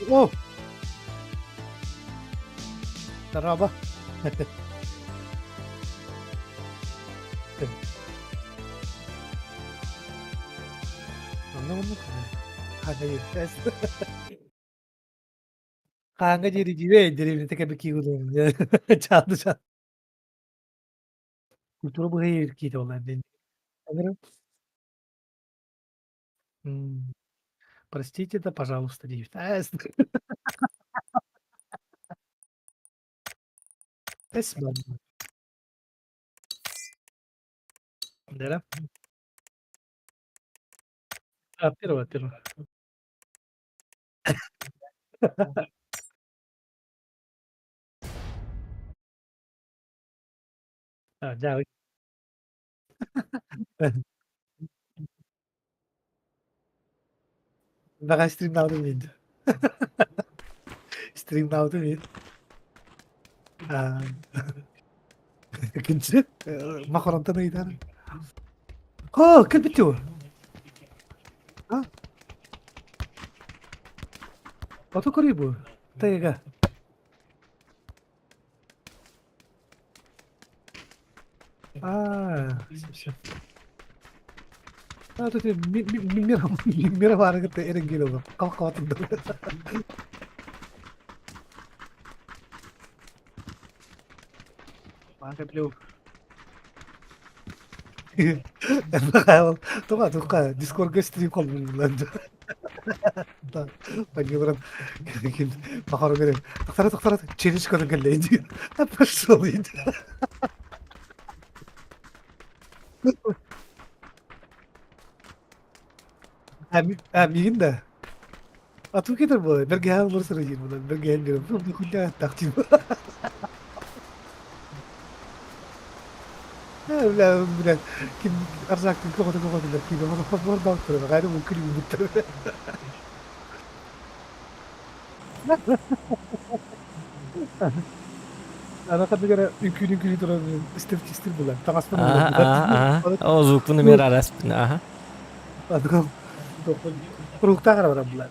О! Тараба. Онно оннук. Хаһааҥҥа диэри дьиибэ дэриэбинэтэ кэбикии чаады чаады. Культура быһый киитэ буолла Простите да, пожалуйста диэбит. Эс Да? А, первое, первое. А, дьэ, Бэҕэһээ стримнаабытым иһин. Стримнаабытым иһин. Аа, Кинчи махоронтон ыйытар. О, кэлбит дуо? А? Ото көрүй бу. Тайга. А, все. А, тут мир баары кытта эренгел олор. Калкаатын Маага билеу. Туга тука Дискордга стрим колбуллар. Да, пойди Похору говорит, тохтара тохтара челлендж көрөн кэллэ иди. Пошел иди. А мигин да. А тут кетер буолар, бэргэһээн олорсор диир буолар, бэргэһээн биэрэн, бу күннээх аттаах дии. Бля, бля, ким арзактын көҕөтө көҕөтүлэр киирэ, бордаактара, гайда бу күлүгүбүттэр. Ана хадыгара үҥкүүнү үҥкүүлүү туран стриптизтир була. Таҥаспын Аха, аха, аха. О, звукпун эмиэ араспын, аха. Куруктаах эрэ баран була.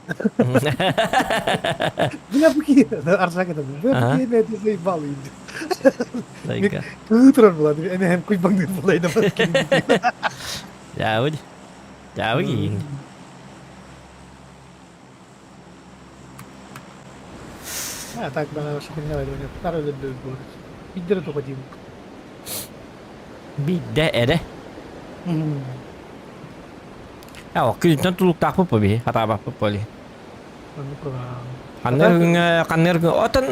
Бля, бу киһи арсак это бля, бу киһи бэйэтэ заебал иди. Кыы турар була, эмэһэм куйбаҥныыр була Дьаабы, дьаабы киһиҥ. А так бана Биирдэрэ тоҕо диибин. Биирдэ эрэ. А, күнтэн тулуктаахпыт по биһи, хатаабаппыт поли. Ханнар күҥҥэ, ханнар күҥ, отон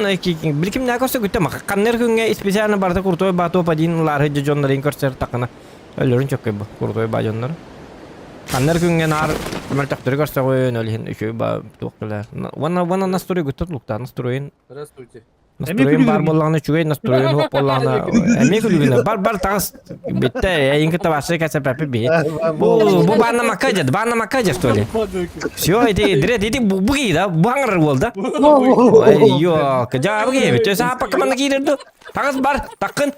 билкимнää көрсө күттэ ханнар күҥҥэ специально барыта крутой батоп один лаарһы дьоннорын көрсөр тақына өлөрүн чөккөй бу крутой ба дьоннор. Ханнар күҥҥэ наар мөлтөхтөрү көрсөҕүн, ол иһин үчүгэй ба туох кэлэр. Уонна уонна настрой күттэ тулуктаах настроен Здравствуйте. Настроен баар буоллаҕына үчүгэй, настроен суох буоллаҕына эмиэ күлүгүнэ бар бар таҕыс бүттэ эйин кытта вообще кэсэпэппит биһи. Бу бу баанна макка дьэ, баанна макка дьэ что ли? Все, иди дред, иди бу бу да, бу хаҥарар уол да. Ой, жаабы киһи, төс ааппакка манна киирэр ду. Таҕыс бар, таккын.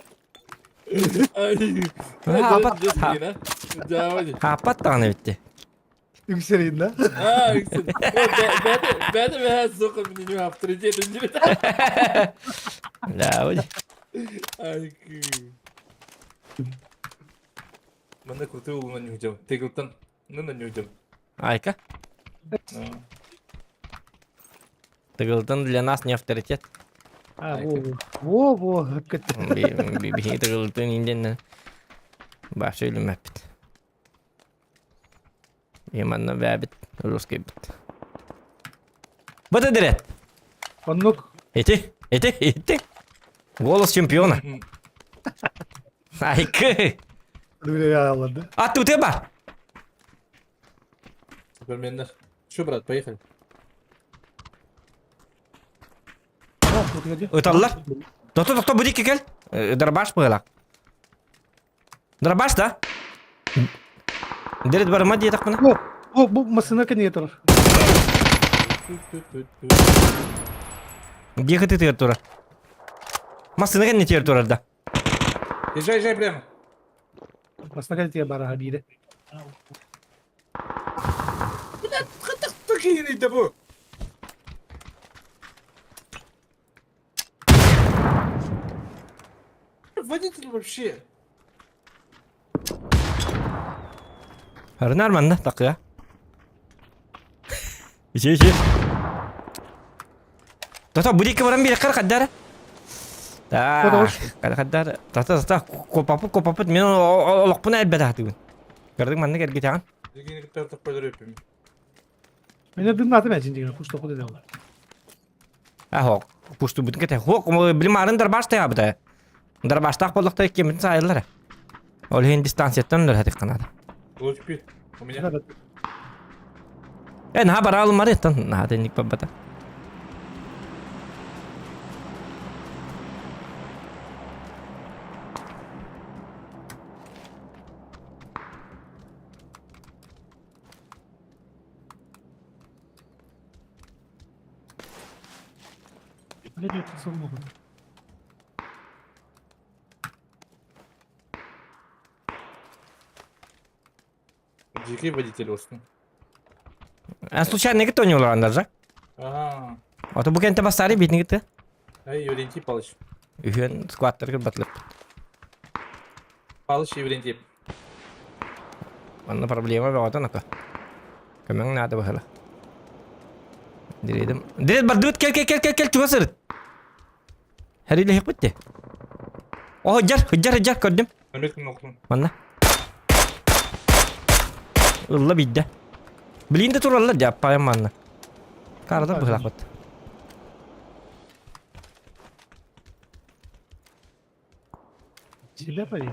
Хаапат, хааппат даҕаны битти. Үксэрин да? А, үксэр. Бәді бәді сука меня авторитет Да, вот. Ай, Манна крутой улуна не удел. Тегылтан. Ну, на не удел. Айка. Тыгылтан для нас не авторитет. А, во, во, во, Биһиги тыгылтын инденнен. Башы өлүмэппит. Манна бэбит, русскийбит. Бата дирет. Оннук. Ити, ити, ити. Голос чемпиона. Айкы. А тут бар. Супермендер. Что, брат, поехали. Ыталлар. Тото, тото, буди кел. Дробаш быһылаах. Дробаш да? Дерет барыма диэтэхпинэ. Бу, бу, бу массыына кэннигэр турар. Дии кытытыгар турар. Массыына кэннитигэр турар да. Езжай, езжай прямо. Массыына кэннитигэр бараха биирэ. Блядь, такие да бу. водитель вообще? Рынар манна такыа. Ичи ичи. Тата бу диэки баран биэрэххэр хаддара. Так, хаддара. Тата тата копапыт копапыт мен олохпун элбэтаатыбын. Көрдүк маннык эргитэҕин. Дигини кытта топпойдор өппүм. Мен дымнатым эчин деген куш току деди олар. Ахок, пуштубутун кете. Хуок, билим арын дарбаш тайабыта. Дарбаштаах боллохта кемитин саайыллара. Ол иһин дистанцияттан өлөр хатык канада. Лучпи, у меня. Э, наха бара алымары, тан наха тенник баббата. Ne diyorsun sorun oldu. Дикий водитель осны. Эн случайно кытта ойнуулагандар жак. Ага. Ото бу кенте бастары битни кытты. Эй, Еврентий Палыч. Үһүөн скваттарга батылып. Палыч Еврентий. Манна проблема бөҕөтө нака. Көмөҥ наада быһыла. Диридим. Дирид бардыбыт кел кел кел кел кел чугас сырыт. Хэрилэһиэхпит дии. О, хыдьар, хыдьар, хыдьар көрдүм. Манна. Ылла биирдэ. Билигин да тураллар дьэ, аппайан манна. Карада быһылаахпыт. Себя поверь.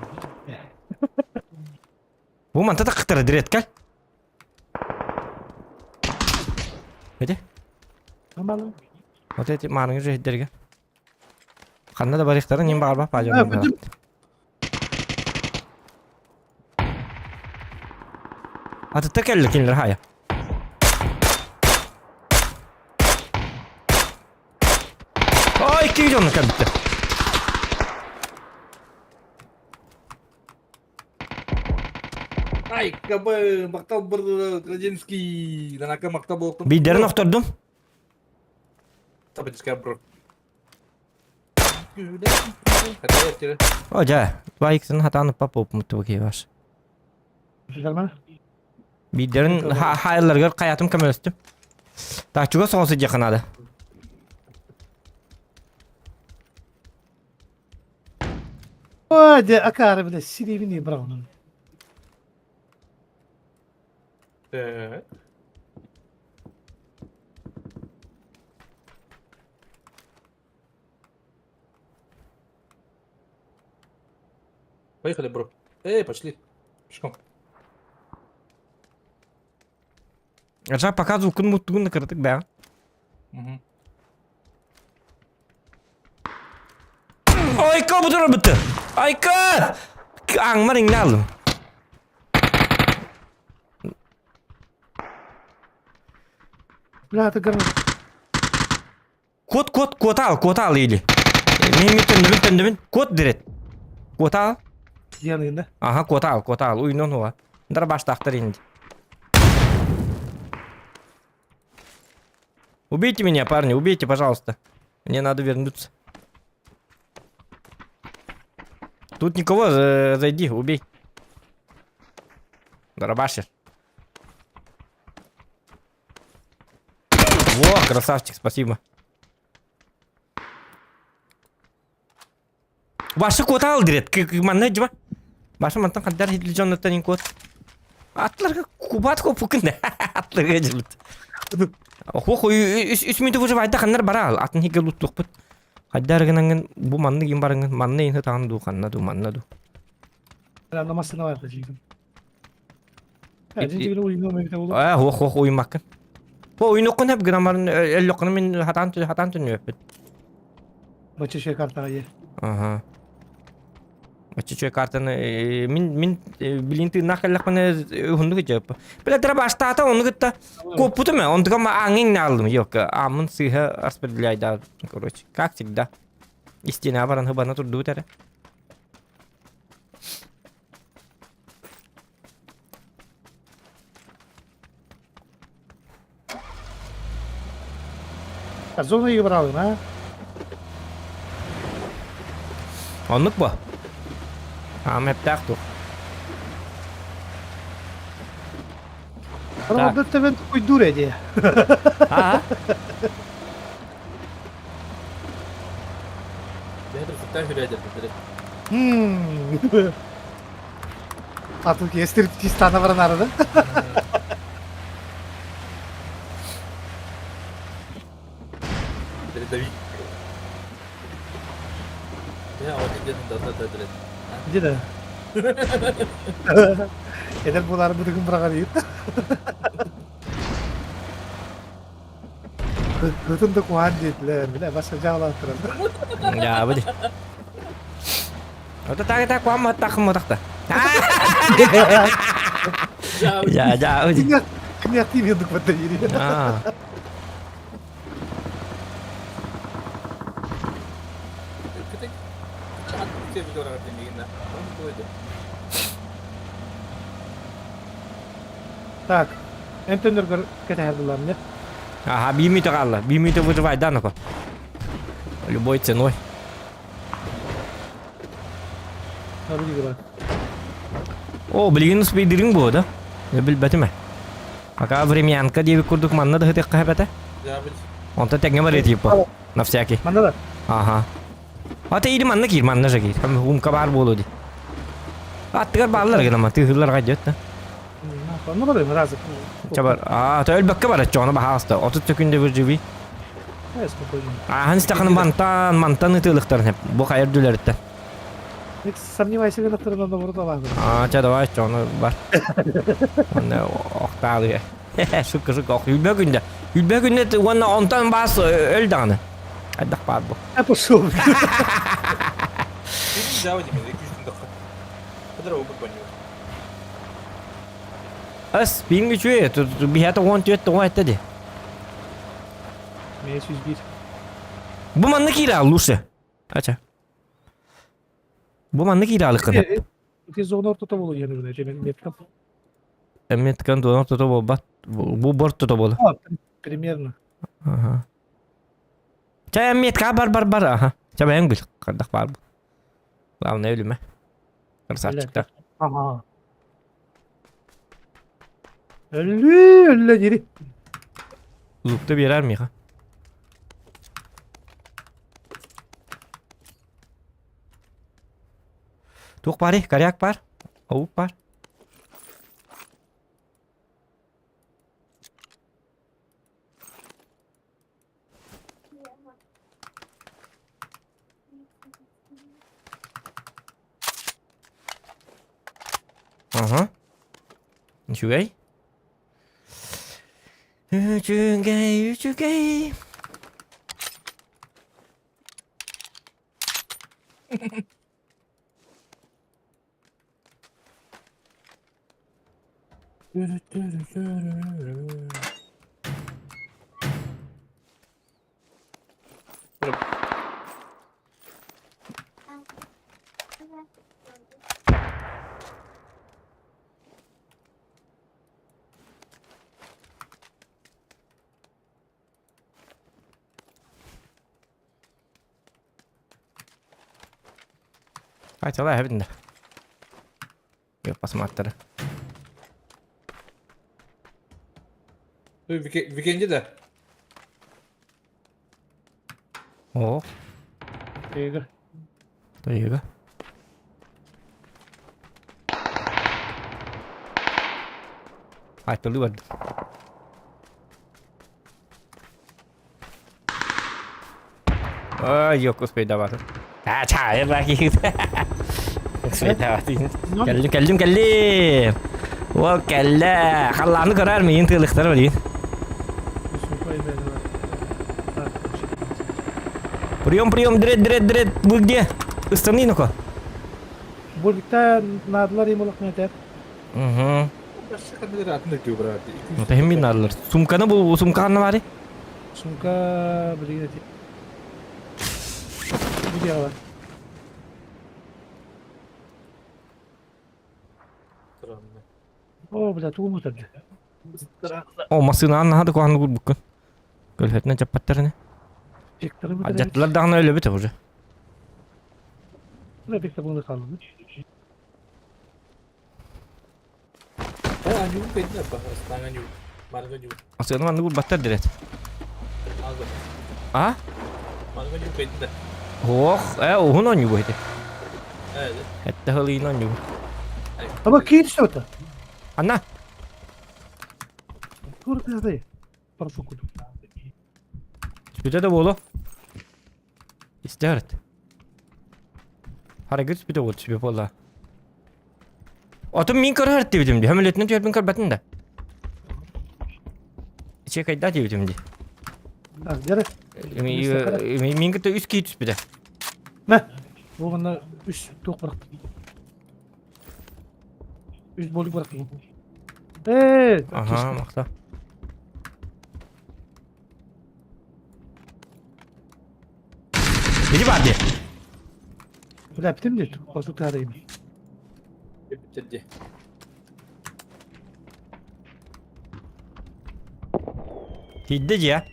Бу манта тахтара дирет кэл. Эти? Нормально. Вот эти маарыҥы жэһиддэргэ. Ханна да барыахтарын ним баҕарбах паадьон. Атытта кэллэ кинилэр хаайа. Ой, икки дьонно кэлбиттэр. Ай, кабы, мактал бір Градинский, нанака мактал болуптун. Биирдэрин охтордум. Табачка бро. О, дьэ, два иксин хатаан уппап упмутту киһи ваш. Биирдэрин хаайылларыгар хайатым көмөлөстүм. Так, чугас соҕус сылдьыахха наада. Ой, дьэ, акаары, бля, сириибин быраҕынан. Так. Поехали, бро. Эй, пошли. Пешком. Жа пока звукун муттугун накырдык бää. Угу. Айка бу бутты. Айка! Аңмар иңне алдым. Бля, это гранат. Кот, кот, кот ал, кот ал или. Мен мен төндөмүн, төндөмүн. Кот дирет. Кот ал. Дианында. Ага, кот ал, кот ал. Уйнон хуа. Дар баштахтар инди. Убейте меня, парни, убейте, пожалуйста. Мне надо вернуться. Тут никого, зайди, убей. Дарабашер. Во, красавчик, спасибо. Башы куота ал дирет. Манна дьиба. Башы мантан хаддар хидлижоннаттан куот. Атларга кубат копукун да. Атларга дьылыт. Хох үс мүнтө выживайда ханнар бара ал. Атын хиге луттуқпут. Хаддар гынангын бу манны ким барыңын манны ин хытаан ду ханна ду манна ду. Намасына бар жигим. Аа хох хох уймаккын. Бу уйнуккун хеп граммарын эллоккун мин хатаан хатаан түнүөппүт. Бача шей картаға е. Аха. Бача картаны мин мин билин тыыннаах кэллэхпинэ уһуннук дьэп. Билэ баштаата ону кытта куоппутум ээ онтуга аңың наалым yok аамын сыыһа распределяйда короче как всегда истина баран хыбана турдубут эрэ. Зона игралым, а? Оннук бо. Аам эптээх туох. Так. Ордор төбөн куйдуур эди. Аа. Бэйэтэ сыттаан хүрээдэр били. Атын кестир тистана баран арада. Передавить. Где да? Эдэр буолаары бытыгын быраҕар Кытын да куһаан диэтилэр, бile баса жаалааттырар. Я бudi. Ото так так куам тахым тахта. Я я бudi. Княти ведук в это Аа. Так, эн төннөргөр кэтэһэр булларым не? Ага, биир мүнүүтэ хаалла. Биир мүнүүтэ выживай, да, ну-ка. Любой ценой. О, билигин успейдириҥ буо да? Билбэтим ээ. Пока времянка диэбит курдук манна да сытыахха эбэтэ. Онто тэҥҥэ барыа типа. На всякий. Манна да? Ага. Ата иди манна киир, манна же киир. Умка баар буолуо дии. Аттыгар бааллар гына тыыһыллар гайдет да. Онно барыым разы. Чабар, а, то өлбөккө барар, чоҕуна баһаалыста. 30 секунда выживи. Спокойно. Ааһан истэххинэ мантан, мантан ытыылыктарын хеп. Бу хайыр дүлэриттэн. Сомневайся гынахтарынан добро алаабын. А, ча давай, чоҕуна бар. Онно охтаалыга. Шутка, шутка, ох, үлбэ күндэ. Үлбэ күндэ уонна онтон баас өл даҕаны. Хайдах баар бу. Я пошел. Ас, биин үчүгэй, биһиэхэ 14 тоҕо этэ дии. Мээ 101. Бу манна киирэ лучше. Ача. Бу манна киирэ алыккын. Ити зона ортото болу диэн үрүнэ меткам. Меткан зона ортото буолбат. Бу бортото болу. Примерно. Ага. Чэ метка бар бар бар аха. Чэ бэйэҥ бил. Хардах баар бу. Главное өлүмэ. Красавчиктар. Ага. Өллүү, өллө дири. Лукта биэрэр миэхэ. Туох баарый? Коряк баар? Оук баар? Ага. Үчүгэй. Үчүгэй, үчүгэй. Айталаа эбин да. Yok басматтары. Викенди да. О, Игорь. Тайга. Айтылы барды. Ай, yok успейдаваты. А, чай, баки. Успейдаваты. Кэллим, кэллим, кэллим. О, кэллэ. Халлааны көрөр миин тыылыктар билин. Прием, прием, дред, дред, дред. Вы где? Ыстаны, ну-ка. Бургта наадылар им этер. Угу. Ну, мин наадылар. Сумканы бу сумка ханна бары? Сумка билигин эти. Видео. О, бля, тугу мутарды. О, массыына наһаа да куһаҕан курбуккун. Көлөһөтүнэн чаппаттарыны. Пекторы Алдьаттылар даҕаны өлөбүт уже. Бля, пектор буны қалды. ньугун кэйдин аппа, ыстааҥа ньугун, марга ньугун. Асыаны маннык урбаттар дирет. Алга. А? Марга ньугун кэйдин да. Ох, э, уһун оонньуу ити. Э, Этте хылыйын оонньуу. Аба киир что-то. Анна, Тур ты Прошу куду. Түспүтэ да буолуо. Истэ Харагы түспүтэ буол түспүт буолла. Отun мин көрөр диэбитим дии. Хөмөлөтүнэн түһэрбин көрбөтүн да. Чекайда диэбитим дии. Дьэрэ. Мин кытта үс киһи түспүтэ. Мэ. Бу манна үс туох бырахтым. Үс болик бырахтым. Ээ. Аха, махта. Били бар дии. Бля, бүтүм дии. Хосук таарыйым. Бүттэр дии. Тиийдэ дьиэ.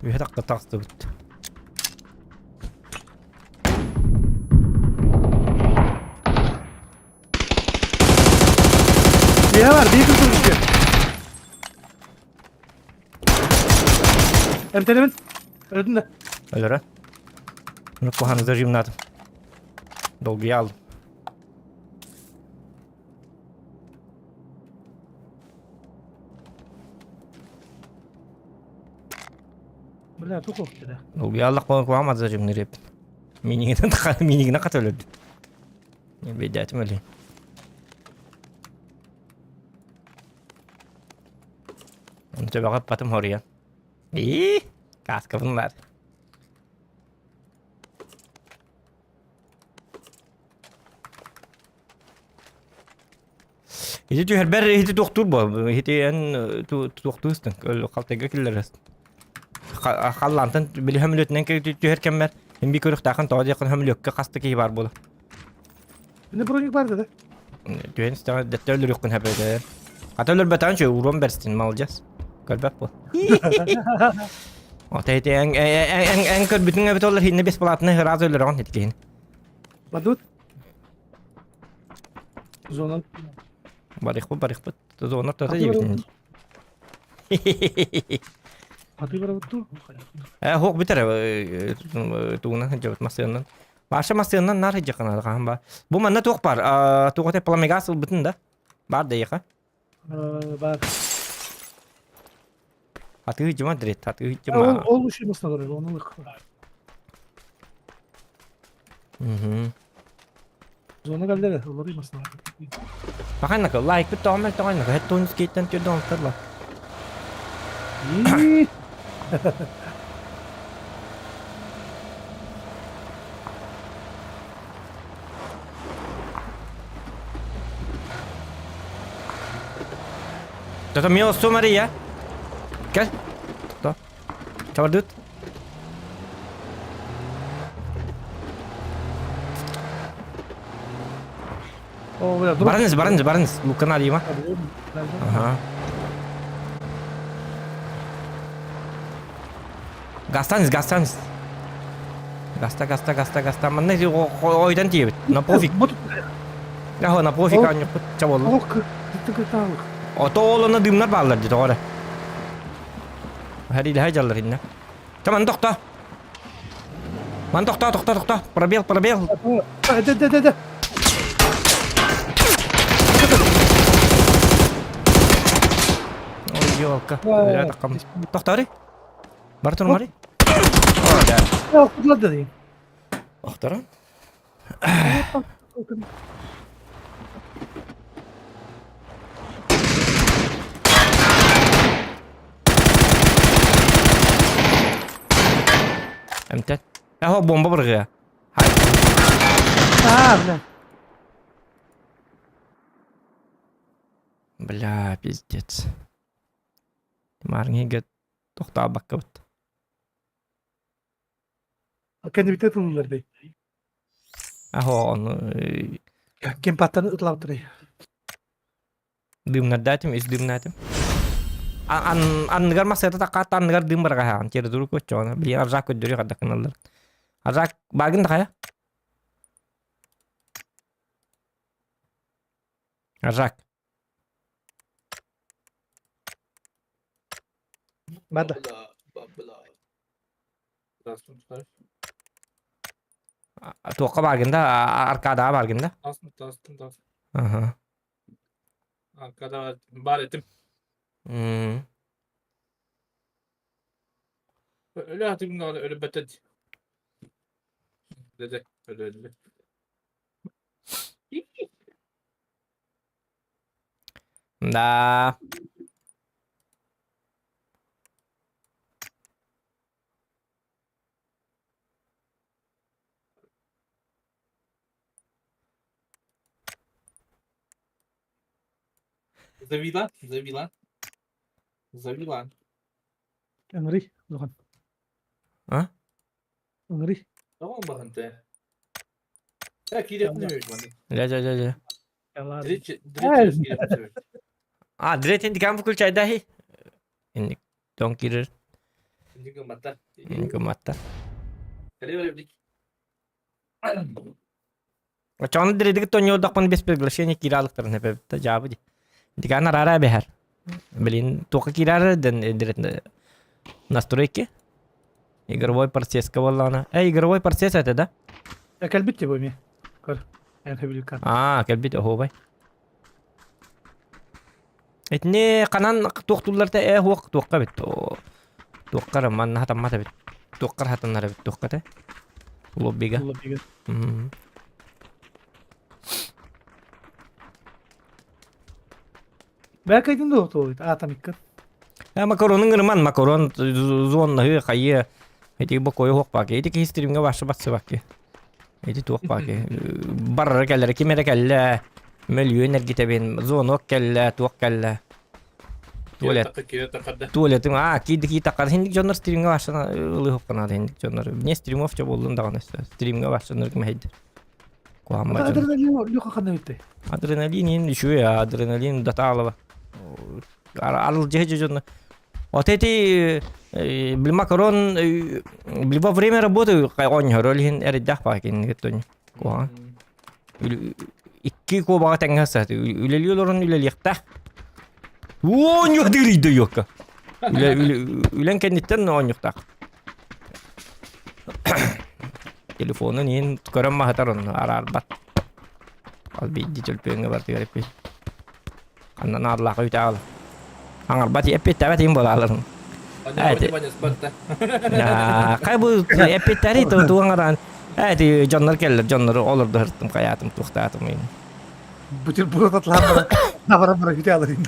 Үһэ тахта тахсыбыт. Дьиэ бар, биир кыз түстү. Эмтэнэбин. Өлдүм да. Өлөрө. Bunu куханы зажимнадым. Долгуя алдым. Бля, туох да. Долгуя алдық кухамад зажимныр еппин. Минигинен минигине кат өлөрдүм. Бейдәтим өлейін. Оны төбөҕө ыппатым хоруйан. Ии, кааскабын ылаар. Ити түһэрбэр ити туохтуур бо ити эн туохтуустун халтайга киллэрес халлаантан били хөмүлүөтүнэн түһэр кэммэр мин би көрүхтаахын тоҕо диэххин хөмүлүөккэ хаста киһи баар буола Міне броник бар да. Түһэн истэҕэ дэттэ өлөрүөххүн хэпэтэр. Ата өлөрбөтөөн чө уруон бэрстин молодец. Көрбөт бу. Ота ити эн эн эн көрбүтүҥ эбит олар хинне бесплатно сразу өлөрөҕүн хиткиһин. Бадут. Зона. Барыхпыт барыхпыт. Зона тата диэбитин. Аты барабыт ту. Э хук бүтэр тугунан сылдьабыт массыыннан. Маша массыыннан наар сылдьаххына хаһан ба. Бу манна туох бар? Туох этэй пламегаз ылбытын да? Бар да эйиэхэ? Бар. Атыы дьима дрет, атыы дьима. Ол уши массыналар, оны лых. Мгм. Зона кэллэ олору массыналар. Паханнака лайк бит тоҕомел тоҕойнака хеттуун скейтен түрдө оҥтарла. Ии. Тото милосту Мария. Кел. Тото. Чабардыт. О, бля, дроп. Барыңыз, барыңыз, барыңыз. Лукана дии ма? Ага. Гастаныз, гастаныз. Гаста, гаста, гаста, гаста. Манна ойдан тиийэбит. На пофиг. Аһо, на пофиг аанньукпут чаболлу. Ол кытаалык. Ото ол онно дымнар бааллар дии тоҕо эрэ. Хэриилэһэ дьаллар иннэ. Чаман тохто. Ман тохто, тохто, тохто. Пробел, пробел. Да, да, да, да. Ой, елка. Тохтори. Бар турмари. Кудлады дейм. Охторон. Эмтэн. Эхо бомба быргыа. Аа, бля. Бля, пиздец. Марҥига тохтообаккабыт. Кэннибитэ тыллар дей. Ахо, ону Кемпаттан ытлаптырый. Дымнардаатым, үс дымнаатым. Анныгар массыата такаат анныгар дым баргаһаан тердуру көччоҕуна билиэн аржаак көрдөрү хардакыналлар. Аржаак баагын да хайа? Жак. Бада. Туохха бааргын да, аркадаҕа бааргын да? Тастым, тастым, тастым. Аха. Аркадаҕа бар этим. Өлө атыгын өлбөтө Дede, öyle öyle. Да. Завила, завила. Завила. Ыҥырый, улахан. А? Ыҥырый. Tamam bakın te. Ya киирэтин өйүт маны. Дьэ, дьэ, дьэ, дьэ. Direkt direkt киирэтин өйүт. А, дретин дикан включайдаhi. Инник дон кирер. Инник гымматта. Инник гымматта. Кэлэ бэрбик. Очону дредиги тоньолдохпун без приглашения кииралыктарын эпэбитта жаабы ди. Дикан арара бэхэр. Блин, туохха киирэр ден дирет настройки. Игровой процесска буоллаҕына. Э, игровой процесс это да? Э, кэлбит ти бу эмиэ. Көр. Эн хөбүлүккан. Аа, кэлбит оһуобай. Итини ханан туохтуулларта э хуох туохха эбит. Туоххар манна хатаммат эбит. Туоххар хатаннар эбит туохха те. Лоббига. Лоббига. Бэкайдын да туолуйт аатамиккын. Э, макаронун ырман, макарон зоннаһы хайы. Ити бокойу хуохпаки. Ити киһи стримҥэ башы батсыбакки. Ити туохпаки. Барара кэллэр, ким эрэ кэллэ. Мөлүйүөн эргитэбин. Звонок кэллэ, туох кэллэ. Туалет. Туалетым, а, киирди кии таққар. Хинник дьоннор стримҥэ башына ылыһыппанаады хинник дьоннор. Мне стримов чо боллун даҕаны стримҥэ башыныр кимэйдир. Куһамма дьон. Адреналин Леха ханна бүттэ? Адреналин иин үчүгэй, адреналин датаалаба. Арылдьыһы дьонно. Вот эти били макарон били во время работы оонньоһор ол иһин эрэйдээх баа кинини кытта куһаҕан. Икки куобаҕа тэҥҥэ сааты үлэлии олорон үлэлиэхтээх. Оонньуох дыырыйда уокка. Үлэн кэнниттэн оонньуохтаах. Телефонун иһин көрөн маһытар онно араарбат. Ал биирдии төлпүөҥҥэ барытыгар эппит. Ханна наадалаах үүтэ аҕал. Аҥарбат эппиэттэбэт иһин буолааларын. Хай бу эппиэттэри тугу аҥараан эти дьоннор келлер дьоннору олордо хайаатым туохтаатым ин. Бутерброд атлаан баран баран баран үүтэ аларын.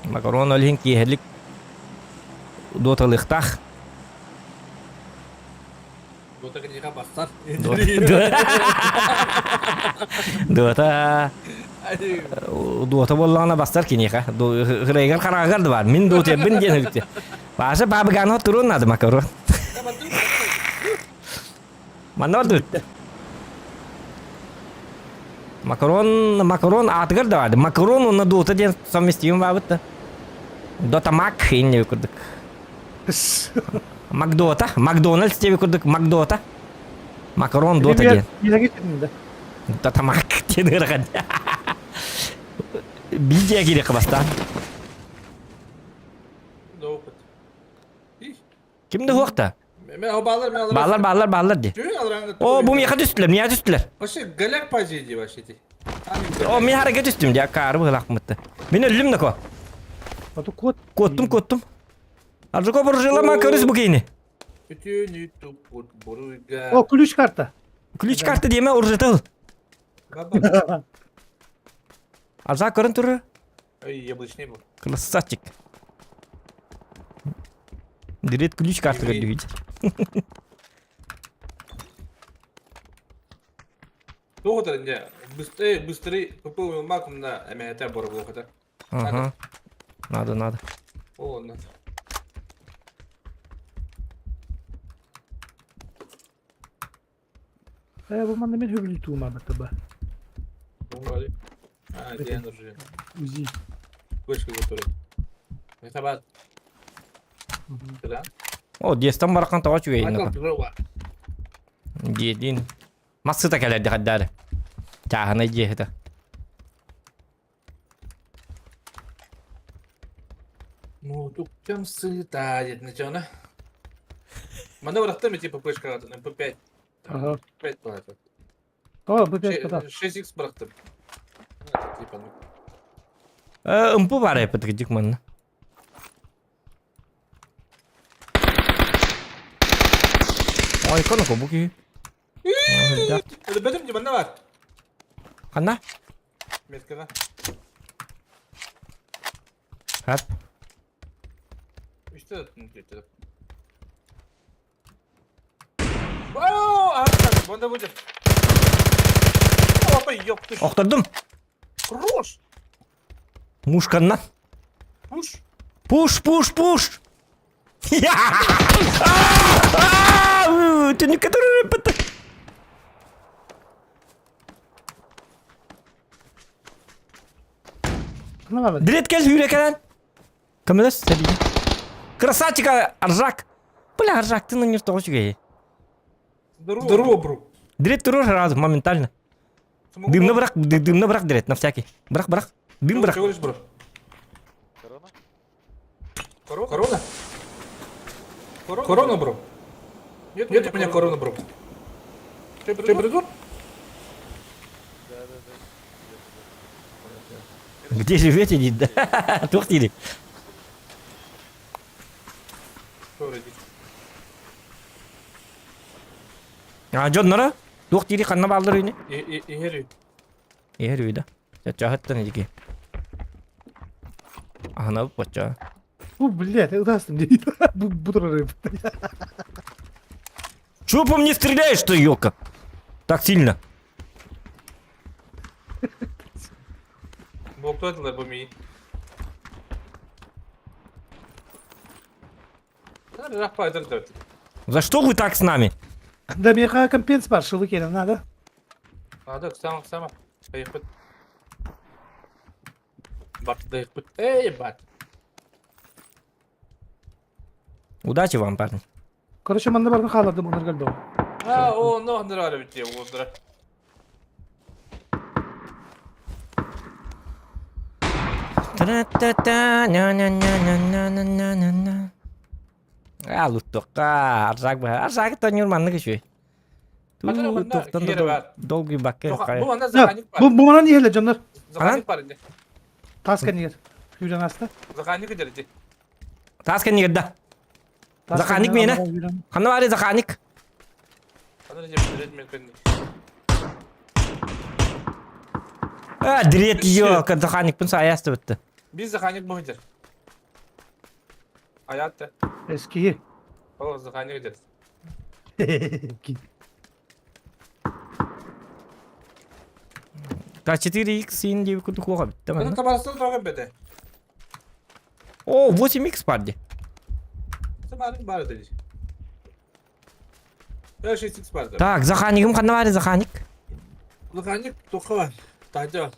Макарон ол иһин киэһэлик дуоталыахтаах. Дуота киниэхэ бастар. Дуота дуота буоллаҕына бастар киниэхэ. Хырайгар хараагар да бар. Мин дуотуйабын диэн үктэ. Паша бабыганы туруон надо макарон. Манна бардыбыт. Макарон, макарон аатыгар да барды. Макарон уонна дуота диэн совместимым баабыт да. Дота Мак инне курдук. Макдота, Макдональдс диэби курдук Макдота. Макарон Дота диэн. Дота Мак диэн ыарахан. Биир киириэххэ бастаан. Ким да хуохта? Баалар, баалар, баалар ди. О, бу миэхэ түстүлэр, миэхэ түстүлэр. Вообще голяк позиди вообще ти. О, мин харага түстүм дии, акаары быһылаахмытты. Мин өллүм нако. Ото кот. Куоттум, куоттум. Аржуко буржилама көрүс бу киини. Бүтүнү туппут буруйга. О, ключ карта. Ключ карта диэмэ уржытыл. Аржа көрөн турur. Ой, яблочный был. Красавчик. Дирет ключ карта көрдүгүт. Туох инде быстрее быстрее пополнил маком на эмэһэтэ боробуохата. Ага. Надо, надо. О, надо. Э, бу манна мин хөбүлүү туумаабыта ба. А, где уже? Узи. Вышка который. Это бат. Да? О, дестан барахан тоҕо үчүгэй. Дьиэтин. Мас сыта кэлэр дьахардаары. Чааһынай дьиэ сыта. Мутукчам сыта диэтин чона. Манна бырахтым ити ППшкаҕа МП5. Ага. 5 плата. О, БП куда? 6Х бырахтым. Типа, ну. Ымпы бар эппит манна. Ой, коно бу киһи. Өлбөтүм дии манна бар. Ханна? Меткаҕа. Хап. Үстэ да О, артан, бонда будет. Опа, ёпты. Охтордум. Хорош. Мушканна. Пуш. Пуш, пуш, пуш. Ты который Дрет кел хүрекелен. Көмөлөс сәбиге. Красавчик Аржак. Бля, Аржак, ты на не тоҕо үчүгэй. Здорово, Здорово бро. Дрет турар сразу, моментально. Дымна бырах, дымна бырах дрет, на всякий. Бырах, бырах. Дым бырах. Чего говоришь, бро? Корона? Корона? Корона? Корона, бро. Нет, Нет у меня корона, бро. Ты придурок? Да, да, да. Где живете, дейді? Туох дейді? А, дьонноро? Туох дири ханна бааллар үйне? Иһэр үй. Иһэр үй да. Чачаһыттан идики. Аһына бочча. Бу, блядь, ытастым дейді. Бу бу Чего по мне стреляешь-то, ёлка? Так сильно. Блоктуатылар бу мии. За что вы так с нами? Да меха компенс бар, шылы келін, надо. Надо, сама, сама. Поехать. Бат, да Эй, бат. Удачи вам, парни. Короче, манна барын хаалардым онор А, о, ну, нравится, ондра. Та-та-та, ня-ня-ня-ня-ня-ня-ня-ня. А, луттуққа, аржак ба. Аржак тонюр маннык үчү. Туохтан да долгий бакка. Бу манна заханик бар. Бу бу манан иһэлэ дьоннор. Заханик бар инде. Тас кэннигэр. Күүрэн аста. Заханик дерди. Тас кэннигэр да. Заханик миэнэ. Ханна баары заханик? А, дрет ее, заханикпын саясты бітті. Biz заханик бу дер. Аятты. Эски. Ол заханик дер. Та 4х син деп күтіп қоға бітті. Bunu табарсың тоғы беде. О, 8х бар де. Бар бар dedi. 6x бар. Так, заханигім қанда бар заханик? Заханик тоқы бар. Тажа.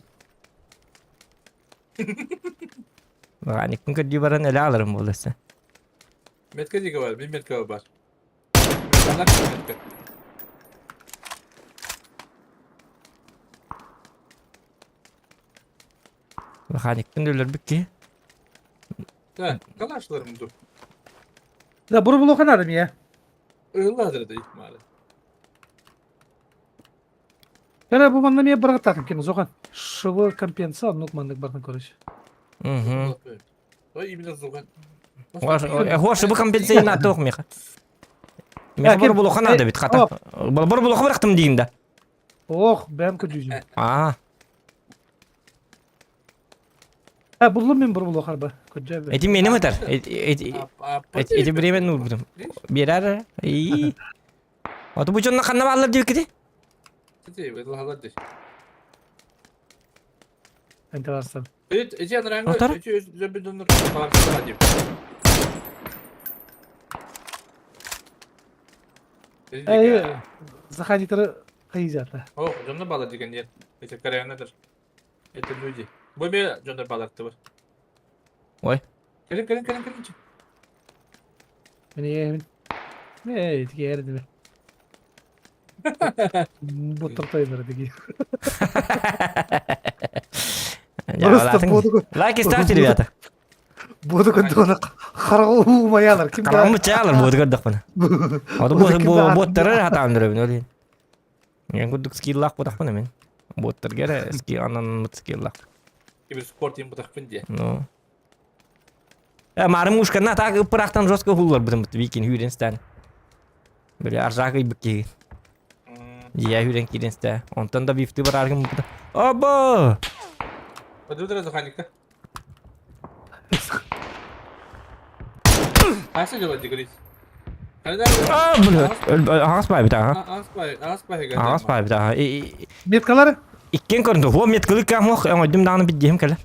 Заханиктің көрді баран әлі алырым болысы. Метка диге бар, bir метка бар. Метка. Заханиктің өлөр бікке. Да, калашларым dur. Да, бұры бұл оқанарым я. Ылладыр да ihtimali. Яра бу манна мен баргатакым кем зохан. Шыбы компенса, ну маннык бартын короче. Угу. Ой, именно зохан. Хош, бу компенсия на тоқ меха. Меха кем? бар бұл оқанады бит қата. Бар бұл оқы бірақтым дейін да. Ох, бәм көдүзүм. А, А, буллум мен бұры бұл оқар ба. Көджә. эти мені өтер. Эти бремен урдум. Берер. И. Аты бу жонна ханна баллар деп кеди. Интересно. Эти анрангы, Отар? эти зөбүдөнөр калашлар деп. Эй, заханиктары кыйзата. О, жоннор балар деген нет. Это кореянадыр. Это люди. Бу ме жоннор балар бар. Ой. Келин, келин, келин, келин. Мени Эй, тиге эрдиме. Буттартайдыр дии. Просто буду Лайки ставьте, ребята. Буду көрдөхүнэ хараҕа уумайалар. Ким да Хараҕым чаалар буду көрдөхпүнэ. Ону бу боттары хатаан дөрөбүн ол иһин. Мен курдук скиллаах бутахпын мен. Боттарга эрэ скилл анаммыт скиллаах. Киберспорт диэн бутахпын диye. Ну. Э, мары мушкана так ыппырахтан жестко хулларбытым викин хүрен стан. Били аржак ыйбыт киһи. Дия хүрен киирен ста. Онтон да бифты бараргым быта. Оба! Подведра заханика. Қайсы жылы дегрис? А, блядь. Ағас бай бит, ага. Ағас Ағас бай бит, ага. Меткалары? Иккен көрдү. Хо меткалык кам хох, оңойдум дааны бит дихим кэлэ.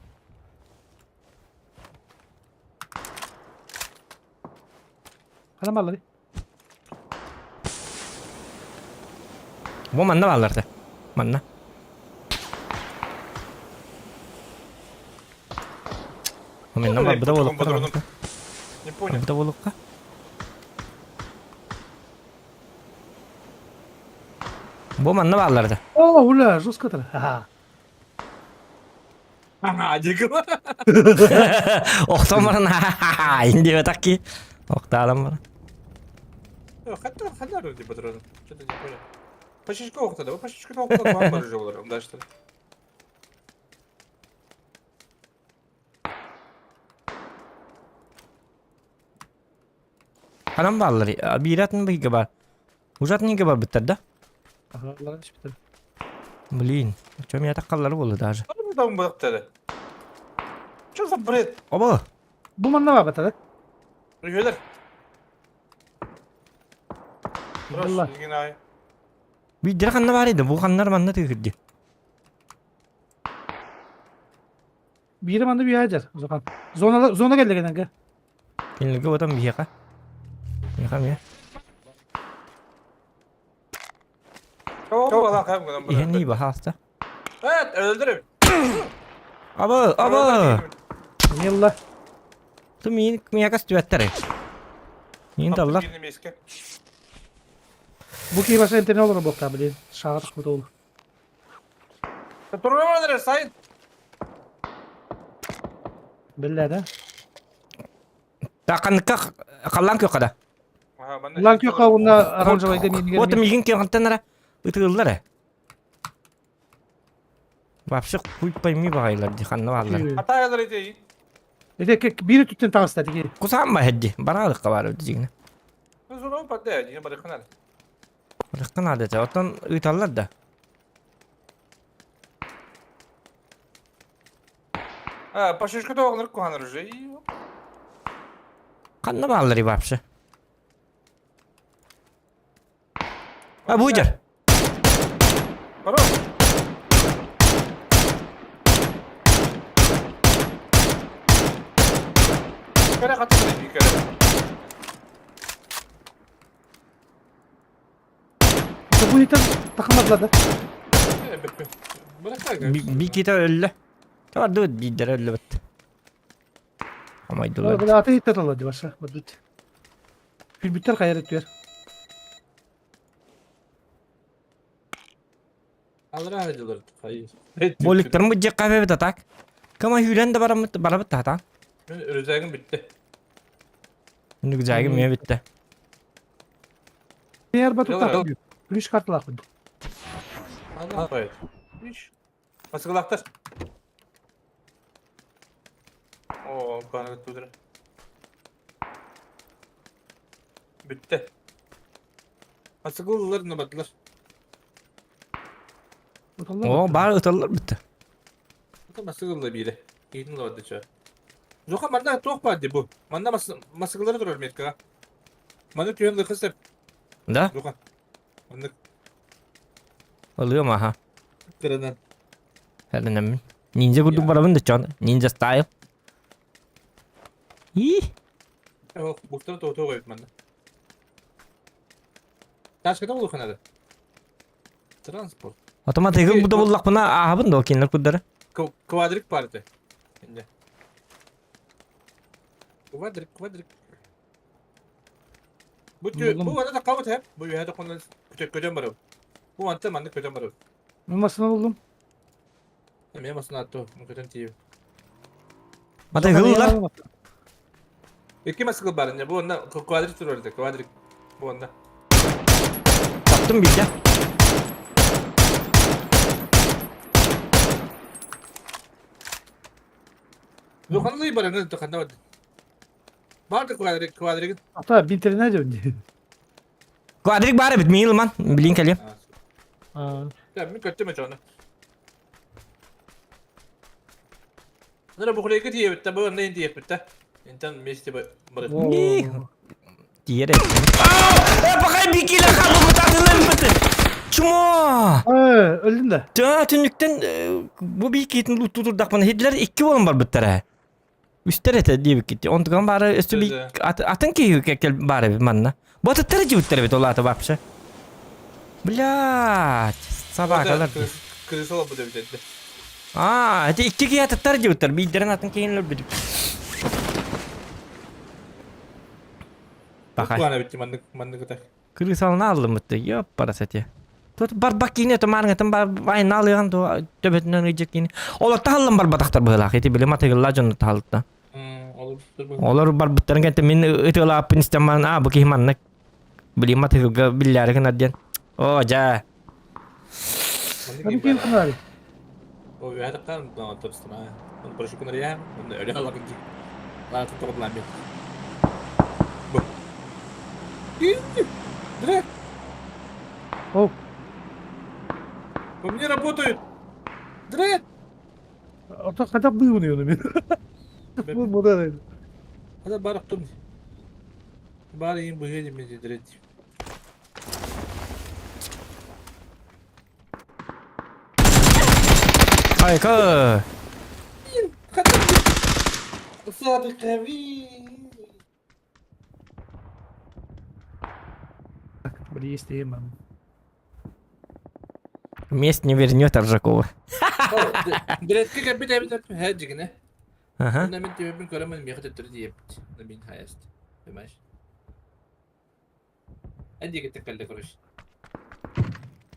Хана маллары. Бу манна бааллар Манна. Мен бар буда болуққа. Не понял. Буда болуққа. Бу манна бааллар да. О, уля, жестко то. Ага. Ага, дегім. Охтон баран инди такки. Охталам бар. Хатта ханар деп патроны. Что-то не понял. Пашечка оқтады, пашечка оқтады, вам бар уже олар, да что. Ханам бааллар. Биратын быйга бар. Ужатын неге бар биттер да? Ага, лар битер. Блин, чем я так қаллар болды даже. Там бұқтады. Что за бред? Оба! Бу манна бар бит, Үйелер. Алла. Биддер ханна бар еді, бу ханнар манна тыгырды. Бири манна бир ажар. Зохан. Зона зона келди генге. Кинилге отам бияка. Бияка мия. Иһен бахаста. Evet, öldürüm. Аба, аба! Милла. Ту мин мияка стюаттары. Мин таллар. Бу ки баша интернет olur бокта блин. Шагат кут ол. Турбамадыр, сайын. Билла да. Тақаныкка қаллан көқада. Лан кö кауна оранжевый мен. Вот мигин кеғантанара ытыллар. Вообще хуй пойми бағайлар ди ханна бағалар. Атайлар идеи. Эте бири түттен тагыста диги. Кусам ба хедди, баралыққа бар дигин. Зуру паде, не барыханар. Рыққан адеті, оттан ыталлар да. А, пашечка тоғыныр куханыр уже. Қанна бағалар вообще. А, буйдер. Хорош. Kere katı bir kere. Бу итен такымадылар да. Би ките өллө. Тавар биддер өллө бит. Амайдылар. Бу аты итен алады баша. Бут. Бүттер кайыр өтүер. Алра hacılar. Hayır. Боликтарын бу жек кафе бит атак. Кама хүлен да барамыт барабыт тата. Рüzgağım bitti. Нүгзагы ме битте. Eğer бату так. Күлүш карталак бу. Hayır. Hiç. Басқылақтар. О, қаны тудыра. Bitti. Басқылар набаттылар. О, бар ыталлар битте. Басқылар бире. Кейін лабады ча. Жоқа манда тоқ бар де бу. Манда масқылар тұрар меткаға. Манда түйенді қысып. Да? Жоқа. Манда Ылыым аха. кырынан. Хәлінемін. Ниндзя курдук барабын да чон. Ниндзя стайл. И? Бұқтары тоқ қойып манда. Ташкада болу қанады. Транспорт. Автомат эгин буда буллак буна ахабын да кинлер куддары. Квадрик парты. Енді. Квадрик, квадрик. Бу бу ана да кабыт хеп. Бу яда конан көтө көтөн барып. Бу мантан маннык көтөн барар. Мен массыына булдум. Эмиэ массыына атты, көтөн тиийэбин. Мата гыллар. Икки массыгыл бар, не бу онна квадрик турар этэ, квадрик. Бу онна. Таптым биирдэ. Бу ханна бараны ханна бар. Бар да квадрик, квадрик. Ата бинтерине дьон. Квадрик баар эбит, миин ылман, билин кэлиэм. Мин көттүм эчону. Нара бухлейка тиийэбит бу онно тиийэппит да. Интен вместе бары. Тиийэр Э, пахай бикиле хабы татылым быты. Чмо! Э, өлдүм да. Таа түннүктен бу бикитин луттутурдакпын хидлер икки болон барбыттар. Үстэр этэ диэбиккит. Онтуган баары өстө би атын киһи кэл баар эбит манна. Бу атыттар дьибиттэр эбит ол аата вообще. Блядь, собакалар. Крыса олбут эбит этэ. Аа, эти икки киһи атыттар дьибиттэр. Биирдэрин атын киһин өлбүт. Пахай. Куана битти маннык маннык ытар. Крысалына аллымытты. Ёппарас эти. Тут барбак киine тумаарыңытын бар айна алыган то төбөтүнөн ыйдьык киини. Олор таһаллан барбатахтар быһылаах. Ити били матыгылла дьонну таһалытта. Олор барбыттарын кэнтэ мин ытыалааппын истэн баран аа бу киһи маннык били матыгылга биллээри гынар диэн. Оо дьаа. О үһэ тахтан Он прошукунарьяем, он өлө Ладно, Бу. Дрек! О. По мне работают! Дрек! Ото хотя бы быыбын мен. Бу бу Хада бар оқтум. Бар ең быһы деме дрек. Айка! Есть им. Месть не вернет Аржакова. Дредке кәбит әбит һәҗигенә. Ага. Мен тебебин көрөмөн мехат өттөр диеп. Мин хаяст. Понимаешь? Әндиге теккәлде короче.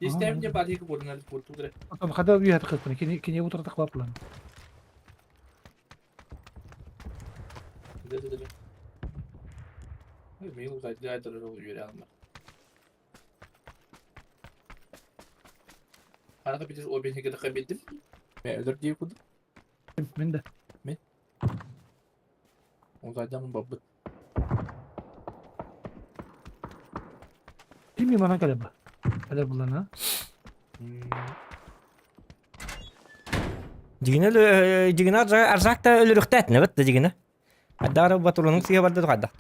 Истәм не бар екі бурнар культура. Потом хада үйәт кылпын. Кене кене утырда кылап Мил гайдыр үйрә алма. Арада битер обенеге дә кабидим. Мен өдөр дип кудым. Мен дә. Мен. Узайдамын бабыт. Ким имана калеба? Кале булана. Дигине дигине аржак та өлөрүхтәт не бит дигине. Аддара батурунун сыга барды тугадда.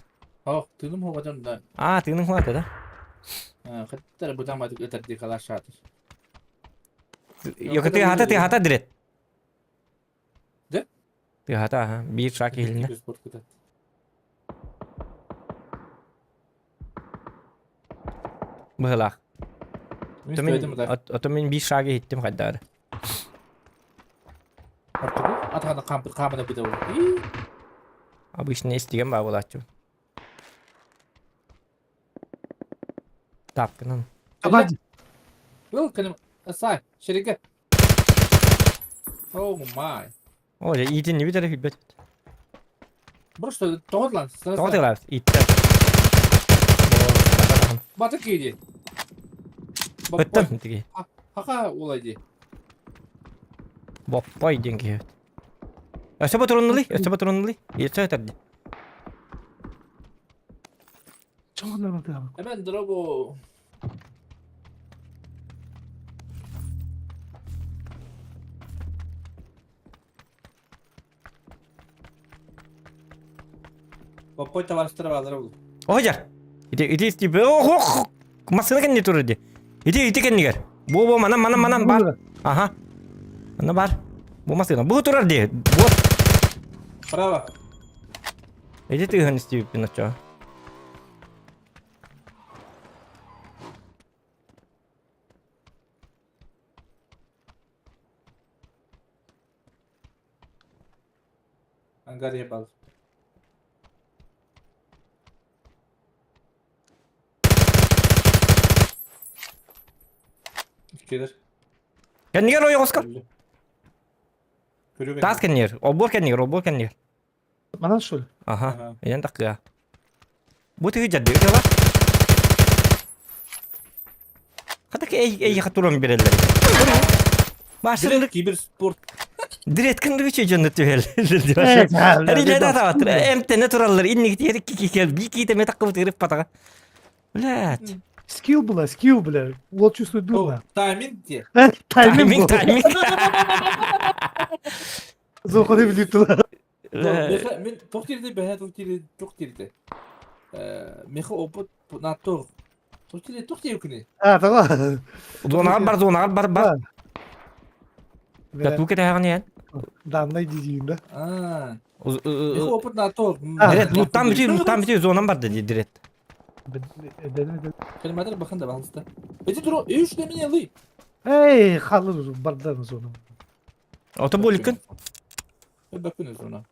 Ах, тыным хогадан да. А, тыгының хуата да. Хаттар бутам адык өтөр ди кала шатыр. Yok ты хата дирет. Да? Ты хата, ага. Бир шаг илне. Быһылах. Ото мен бир шагы иттим хаддар. Атана кампы камына бит ол. Обычно истеген ба булачу. Тапкынан. Абад. Был кенем асай, шерике. Oh my. О, итин не битер бит. Просто тоғытлан. Тоғытлан, итте. Баты кейде. Быттым тиги. Хака олай ди. Боппой деньги. Өсө батуруннули, өсө батуруннули. Есе өтөрдү. Чоңдор мантыга. Hemen Drago. Боппой товарищтар баалар бул. Ожар. Ити ити тип ох масына кенни турду. Ити ити кеннигер. Бу бу манан манан манан бар. Аха. Ана бар. Бу масына. Бу турар ди. Бу. Право. Ити тыгын истип пиначо. Ангар ебал. Келер. Кэннигэр ойоҕоско. Көрүгэн. Таас кэннигэр, олбуор кэннигэр, олбуор кэннигэр. Манан что ли? Аха, ийэн такыа. Бу тыгы дьадды ыла. Хатак эй эйиэхэ туран береллер. Башындык Киберспорт. Диреткин дыгычы дьонно түһэл. Риле да эмтене тураллар инник тиэр кикикел би киитеме таккыбыт ырып патага. Блядь. Скилл была, скилл, бля. Вот чувствую дурно. Тайминг где? Тайминг. Тайминг. Зоходы билиттила. Мен туох диирдэ бэһэ туох диирдэ туох диирдэ меха опыт натур туох диирдэ туох диир күнэ А, того. Зонаҕар бар, зонаҕар бар, бар. Тату кэтэһэҕин иһэн. Даннай дидиин да. А, меха опыт натур. Дирет, луттан бүтүй, луттан бүтүй, зонам барды ди, дирет. Кэлмэтэр бахан да балыста. Эти туро, үш да меня лый. Эй, халыр бардан зону. Ото боликын. Бөкүн зона.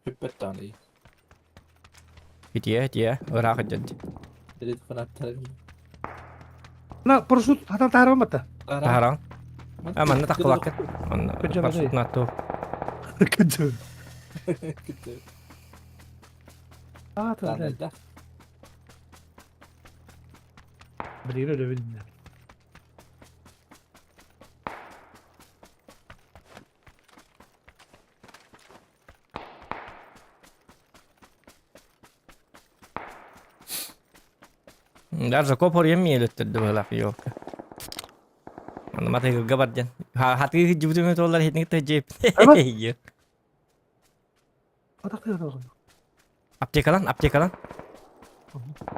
Хүппэт даҕаны. Итие, итие, ыраах дьэн. Дирет фанаттар. На парашют хатан таарбамата. Таһаран. А манна таххылакка. Манна парашют нату. Күнчө. Күттө. А, та. Блин, өлөбүн. Даже копор еммиэлөттөрдө быһылаах ёлка. Аны матыгырга бар диэн. Хатыы дьыбытымы туоллар хитник тажип. Аптекалан, аптекалан.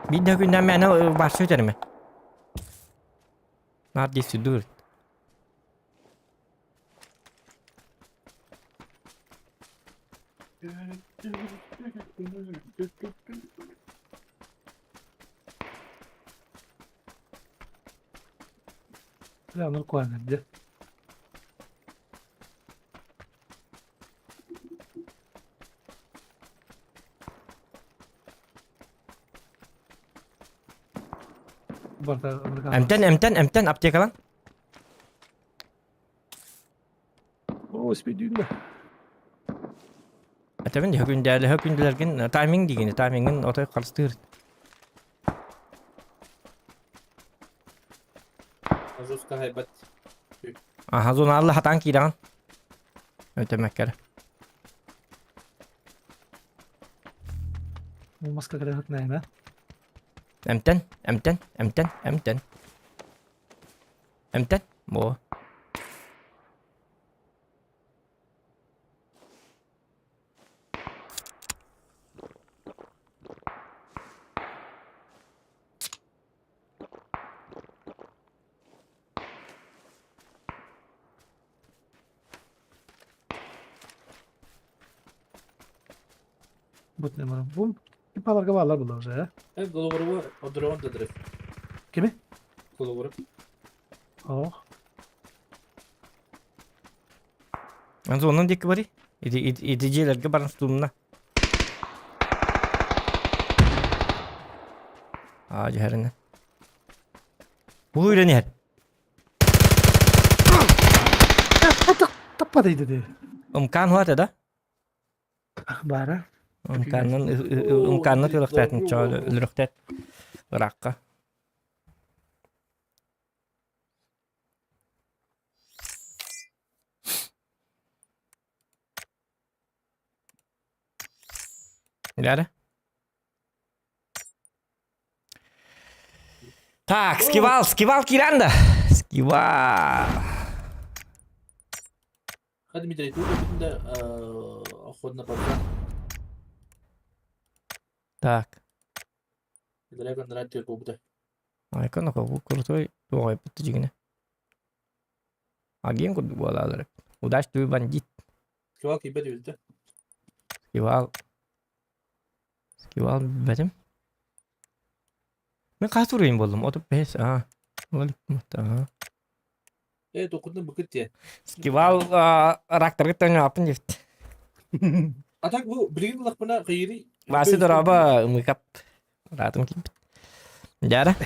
Биир да күннән мээнэ барсы өтөрүмэ. Нар дии сүдүр. Бля, нормально, где? Эмтэн, эмтэн, эмтэн, аптекалан. О, спидюнда. Этэбин hökүндээлэ hökүндэлэргин тайминг дигини таймингин отой харыстыыр. Жестко хайбат. Аха зонаалла хатаан киирэҕин. Өтөмөккер. Маска кэлэн хатнаайма. Эмтэн, эмтэн, эмтэн, эмтэн. Эмтэн. Бо. Бут не барам. Бум. Кипаларга баалар була уже, э? Э, голову одрон дыдрык. Кими? Голову. Ох. Зонун диэки барый. Ити ити дьиэлэргэ баран тутумна. Аа дьэһэринэ. Бу үрэн иһэр. Таппа дейди де. Ымкаан хуата да? Бара. Ымкааннан ымкаанна тыылыктаатын чоол өлөрөхтет ыраакка. Дәрі. Так, скивал, скивал киранда. Скивал. Ха Дмитрий, тут да охотно пацан. Так. Драгон радио кубда. Айкон бу крутой туой бит Агент курдук буолаалар. Удачливый бандит. Скивал кийбэт үһү Скивал. Скивал бэтим. Мен хас уровень болдум? 35. Аа. Ага. Э, токутун быкыт те. Скивал ракторга төнө апын дефт. А так бу билигин лахпына кыйри. Васы дораба мыкап. Ратым кипит. Жара.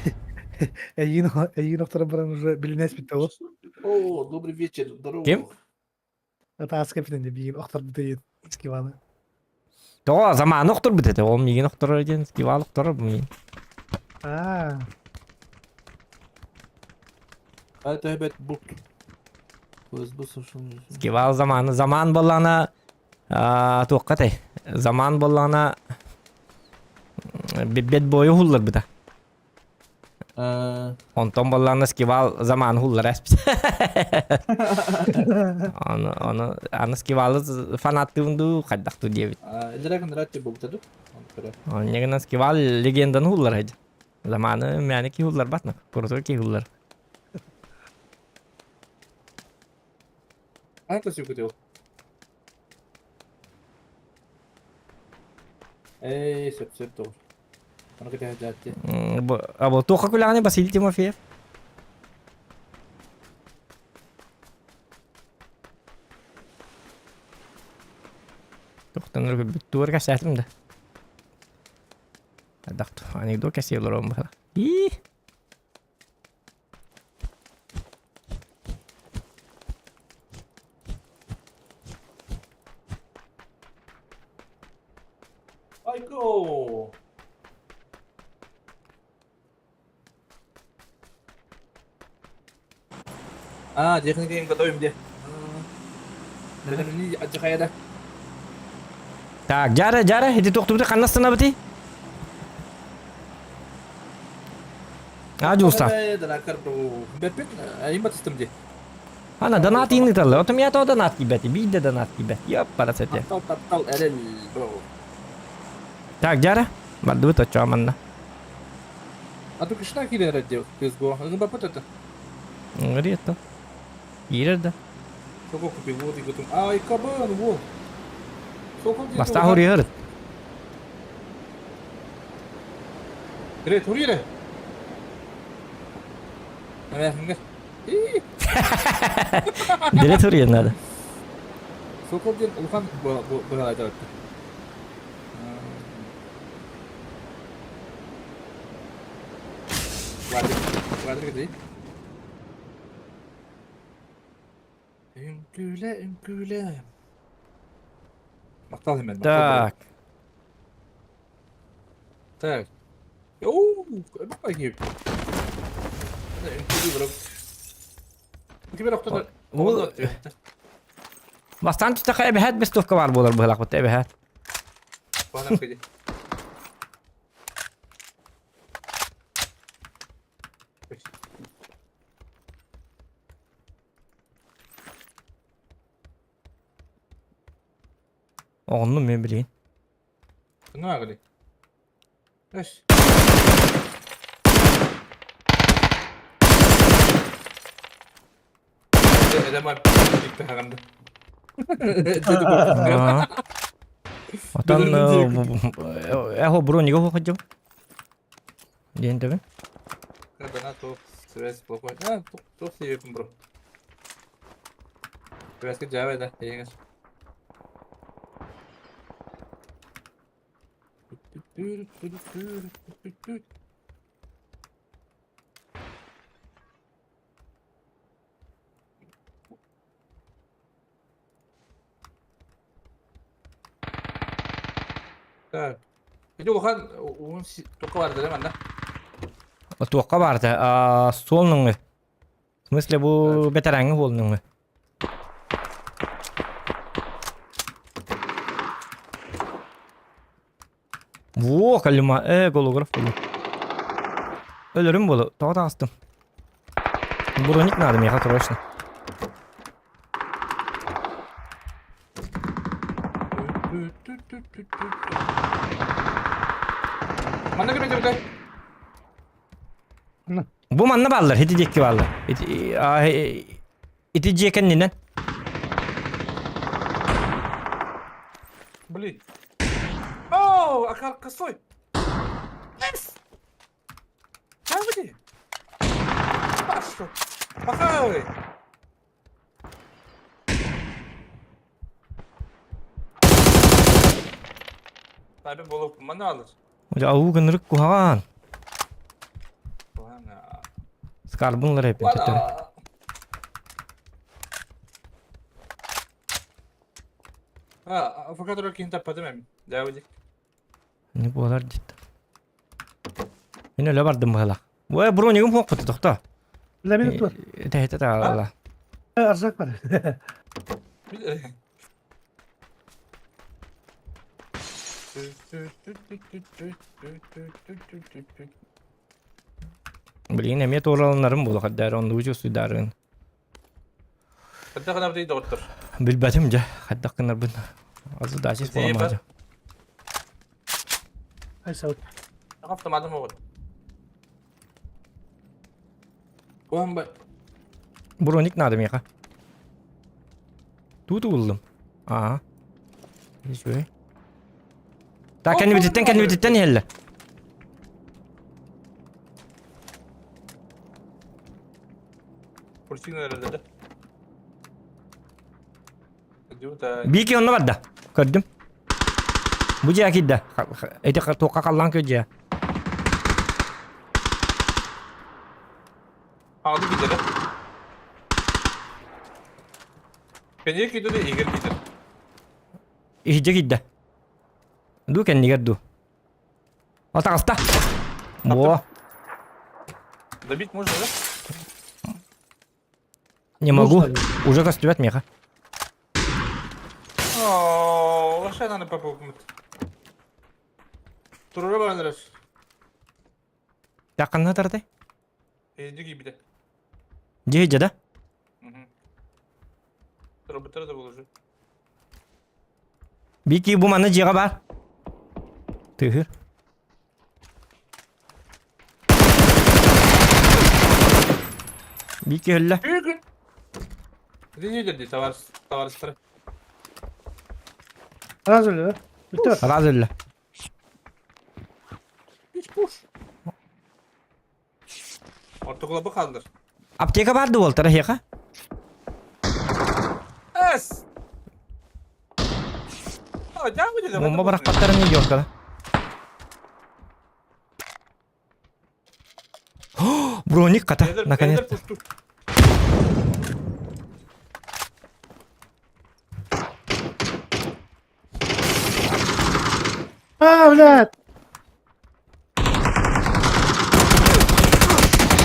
Эйиин эйиин охторон баран уже билинэспит ол. О, добрый вечер, здорово. Ким? Атааска эпитин биир охторбут ыйын Скиваны. Тоҕо заманы охторбут этэ, ол миигин охторор диэн Скивал охторор бу миигин. Аа. А это опять бут. ФСБ совершенно. Скивал заманы, заман буоллаҕына туохха этэй? Заман буоллаҕына бэт бойу уһулларбыта. Онтон буоллаҕына Скивал заман уһуллара эспит. Ону, ону, аны Скивалы фанаттыыбын дуу, хайдах дуу диэбит. Драгон Ратти буолбута дуу? Онньа гынан Скивал легенданы уһуллар эдь. Заманы мээнэ киһи уһулларбат на, крутой киһи уһуллар. А это все хотел. Эй, сөп сөп тоҕус. Аны кэтэһэ дьаатти. А вот туохха күлэҕиний Василий Тимофеев? Туохтан өргүбүт туор кэсээтим да. Ардах анекдот кэсиэ олорон баһа. Ии! Айко! А, техникаем готовим где? Адьахайда. Так, дьара, дьара, ити тохтубута ханна станабытый? А, дьулустаах. Ана донат иин ыыталлар. Отом я то донат киирбэти, биирдэ донат киирбэт. Ёп, парасете. Таптал, таптал, эрэл, бро. Так, дьара, бардыбыт оччоҕо манна. А то кишна киирэр отдел, CSGO. Ыгыбаппыт это. Ыҥырыа то. Киирэр да. Сколько купил? Вот и готов. Ай, кабан, вот. Сколько где Бастаах уруйар. Тре, турире. Деле туруйан надо. Сокол диэн улахан быһаайда Үҥкүүлэ, үҥкүүлэ. Махтал hemen. Так. Так. Оу, бак Ол Бастаан түстэххэ эбэһээт бестовка баар буолар быһалаахпыт эбэһээт. Оҕоннум мен билигин. Ну, Эш. Отон эхо бронига хоходжум. Диэн төбүн. Связь плохой. А, туох себеппин бро. Связька жабай да, эйиңес. Так. Ити улахан уун туохха баар манна? Туохха баарта? Суол нөҥүө. В смысле бу бэтэрээҥҥи уол нөҥүө. Во, калима, голограф буолу. Өлөрүм буолу, тоҕо таҕыстым. Броник надо миэхэ срочно. Манна ким этэ Бу манна бааллар, ити диэки бааллар. Ити, ити дьиэ кэннинэн. Блин. О, акар косой. Yes! Хавди. Пашу. Пахай. Tabi bolup маны алыр. Дьэ, уу гынырык куһаҕан. Скарбын ылар эппин төттөрү. А, авокадо киһин таппатым эми. Дәвдик. Не буолар дит. Мин өлө бардым быһыла. Ой, бронигым хуохпута тохто. Лэмин тур. Тэһитэ таала. Арзак бар. Блин, эмиэ туораланарым буолуох эрдээр, оннугу чувствуйдаарыын. Хайдах гынабытый доҕоттор? Билбэтим дьэ, хайдах гынарбын. Задача буоламаһа. Айсабыт. Автоматым оҕот. Бомба. Броник надо миэхэ. Тут угуллум. Аа. Үчүгэй. Так, кэннибититтэн, кэннибититтэн иһэллэр. Бики онно барда. Көрдүм. Бу дьиэ киирдэ. Эти туохха халлаан кө дьиэ. Алды киирдэ. Кэннигэр киирдэ да игэр киирдэ. Иһдьэ киирдэ. Ду кэннигэр ду. О, таҕыста. Во. Добить можно, да? Не могу. Уже көстүбэт миэхэ. О, лошадь попробовать. Турура баран Тахханна тартай? Эйди киирбитэ. Дьиэ да? Роботтар да буолар. Бики бу манна дьиэҕэ баар. Тыһыр. Бики өллө. Дии товарищ товарищтар. Раз өллө. Бүттэ. Раз өллө. Ортокулабы хааллар. Аптека бар да буолтара эһиэхэ? Эс! Бомба бырахпаттарын идиоткала. Броник хата, наконец-то. А, блядь!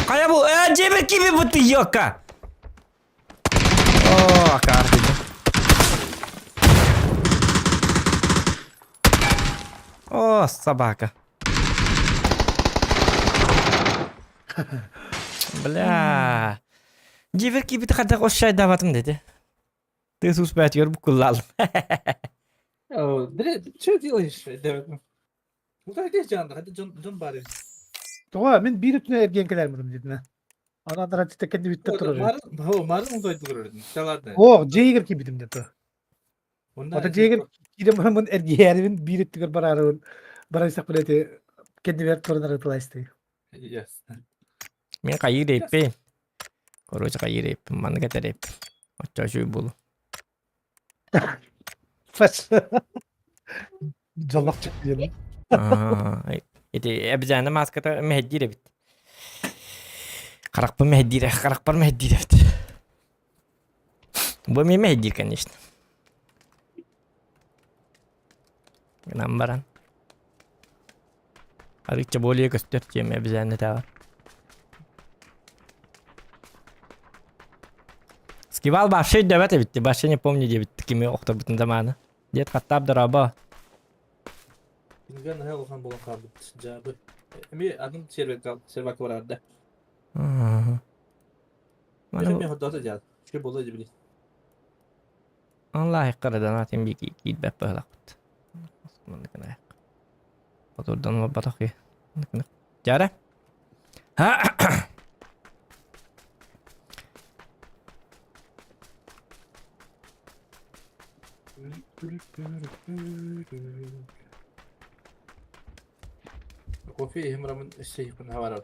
Хайа бу, э, дьиэбэр киби бу ты ёка! О, карты. О, собака. Бля. Дьиэбэр киирбит хайдах ошшайдаабатым деди. Ты суспэт буккуллаалым. Что делаешь? Ну так здесь жан, хата дьон дьон баар. Тоҕо мин биир өттүнэн эргиэн кэлэрмитим диэтинэ. Аны анараа кэннибиттэн турар. Марын, марын удойдулар. Ладно. О, дьиэгэр киирбитим диэтэ. Ото дьиэгэр киирэн бараммын эргийээрибин биир өттүгэр бараарыбын барайсах билэти кэннибэр туран арытылайсты. Yes. Мин хайыы реппин. Короче, хайыы реппин, маннык этэр реппин. Оччо үчүгэй буолуо. Фас. Дьоллох чык диэн. Ити эбизээнэ мааската мэһэйдиир эбит. Харахпын мэһэйдиир, харахпар мэһэйдиир эбит. Бу эмиэ мэһэйдиир, конечно. Гынан баран. Арыычча более көстөр тиэмэ эбизээннэтээҕэр. Скивал вообще өйдөөбөт эбит, вообще не помню диэбит кими охторбутун замана. Дед хаттаап дорообо. Кинигэ наһаа улахан буолан хаалбыт дьаабы. Эми атын сервак сервак барарда. Маны хотдоото дьаат. Шү буолла дибили. Аллах карадан атын бики киирбэт быһалахпыт. Маннык Отурдан барбатах ки. Дьара. Кофе иһим рамын эссейхпин хаварар.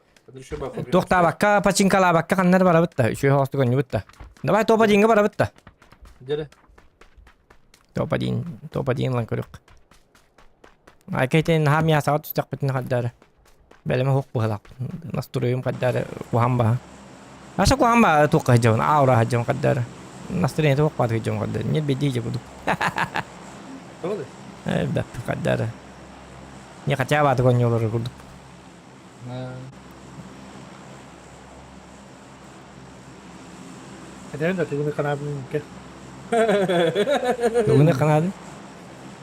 Туохтаабакка, пачинкалаабакка ханнар барабыт да, үчүгэй хоостук онньубут да. Давай топ-1 барабыт да. Дьэрэ. Топ-1, топ-1 ылан көрүөх. Айкайтен наһаа мясаҕа түстэхпитин хардары. Бэлэмэ хуох быһалаах. Настроем хардары уһан баһа. Аша куһаҕан ба туохха сылдьабын, аура сылдьабын хардара. Настроение туох баат сылдьабын хардара. Нет бедии же буду. Тоҕо Э, бэп хардара. Не хотя бы атык онньолору курдук. Эдэрин да тугуну ханаабын кэ. Тугуну ханаадын?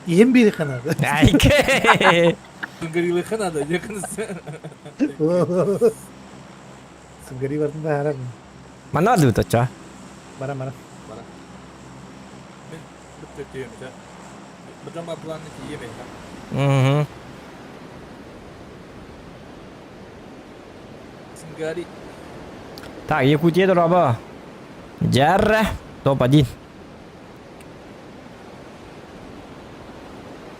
Иһин бири ханаады. Айке! Сынгырилыха надо, дьекыныс. Сынгыри бардын да харар. Манна бардыбыт оччо. Бара бара. Бара. Мен бүттө тиийем ча. Быдама планны тиийем Угу. Сынгари. Так, Якутия дороба. Дьэррэ. Топ-1.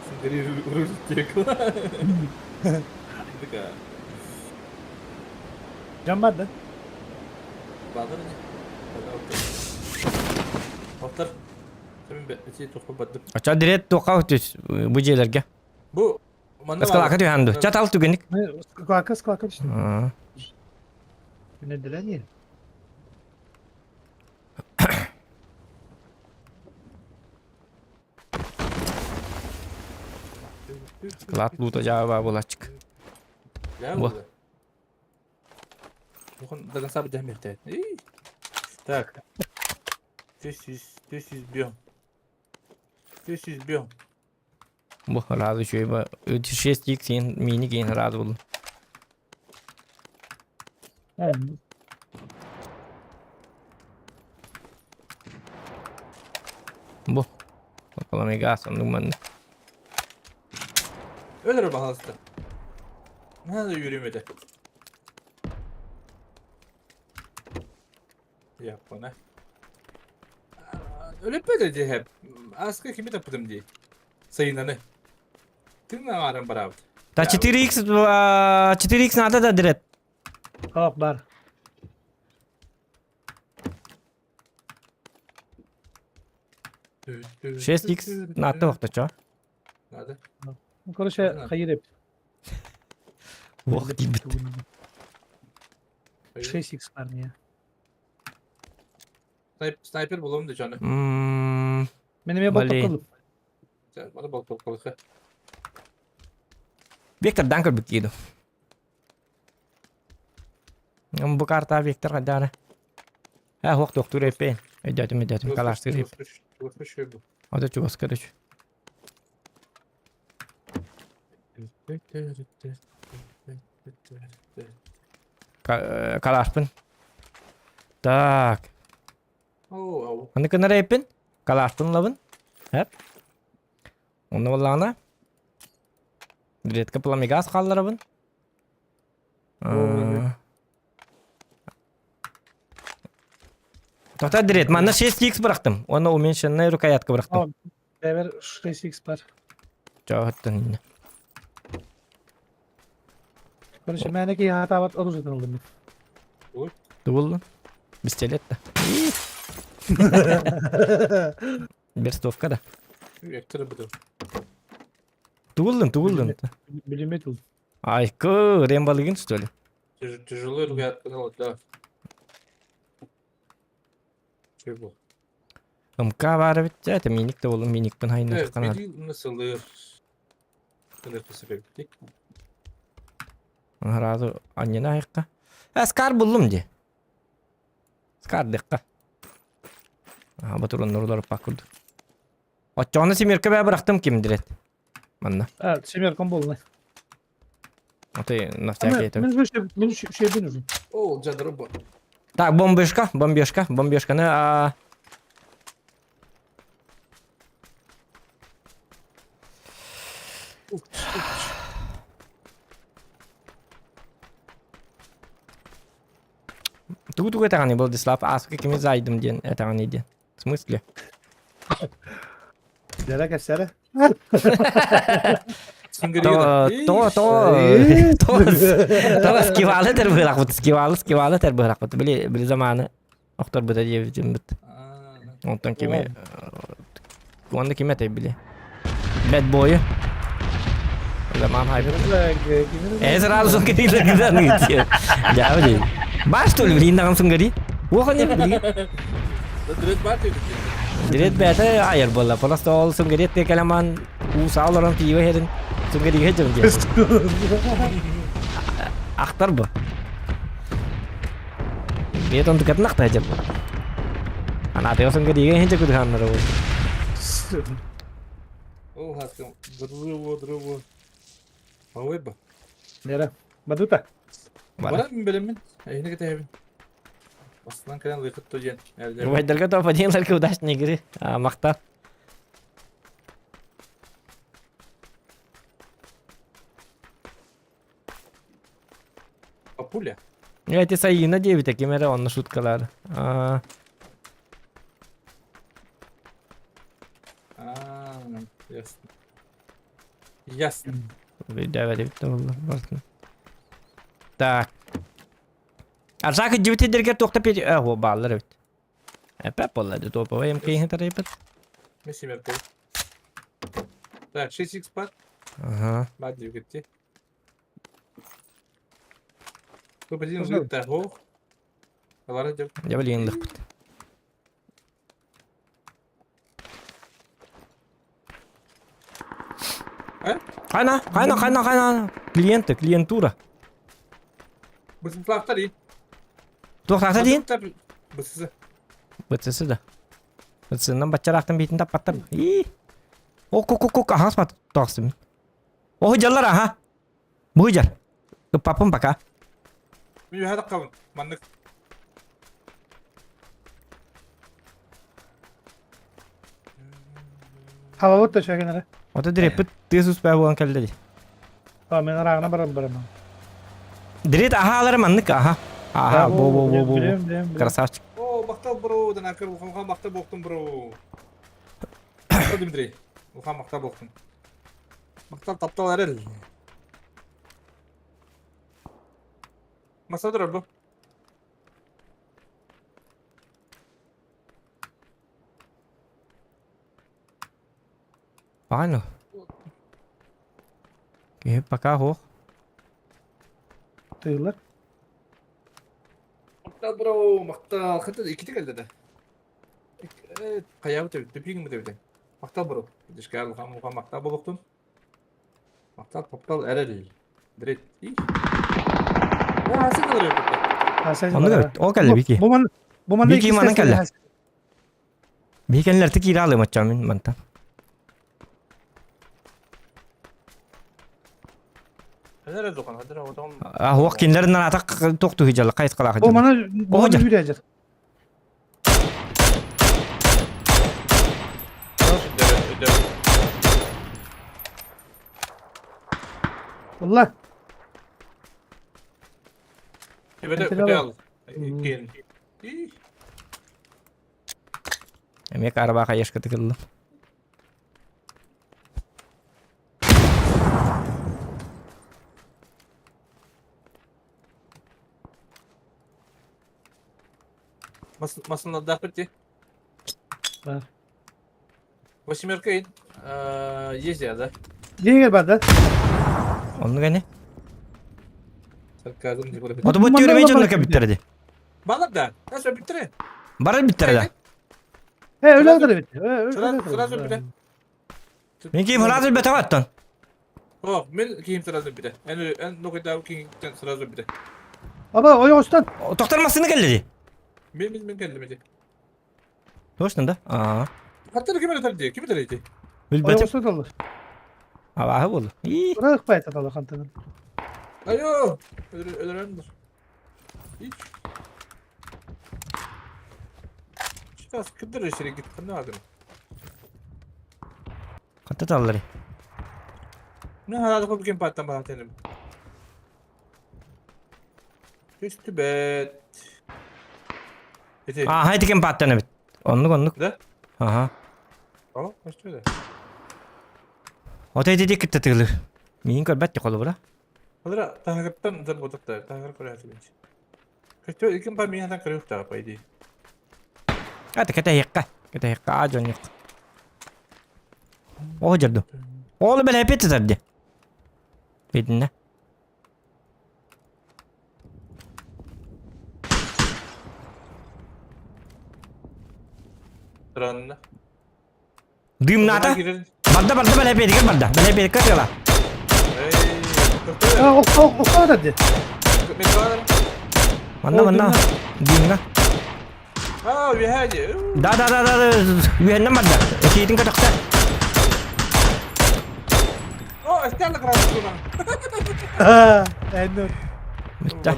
Сынгари рулетекла. Такая. Дьон бар да? Баҕар ини. Оттор. Оччо дирет туохха түс бу дьиэлэргэ. Бу манна Ыскалака түһэн дуу. Чат ал түгэнник. Склака, склака түстүм. Күнэдилэр диэн. Склад лута жаба булачык. Бу. До конца будем Так. 300 бьем. 300 бьем. Бу разы үчүгэй 6 x мини киин разы булдум. Бу. Bakalım газ оннук манна. Өлөр баһалыста. Надо yürümedi. Япона. Өлөппөтө дии хэп. Аска кими таппытым дии. Сайынаны. Тыын аҥааран бараабыт. Та 4x 4x надо да дирет. Хоп бар. 6x надо охточо. Надо. Ну, короче, хайыр эп. Ох, диэбит. 6x бар не. Снайпер булуом да дьону. Мен эмиэ Блин. болтокколуп. Бары болтокколуха. Виктор дан көрбүт кииду. Бу карта Виктор хаддара. Э, хуох туохтуур эппин. Өйдөөтүм, өйдөөтүм, калаштыыр эп. Ото чугас короче. Калашпын. Так. Аны кынар эппин. Калашпын лабын. Эп. Онно буоллаҕына Редко пламегаз хаалларабын. Тота дирет, манна 6x бырахтым. Оны уменьшенная рукоятка бырахтым. Бэбэр 6x бар. Чоһоттон инне. Короче, мээнэ киһи аатаабат оружиетын ыллым мин. Тубуллун. Пистолет да. Верстовка да. Вектор буту. Тугуллун, тугуллун. Бүлүмөт ыл. Айкы, рембалыгын что ли? Тяжело рукоятка да. Чего? МК баар эбит это миник да болун миникпин хайнар канат. Насылыр. Сразу аннена айыкка. Э, скар буллум ди. Скар дыкка. А, батурун нурлар пакуд. Оччоҕуна семерка бээ бырахтым ким дирет. Манна. А, семеркам болна. А ты на всякий это. Мен мен шөйбүн уже. О, жадыры Так, бомбежка, бомбежка, бомбежка. А... Тугу тугу этэҕиний Владислав, ааска кими зайдым диэн этэҕиний диэн. В смысле? Дьэрэ кэпсэрэ. То то то то то скивалы этэр быһыылаахпыт, скивалы скивалы этэр быһыылаахпыт. Били били заманы охторбута диэбитим бит. Онтон кими уонна кими этэй били? Bad boy. Заман хайп. Э, сразу сунгari лагдан. Я блин. Бар что ли, блин, даҕан сунгari? Уоха не билигин. Дред бар диэбит. Дред бэйэтэ айар буолла. Просто ол сунгарет кэлэман уу саа олорон пиво иһэрин сунгарига дьон диэн. Ахтар бу. Бэйэтэ онтукатын ахтар дьон. Анаатыга сунгарига иһин дьокутуханнары ол. Ол хатын дырыво дырыво. Ауэба. Нера. Бадута. Баран мин билэммин. Эһини кэтэһэбин. Бастан кэлэн лыхыт то диэн. Убайдарга топ-1 удачной игры. Махтал. Папуля. Эти Саина диэбитэ ким эрэ онно шуткалар. А, ясно. Ясно. Так. Аржак дьибитидергер туохта пи о бааллар эбит. Эпэ болла ди топовай МК тарайбыт. Мен семерка. Так, 6x пар. Ага. Баар диэбиккит Топ-1 жить ох. Алара деп. Я билигин лыхпыт. Э? Хайна, хайна, хайна, хайна. Клиенты, клиентура. Бысымсылаахтар и. Туохтаахта диин? Бысысы. Бытсысы да. Бытсынан баччараахтан биитин таппаттар. И. Ок, ок, ок, ок, аһас бат тоқсым. О, жаллар, аха. Бу жар. Папым пока. Мен үһэ таққабын. Маннык. Халабыт да шагын эрэ. Ото диреппит тыас успаа буолан кэллэ дии. А мен араагына баран барамын. Дирет аха алары маннык аха. Аха, бо бо бо бо. Красавчик. О, мактал бро, данакыр улхан мактал болуктун бро. Мактал Дмитрий. Улхан мактал болуктун. Мактал таптал эрэл. Масадыр бу. Аны. Киһи пока суох. Тыылар. Мактал бро, мактал. Хата иккити кэллэ да. Хайаабыт эбит, түпиҥ эбит. Мактал бро. Дишкар улахан улахан мактал болуктун. Мактал таптал эрэл. Дрет. Аа, сен алар Оннук эбит. Ол кэллэ Бики. Бу ман бу манна Бики манан кэллэ. Бикенлерти киирэ алым оччоомин мантан. Аһуох кинилэр наратак туох туһуйдьалла хайысхалаах Бу маны бу маны үүрээжер. Улла. Эмиэ карабаха ешка тыкыллым. Масынладаах ти. Бар. Восьмерка есть да? Дигер бар да. Онну гene. Сарказм деп ойлап. Ото бу түрмө дьонно кэбиттэр Балар да. Nasıl bitti? Барар биттэр да. Э, өлө өтөр бит. Сразу бите. Мен кийим сразу бите баттан. О, мен кийим сразу бите. Эн эн нокайда кийим сразу бите. Аба, ойоҕостон. Тохтор массыына кэллэ дии. Мен мен мен келдим эти. Точно да? Аа. Хаттар ким өтөр дии? Ким өтөр эти? Билбэтим. Ойоҕостон толлар. Абааһы буолла. Ии. Ыраах байта талар хантанын. Айо! Өлөрөм dur. Hiç. Сейчас кыдыр içeri git. Ne aldın? Хатта таллары. Ne herhalde kopuk pattan bana tenim. Üstü bet. Eti. Аа, ити кем паттан эбит. Оннук оннук. Да? Аха. Tamam, üstü de. Ото ити кытта тыгылыр. Миин көрбөт холобура. Алра тагырттан зар ботакта, тагыр көрәсе бенч. Көтө икин па мин хатан көрөк та по идее. Ата кете хекка. Кете хекка а дьон yok. О жерду. Ол бэл хепет тарди. Бидинне. Странно. Дымната. Барда барда бэлэпиэтигэр барда. Бэлэпиэткэ тыала. Манна манна. Дымҥа. Аа, үөһээ дии. Да да да да үөһэннэн барда. Этиитин көтөхтө. О, эстяна градусuna. Эннер. Бүттэ.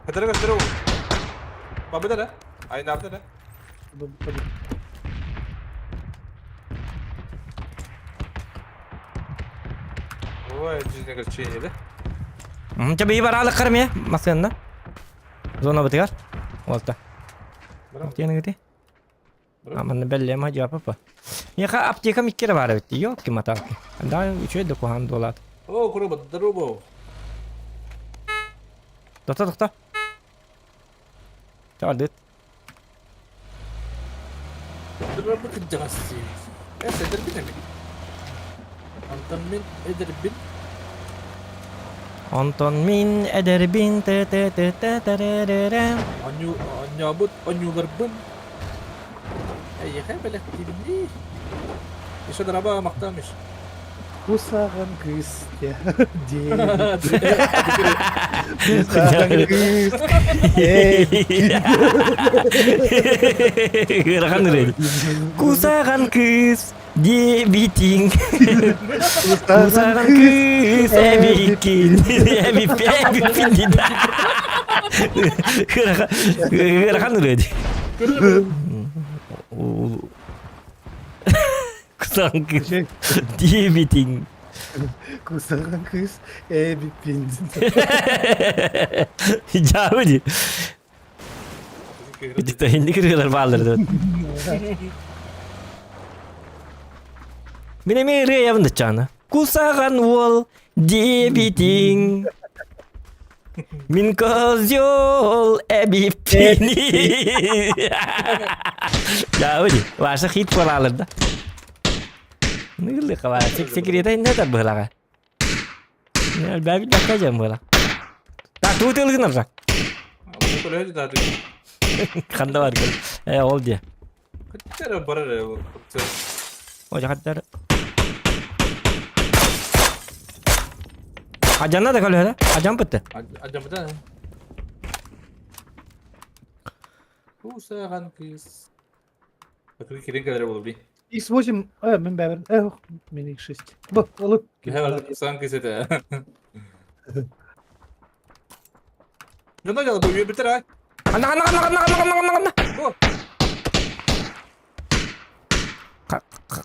Хатара көстөрө. Бабыда да. Айнарда да. Ой, жизнь огорчение, да? Чэ бии бараалык кармия массыанна. Зона бытыгар. Уолта. Тиэнигити. Аманна бэллэм хадьа папа. Яха аптека миккере бар эбит. Ёлки маталки. Да, үчүгэй да куһаан дуолаат. О, куруба, здорово. Тохто, тохто. Чаардыт. Дурабы кырдьаҕас дии. Эс эдэрбин эми. Онтон мин эдэрбин. Онтон мин эдэрбин тэ тэ тэ тэ тэрэрэрэ. Онньуу онньообут онньууларбын эйиэхэ бэлэхтиибин дии. Еще дораба махтаамыш. Кусаҕан кыыс диэн. Кусаҕан кыыс Ыарахан ырыа. Кусаҕан кыыс диэбитиҥ. Кусаҕан кыыс эбиккин. Эбиппин дии. Ыарахан ырыа дии. Кусаҕан кыыс диэбитиҥ. Кусаҕан кыыс эбиппин. Дьаабы дии. Инник ырыалар бааллар да. Мин эмиэ ырыа айабын да чаана. Кусаҕан уол диэбитиҥ. Мин козел эбиппин. Дьаабы дии. Ваша хит буолаалар да. Ныгыллыха баа. Секрета иннэ да быһылаҕа. Элбээбит бакка дьон буола. Так, тугу тыалыгын аржак? Ханда бар кел. Э, ол дии. О, жахаттар. Ажанна да көлөһө Ажан бытты. Ажан Кусаган кыз. Кирин кэлэрэ буолуо X8, мин бэбэр, мин X6. Бу, олук. Кусаган кыз этэ. Дьоно дьала бу үөрбүттэр ай. Ханна, ханна, ханна, ханна, ханна, ханна, ханна. Бу.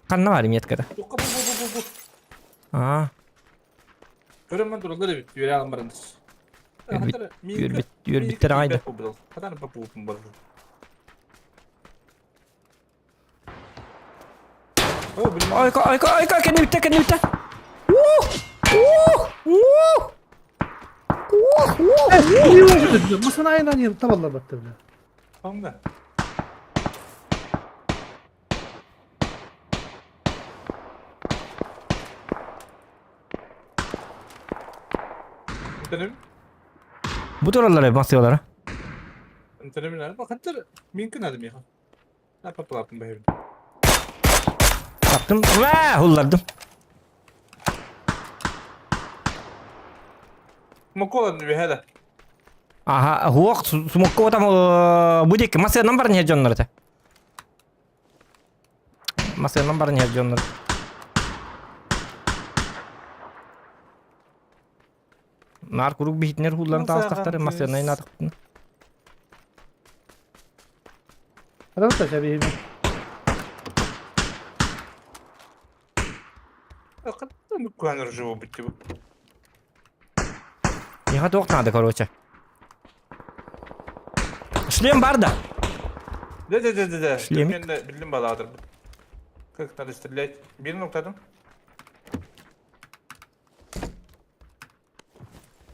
Ханна бар меткада? Бу бу бу бу. Аа. Көрөн мен тураллар эбит, үөрэ алан баран. Үөрбүт, үөрбүттэр аҕайда. Хатан папуупун бар. Ойко, ойко, ойко, кэннибиттэ, кэннибиттэ. Уу! Уу! Уу! Уу! Масана айынан табаллар батты бile. Ханна. Интенем? Бу тураллар басыалара. Интенем Бакаттар минкин адым яха. Напапалапын бэйбин. Таптым. Ваа, хуллардым. Моколан үһэ Аха, хуох сумокко там бу диэки масыанан баран иһэр дьоннор этэ. Масыанан баран иһэр дьоннор. Наар куруук биһитинэр хуулларын таҕыстахтар массыанай наатахпытына. Хорошо, сейчас Куаныр живу быть типа. Миэхэ туох надо, короче. Шлем бар да? Да, да, да, да, да. Шлемик. Мен билим балаадыр. Как надо стрелять? Бирин октадым.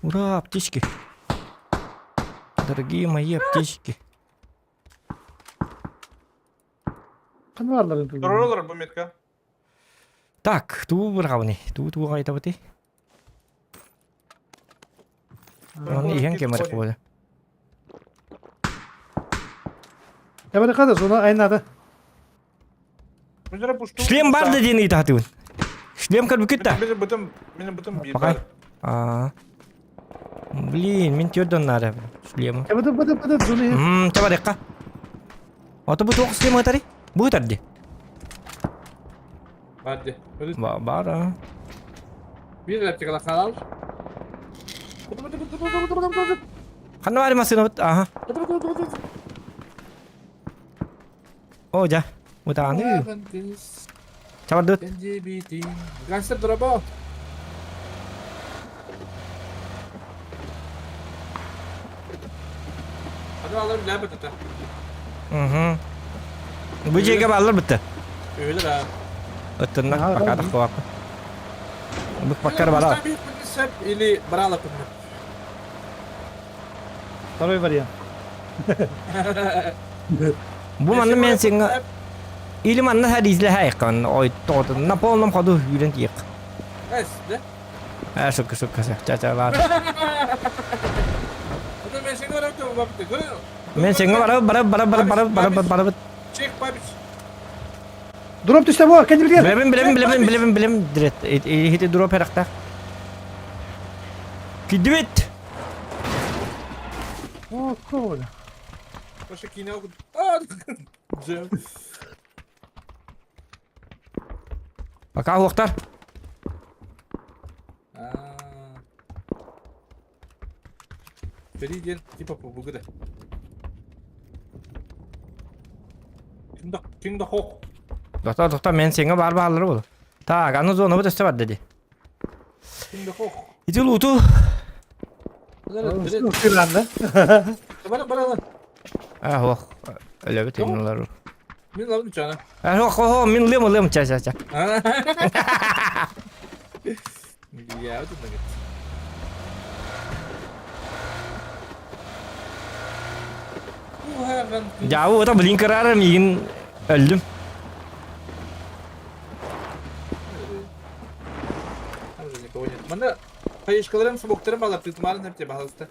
Ура, аптечки. Дорогие мои аптечки. Ханварларын Туролар бу метка. Так, туу бырҕабыный? Туу тууга айтабытый? Оны иһэн кэмэрэх буолла. Эбэри зона айнады. Шлем бар да диэн ыйытаатыбын. Шлем көрбүккүт да? Менин бытым, менин бытым бир Пакай. бар. Аа. Блин, мин төрдөн наара шлему. Эбэти быты быты зона. Мм, табарыкка. Ото бу туох шлем ытари? Бу ытар ди. Бар ди. Бар а. Бир лаптикала халал. Ханна бар машина бут. Аха. О, жа. Утааны. Чабардыт. Гангстер дроба. Hadi alırım gel бітті. Угу. Бу жеге баллар бітті. Öyle ha. Ыттынна пока да хуап. Бу пока бара. Или брала Второй вариант. Бу манна мен сеңа или манна хәризле хайкан ой тот на полном ходу үйрен тиек. Эс, да? А шука шука ча ча бар. Мен сеңе барып Мен сеңе барып барып барып барып барып барып барып. Чек бабич. Дроп түстэ бу, кэнди билген. Билебин билебин билебин билебин билем дирет. Хити дроп herакта. Кидибит. О, коля. Вообще кино. А, Джем. Пока хуактар. Бери ден типа побугда. Кимда хох. Доктор, доктор, мен сеңе бар баалары бол. Так, аны зона бу төстө бар деди. Кимда хох. Ити луту. Кыранды. Бара бара. А, хох. Өлөбүт инлар. Мен лабын чана. А, хох, хох, мен лем лем ча ча ча. Я вот это. Жабы ота блинкерары мигин өлдүм. Мында хаешкаларым смоктарым алып тытмарын хеп баһалыста.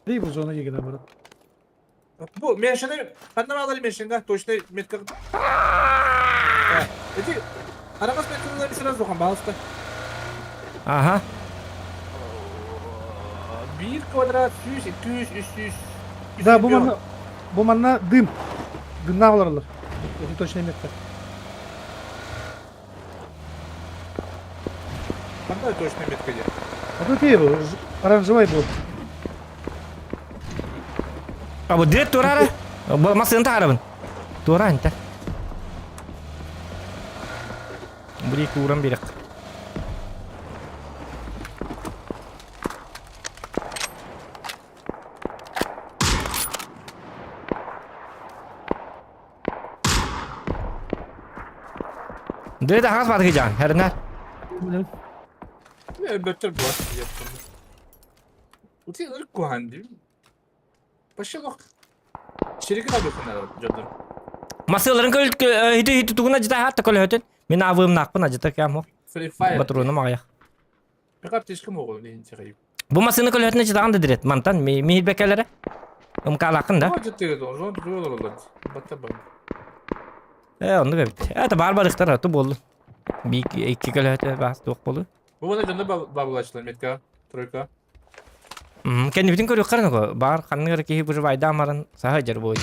Дей бу зона егене барып. Бу меншене ханна алар меншенге точно метка. Эти арагас меткалар сразу хан баһалыста. Ага. 1 квадрат 100 200 300. Да, бу манна бу манна дым. Дымна аларлар. Это точно метка. Кандай точно метка де? А тут и бу, оранжевый бу. А бу директ турары. Бу масын тарабын. Тура инте. Бу курам бирек. Директ хас баты жан, хернер. Бөттөр бу. Ути ырк куханди. Пошел. Шерики табысын жодор. Масыларын көл хити хити тугуна жита хатта көл хөтен. Мен авым нақпын ажыта кям хо. Free Fire. Батруны мағая. Пикап тишким оғыл не чыгып. Бу масыны көл хөтен житаган да дирет. Мантан ми михил бекелере. Ымкалакын да. О жыттыгы зон жол олар. Батта бар. Э, онда бит. Это бар бар ыктар ату болду. Би икки көл хөтө бас тук болду. Бу бана жонда бабылачлар метка. Тройка. Кенди битин көрүк караны бар канныгар кихи бу байда маран саха жер бой.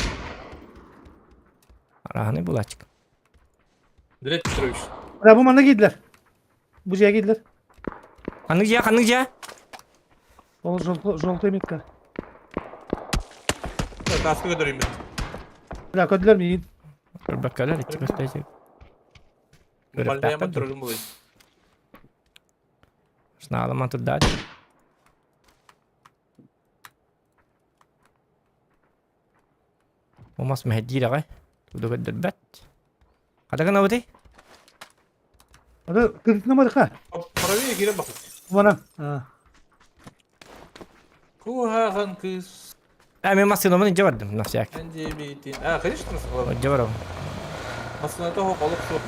Араханы булачык. Direkt Петрович. Да, бу манна кийдилер. Бу жеге кийдилер. Каннык жа, каннык жа. Ол желтый желтый метка. Таскы көтөрөйм. Да, көдүлөр миин. Баккалар ичи көстөйсү. Балдаямын тургун булай. Снаалама турда. Omас мехдир агай. Туда көддөрбөт. Кадаган абыты? Ада кырдына марка. Правее кирен бакыт. Бана. А. Кухаган кыз. А мен масынымын инже бардым, на всякий. Энди битин. А, конечно, насылам. Инже барам. Масыната хоколук шу.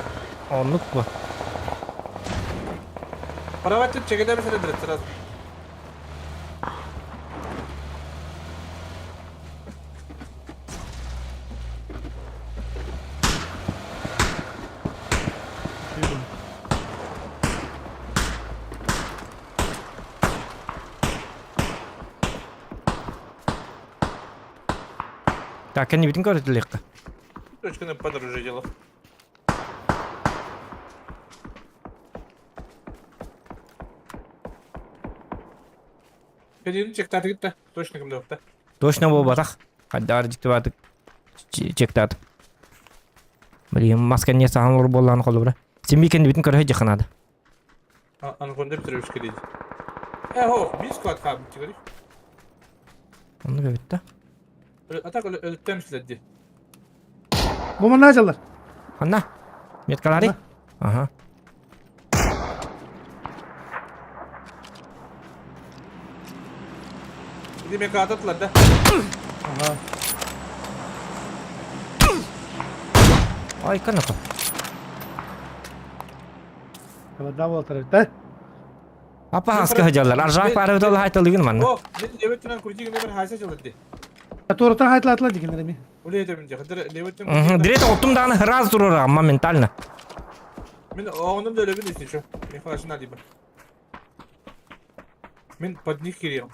Оннук бу. Праватып чегеде меселе дирет сразу. Так, кэннибитин көрүтүлүөххэ. Точканы подороже дело. Кэлин чектаатыгыт да, точно ким да. Точно буолбатах. Хайдаар дьиктибаатык чектаат. Блин, маска не сахан олор буоллаан холобура. Симми кэннибитин көрө дьиха надо. Анаконда Петрович кэлиит. Э, хо, биир склад хаабыт тигэрий. Онну бэбитта. Атак өлөттөм силерди. Бу манна дьаллар. Ханна? Меткалары? Ага. Иди мека ататылар да. Ага. Ай, канака. Да буолтар да. Апа хаска хадьаллар. Аржаак бары быталла хайталыгын манна. О, мен леветтен крутигин бер хайса жылды. Туорутан хайталаатылар дигеннер эми. Уле этемин же. Хадыр леветтен. Дирет оттум дааны раз турар моментально. Мен оғыным да өлөбүн если что. Мен флашына либо. Мен под них кирием.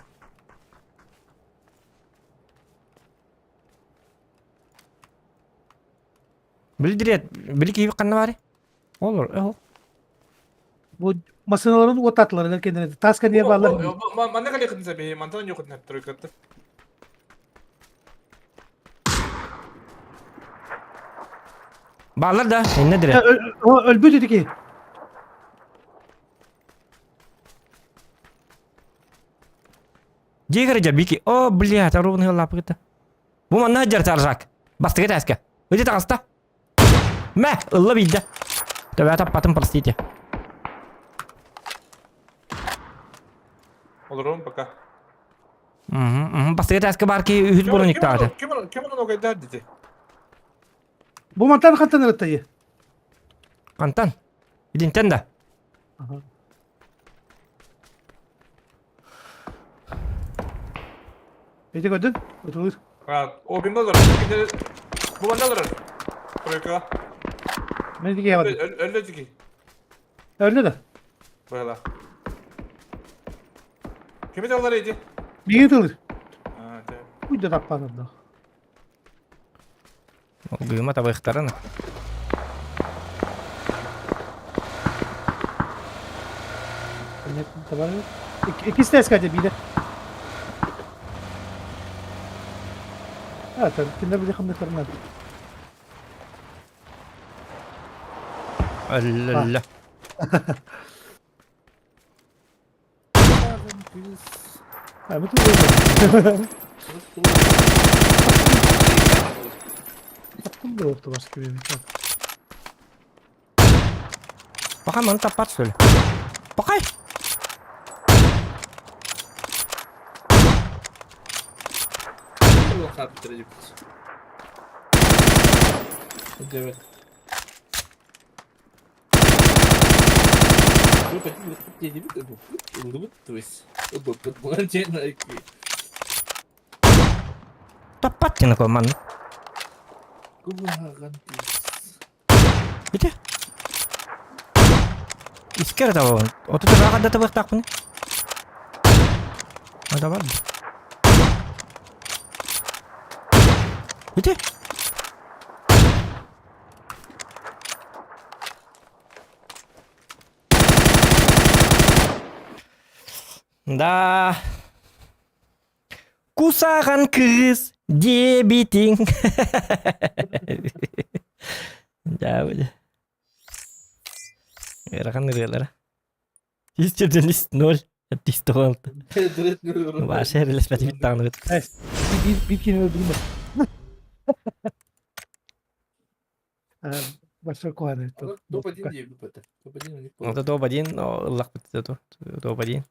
Билдирет, били киһи ханна баары? Олор, э Бу массыналарын уоттатылар элер кендер. Таска не баалар. Манна кали кытын сабе, мантан yok кытын тройкатты. Баалар да, инне дире. Өлбүт ити Дигер жабики. О, блядь, аруын хыллапыгыта. Бу манна жар таржак. Бастыгы тәске. Ыды таҕыста. Мә, ылла биирдэ. Төбө таппатым, простите. Олорум пока. Бастыгы тәске бар ки үһүс брониктаады. Ким ким оны огайдар диди. Бу мантан хантан ырыттайы. Хантан? Илинтен да. Эти көрдүн? Отулur. О, бимде олор. Бу манда олорор. Тройка. Мен тиге ябадым. Өллө тики. Өллө да. Была. Кими таллар эти? Биги тылыр. А, да. Уйда таппаныр да. Гыма табыхтарына. Иккис тәскә биде. А, там киндер биле хамдыктарынан. Өллө. А, мы тут Таптым да орто башка бир. Баха маны таппат что ли? Бакай! Девять. Таппат диэн манна. Бите? Искер табабын. Оту табаға да табықтақпын. Ада бар. Бите? Да. Кусаған кыз дебитиң. Да, бля. Ыарахан ырыалара. Тис жерден ноль. Тис тоғалты. Башы эрелеспәти бит тағаны бит. Бир бир кини өлдүрмө. Башка куаны. Топ-1 диye bir Топ-1 у них Это топ-1, но ыллах бит это. Топ-1.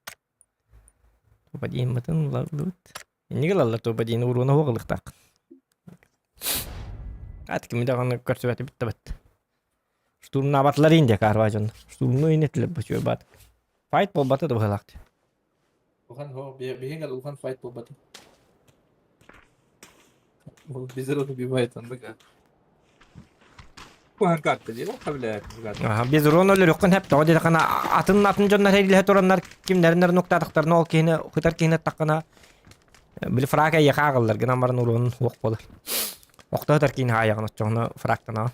Топ-1 мытын лалут. Инниге лаллар топ-1 уруна хоғылықтақ. Ат кими даганы көрсөбәти битте бит. Штурмна батлар инде карважон. Штурмну инетле бачы бат. Файт болбаты да бахалакты. Улхан хо биһиң улхан файт болбаты. Ол безрод убивает он быка. Улхан карта дии, бля, Аха, без урон өлөр өккөн хәп тоҕо диэтэххинэ атын атын дьоннор эрилиһэ тураннар кимнэриннэр нуктаатахтарына ол киһини хытар киһини таххына били фрака эйиэхэ ааҕыллар гынан баран уруонун суох буолар. Охтоотор киин хаайаҕын оччоҕуна фрактанаҕын.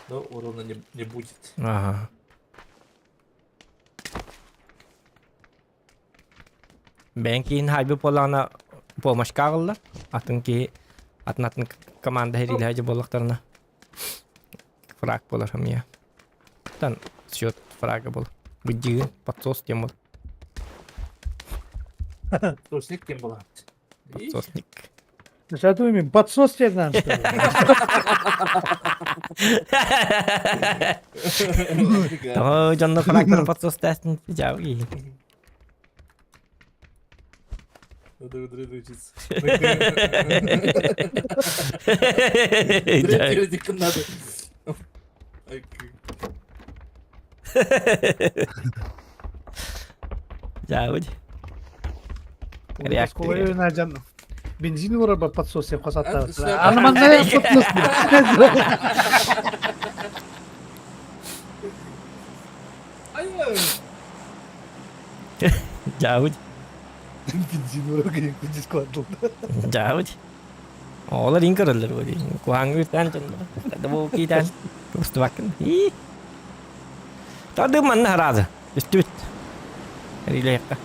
Но урона не, не будет. Ага. Бэйэҥ киин хайбы буоллаҕына помощка аҕаллар. Атын киһи атын-атын команда хэриилэһэ буоллахтарына фраг буолар эмиэ. Тан счет фрага был. Быдьыгын подсос тем был. Подсосник кем была? Подсосник. Сейчас думаем, подсос тебе надо, что ли? Тоҕо дьонно фрагтар подсос тестин жауги. Надо учиться. Надо. Жауди. Реактор. Бензин ураба подсос деп қосады. Анамандай подсос. Жауди. Бензин ураба дискладыл. Жауди. Олар ин көрөллөр бу дии. Куһаҥҥа үтэн дьонноро. Бу киитэн кыбыстыбаккын. Ии. Тады манна хараазы. Үстүбүт. Рилэйэххэ.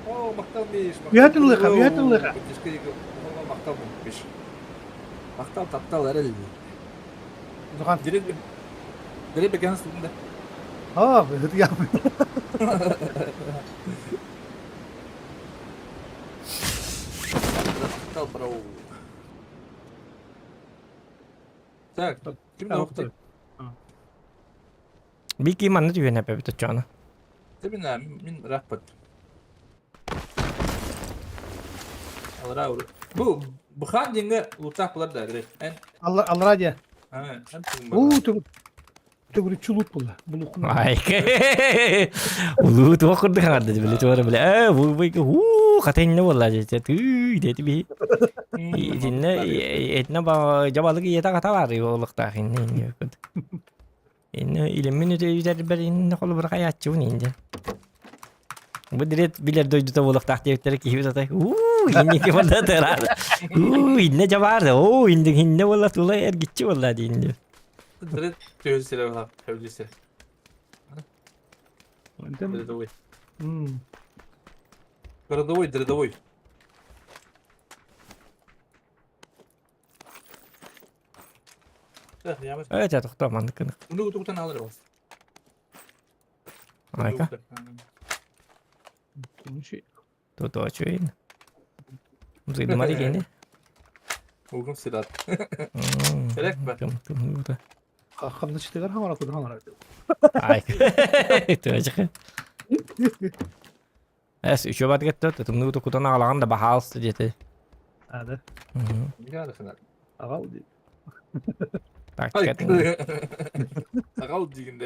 О, махтал Миш. Үһэтин ылыха, үһэтин ылыха. Махтал Миш. Махтал таптал эрэл. Духан. Дирек Дирек бекен сылында. А, я. Махтал бро. Так, ким да охты? Бики манна түһүөн эпэбит оччоҕуна. Мин мин рахпат. Алра Бу быхан диңге лутах булар да эн. Алра дия. Уу төгүрүччү лут булла. Булукун. Ай. Улуу туох курдук хаҥарды били туора били ээ бу бу уу хатынна буолла дьэ тыы дети би. Итиннэ этинэ ба жабалык ийэтэ хата бар олохтаах инне инне Инне илиммин үтэрбэр инне холобура хайааччыбын инде. Бу дирет билэр дойдута буолуохтаах диэбиттэрэ киһибит атай уу инники буолла тыраар уу инне дьабаар оо инде инне буолла тула эргиччи буолла диинде. Дирет төһүсэрэ буолла төһүсэрэ. Городовой. Городовой, городовой. Ээ, тохтоо маннык гына. Уну тутан алыр бас. Айка. Тото чуин. Зыйдымари кени. Угум сидат. Керек ба? Хамнычтыгар хамара куду хамара. Ай. Төөжө. Эс үчү бат кетти, тымныы тукутан аҕалаҕын да баһаалыста диэтэ. Ада. Аҕал дии. Так, Аҕал диигин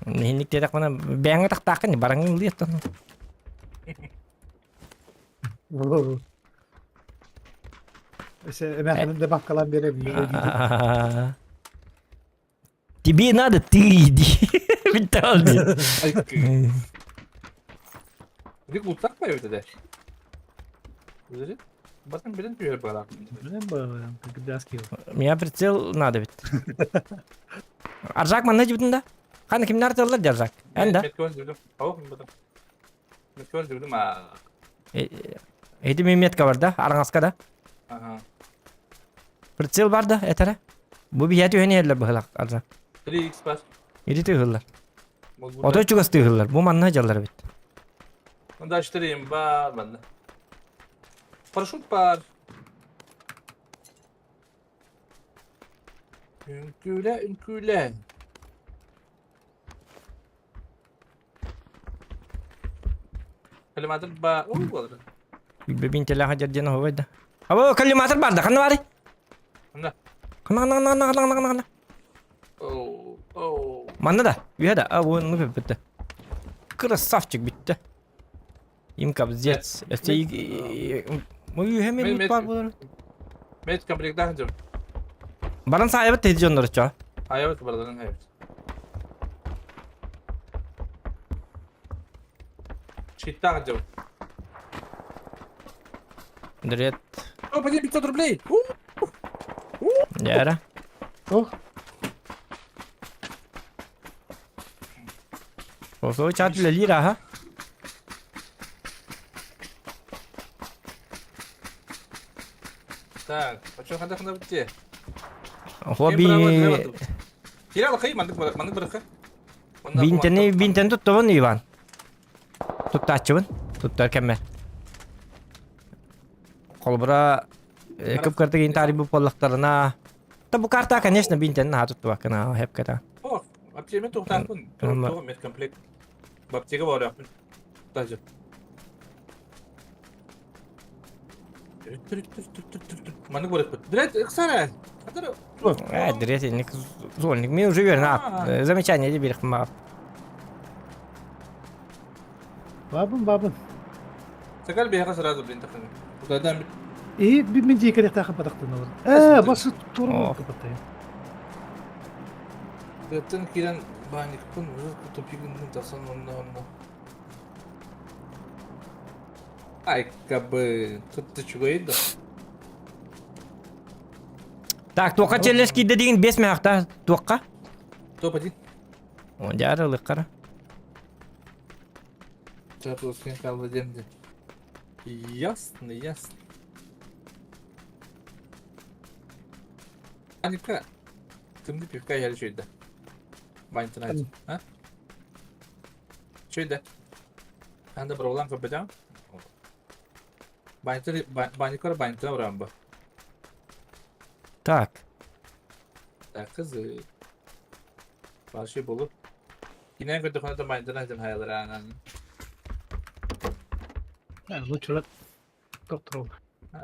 Иһинник диэтэхпинэ бэйэҥҥэ тахтааххын бараҥҥын ылыахтан. Эмээхинин да баккалаан биэрэбин. Тебе надо, ты иди. Бүтті дии. Бик луттак па өтөдө. Батын билен түһэр бара. Билен бара, когда скилл. Меня прицел надо ведь. Аржак манна жибитин да? Қаны кимнер тыллар Аржак? Эн да? Эти метка бар да, араңаска да. Ага. Прицел бар да, этэрэ. Бу биһиэ түһэн иһэллэр быһылах Аржак. 3x бар. Иди тыһыллар. Отой чугас тыһыллар. Бу манна дьаллар эбит. Мында 4 бар манна. Парашют бар. Үҥкүүлэ, үҥкүүлэ. Коллиматор ба... Уу, буолар. Билбэбин телеха дьэрдиэн оһобой да. Або, коллиматор бар да, ханна барый? Ханна? Ханна, ханна, ханна, ханна, ханна, ханна. Оу, оу. Манна да, үһэ да, а, ну бүттэ. Красавчик бүттэ. Им кобздец. Өстө үһэ мен бар болар. Мет комплектах дьон. Баран саайабыт теди дьоннор чо. Айабыт бардан айабыт. Щиттаах дьыл. Дред. О, 500 рублей! Дьэ Ох. Голосовой чат үлэлиир аха. Так, почему ханда ханда битте? Хобби... Кирилл, хай, мандык мандык бырыкка. Бинтени бинтен туттабын Иван. Туттааччыбын. Туттар кэммэр. Холобура кып-кырдык интари бу буоллахтарына Та бу карта, конечно, бинтен наһаа туттубаккын, хепкета. О, вообще мен туохтаахпын. Туох медкомплект. Баптига барыахпын. Даже. Маннык барыахпыт. Дред, ыксара. Э, дред, инник зольник. Мен уже верно. Замечание де берих ма. Бабын, бабын. Сакал биһиэхэ сразу блин тахсаны. Удадан И мин дии кэлиэхтээхин батахтын олор. Ээ, басы тура купаттайын. Тыаттан киирэн баанньыкпын тупигын тахсан онно онно. Ай, кабы, тут ты чугай да. Так, туохха челлендж киирдэ деген бес мээхта туохха? Топ-1. Дьара ылыххара. Чапловскин хаалла диэн дии. Ясно, ясно. Аника, тымныы пивка иһэр үчүгэй да. Баанньытын айт. А? Үчүгэй да. Хаһан да быраҕылаан көрбөтөҕүм. Баанньыттан баанньыкка баанньыттан быраҕан бу. Так. Так, кызы. Вообще болу. Кинэн көрдөххүнэ да майдана сылдьан хайалара аанан. Лучше доктор.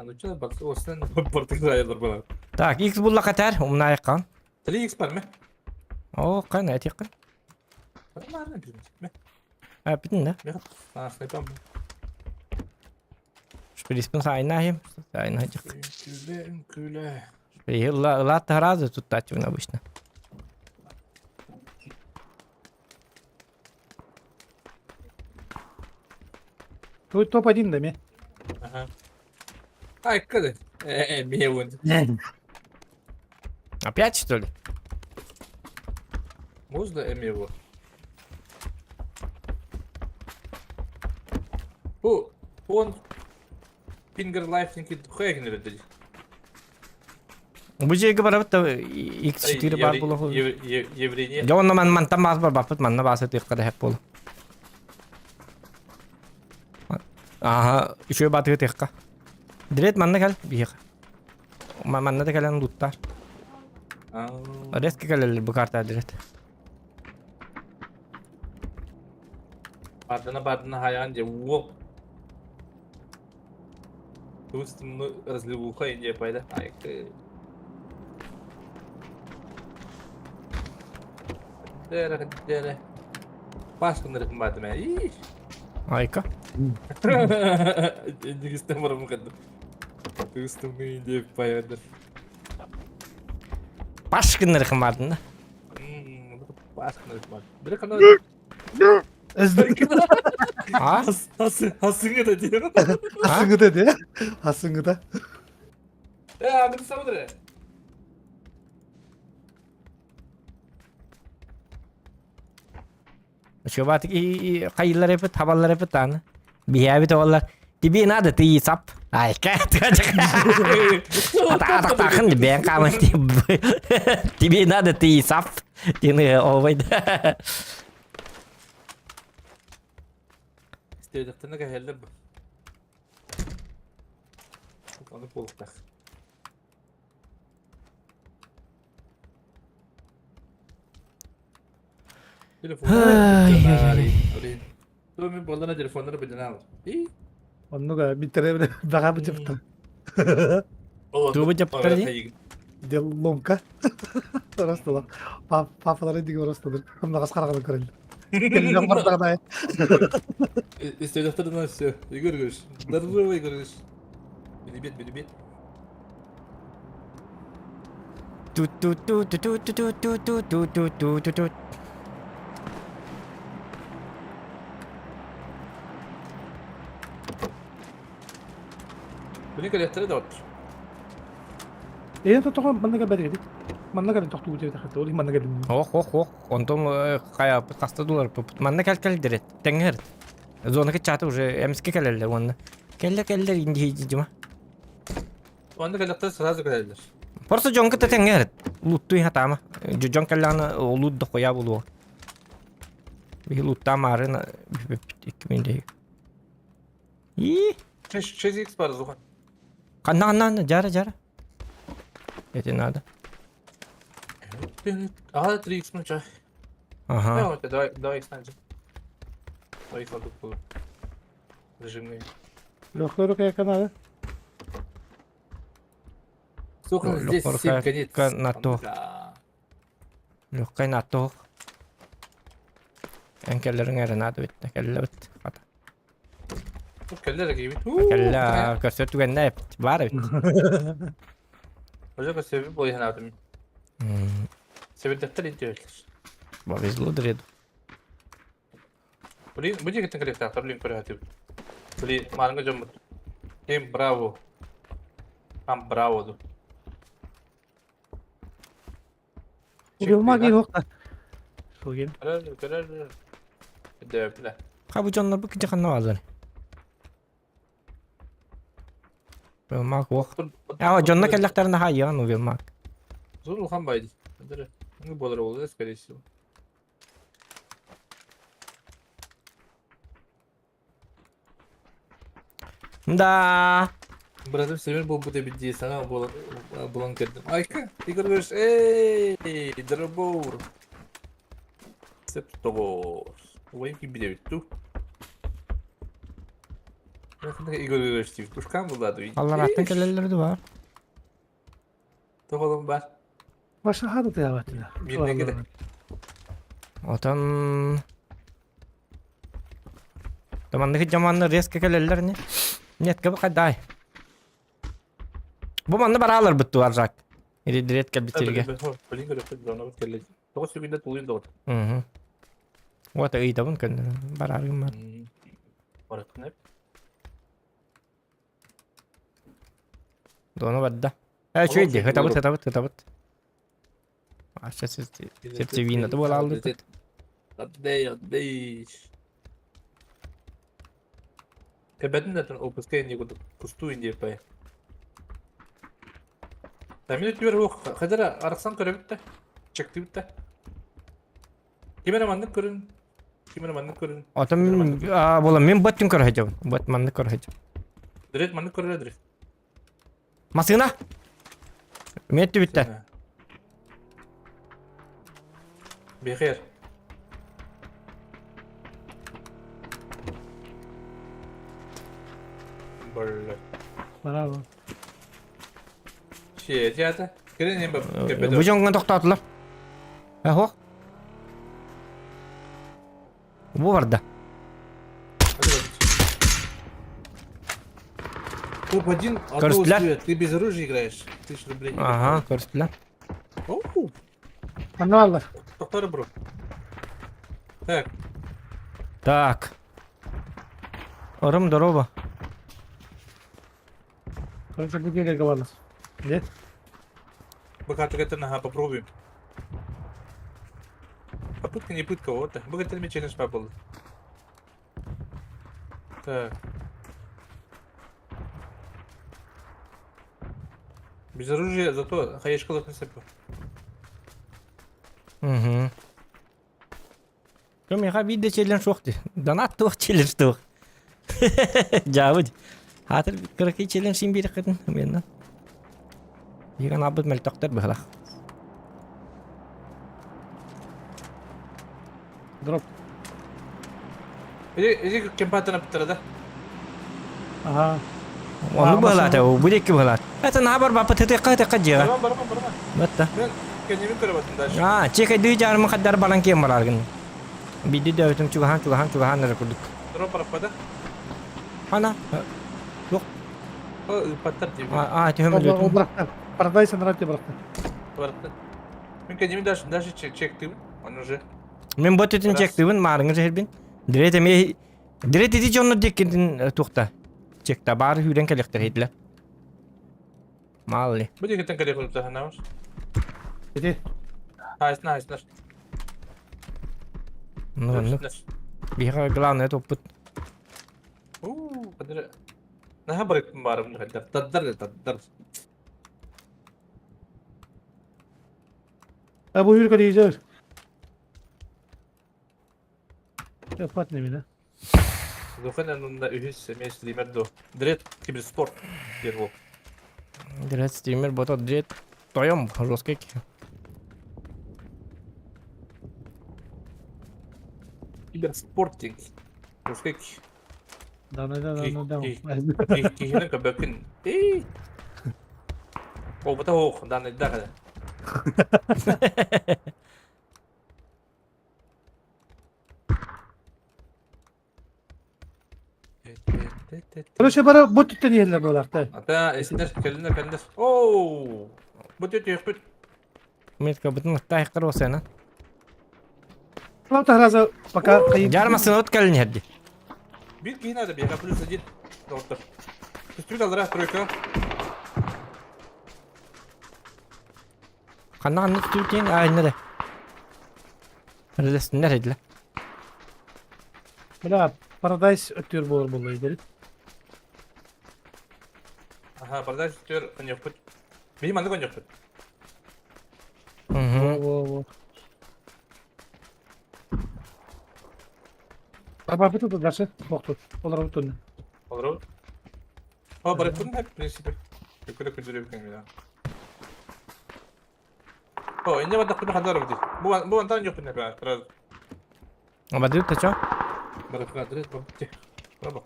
Лучше осынан бартык хайалар буолар. Так, X булла катар, умнаайыккан. 3X бар ме? О, кан этиккин. Бармарны билмин. А, бүтүн да. А, снайпам. Шприспин сайнахим. Сайнахим. Үҥкүүлэ, үҥкүүлэ. Ылаат разы туттааччыбын обычно. Твой топ-1 да ме? Ага. Ай, кады. Э, мне вон. Опять что ли? Можно Эмилу? Бу он Finger Life хайгнер дии. Бу жерге барабыт да X4 бар буолуох. Еврене. Дьэ онно ман мантан баас барбаппыт манна баасы тыахха да хэп буолу. Аха, үчүгэй баатыгы тыахха. Дред манна кэл биһиэхэ. Манна да кэлэн луттаар. Резко кэлэллэр бу карта дред. Бардана бардана хайаан дьэ уол. Тумну разливуха индия пайда. Дere дere. Пас кынырыкын баатым ээ. Ии. Айка. Индигистен барамын кадым. Тустумну индия пайда. Паш кынырыкын бардын да. Пас кынырыкын бар. Бир кана А? Хасыңы да диyor. Хасыңы да де. Хасыңы да. Э, аны самыдыр. Чубат и хайылар эпит, хабаллар эпит аны. Биһээбит оҕолор Тебе надо, ты сап. Ай, Атақтақын бән қамын Тебе надо, ты сап. Тені олбайды. Истэбэтэхтэринэ кэһэллэр бу. Ону буолуохтаах. Телефоннары мин буоллана телефоннары билэн аал. Оннуга биттэрэ баҕа бычыптар. Тугу дьаптар дии? Дел ломка. Оростолор. Папалары диги оростолор. Кымнагас караган көрөл. Келген бардагына. Истэбэтэхтэринэ все. Игорь Игоревич. Здорово, Игорь Игоревич. Билибет, билибет. Ту-ту-ту-ту-ту-ту-ту-ту-ту-ту-ту-ту. Били кэлиэхтэрэ да оттор. Эйэн тотоҕо манна кэлбэт Манна кэлэн тохтуу диэбит ол манна кэлин. Ох, ох, ох. Онтон хайа хаста дулар Манна кэл кэл дирет. Тэҥҥэр. Зона чаты уже эмске кэлэллэр уонна. Кэллэ кэллэр инди дьима. Онно кэллэхтэр сразу кэлэллэр. Просто дьон кытта тэҥҥэр. Луттуй хатаама. Дьон кэллэҕинэ лут да хуя булуо. Биһи луттаамаарын 2000 И 6x бар зухан. Ханна ханна ханна жара жара. Это надо. Ага, 3x ну чай. Ага. Ну, давай, давай x надо. Давай x надо было. Режимный. Легкая рука канада. Сука, здесь 7 конец. На то. Легкая на то. Эн кэллэриҥ эрэ наада бит, кэллэбит хата. Кэллэр киибит. Кэллэ көрсөр түгэннэ эпит, баар эбит. Уже көсөбү бойханаатым. Себердэхтэр интиөллөр. Повезло дреду. Блин, бу дьиэ кэлиэхтээх, блин, көрөһөтүбүт. Блин, маарыҥҥа дьоммут. Ким браво. Там браво ду. Убилма диэн уохта. Сугин. Көрөр, көрөр. Дөплө. Ха бу дьоннор бу кичи ханна бааллар. Велмак уох. А дьонно кэллэхтэринэ хаайыаҕын у Велмак. Зур улахан байды. Ну, болар болду, скорее всего. Да. Братым семер буолбут эбит дии саҥа булан көрдүм. Айка, Игорь говоришь, эй, дробор. Сеп тоҕоор. Убайым киирбит эбит дуу. Игорь говоришь, диибит. Ушкаан булла дуу. Аллараттан кэлэллэр дуу бар. Тоҕолом бар. Баша хада тыябатына. Биирдэ кэлэ. Отон Таманныгы дьаманны резко кэлэллэр не? Нет, кабы хайдай. Бу манна бараалар бытту аржак. Или дирет кэлбит сиргэ. Блин, көрөппүт, дронобут кэллэ. Тоҕо сүгүндэ тулуйун доҕор. Угу. Вот ыйдабын көннөрөн барааргым бар. Бараттын Дону барда. Э, үчүгэй дии, ытабыт, ытабыт, ытабыт. Аша сердцевина буола аллыбыт. Отдай, отдай. Кэбэтин да опускай не куда пустую не пай. Тамин өтүбэр уох хадара арахсан көрөбүт да. Чектибит да. Ким эрэ маннык көрүн. Ким эрэ маннык көрүн. Отон була мен баттын көрө сылдьабын. Бат маннык көрө сылдьабын. Дирет маннык көрөрө дирет. Масына! Метти бүттэ. Бихер. Бля. Браво. Че, театр? Кирин Бу дьоҥҥо тохтоотулар. Эхо. Бу барда. Топ-1, а Көрүстүлэр. ты без оружия играешь. Тысяч рублей. Ага, көрүстүлэр. Оу, Манна бааллар. Тоқтар бро. Так, Так. Орум здорово. Короче, бу гелерге бааллар. Нет? Бакатык ага, попробуем. Попытка не пытка, вот. Бакатыр мне челлендж был. Так. Без оружия, зато хаешка лохнется. Угу. Миха биир да челлендж суох дии. Донат туох челлендж туох. Дьаабыт. Хаатыр кыракый челлендж син биэрэххитин уменна. Биһиги анаабыт мөлтөхтөр быһылах. Дроп. Иди, иди кемпаттан аптара да. Ага. Ону быһылаата, бу диэки быһылаат. Это наабар баппыт ытыахха ытыахха дьиэҕэ. Барма, барма, барма. Батта. Мен кэннибин көрө баттым дальше. Аа, чекайдыы дьаарымы хаддар баран киэн барааргын. Биирдэ дөбүтүм чугаһаан чугаһаан чугаһаан эрэ курдук. Дроп бараппада. Хана? Туох? Ыппаттар диибин. Аа, түһэм өлүөтүм. Ол бырахта. Парадайс анарат бырахта. Барапта. Мен кэннибин дальше дальше чектыбын. Он уже. Мин бу өттүтүн чектыбын, маарыҥы сиһирбин. Дирет эмиэ Дирет ити дьоннор диэккитин туохта? Чекта баары сүүрэн кэлиэхтэр иһитлэ. Мало ли. Бу диэкиттэн кэлиэх курдук Иди. Хайсына, хайсына. Ну, ну. Биһиэхэ главное туппут. Уу, кадыр. Наһаа барыппын баарым хайдар. Тардар тардар. А бу үргө дейзер. Япат немine. Духын анында үһүс эмиэ стример до. Дред киберспорт диэн уол. Дред стример бото дред тойом жесткий. Киберспортинг. Жесткий. Да, да, да, да, да. Киһини көбөкүн. Эй. Опыта ох, данный да. Короче, бары бу түттен иһэллэр буолаахтар. Ата эсинер кэлинер кэлинер. Оу! Бу түтүөхпүт. Метка бытын тайқыр осена. Вам таһраза пока хайы. Жармасын от кэлин herdi. Биир киһи надо биэхэ плюс один. Доҕоттор. Түстүбүт аллара тройка. Ханна ханна түтүтен айна да. Релестиннер эдиле. Бля, Paradise өттүөр буолар буолла идэрит. Аха, Paradise өттүөр коньякпут. Биһи манна коньякпут. Угу. Во, во. Арбапыт тут дальше. Бохтут. Олар бутун. Олору. О, барыппын в принципе. Күкүрэ күдүрү кэҥмин. О, инне бардахпына хандар бит. Бу бу антан жокпун эпэ. Сразу. Абадыр та чо? Барыппын адрес бу. Браво.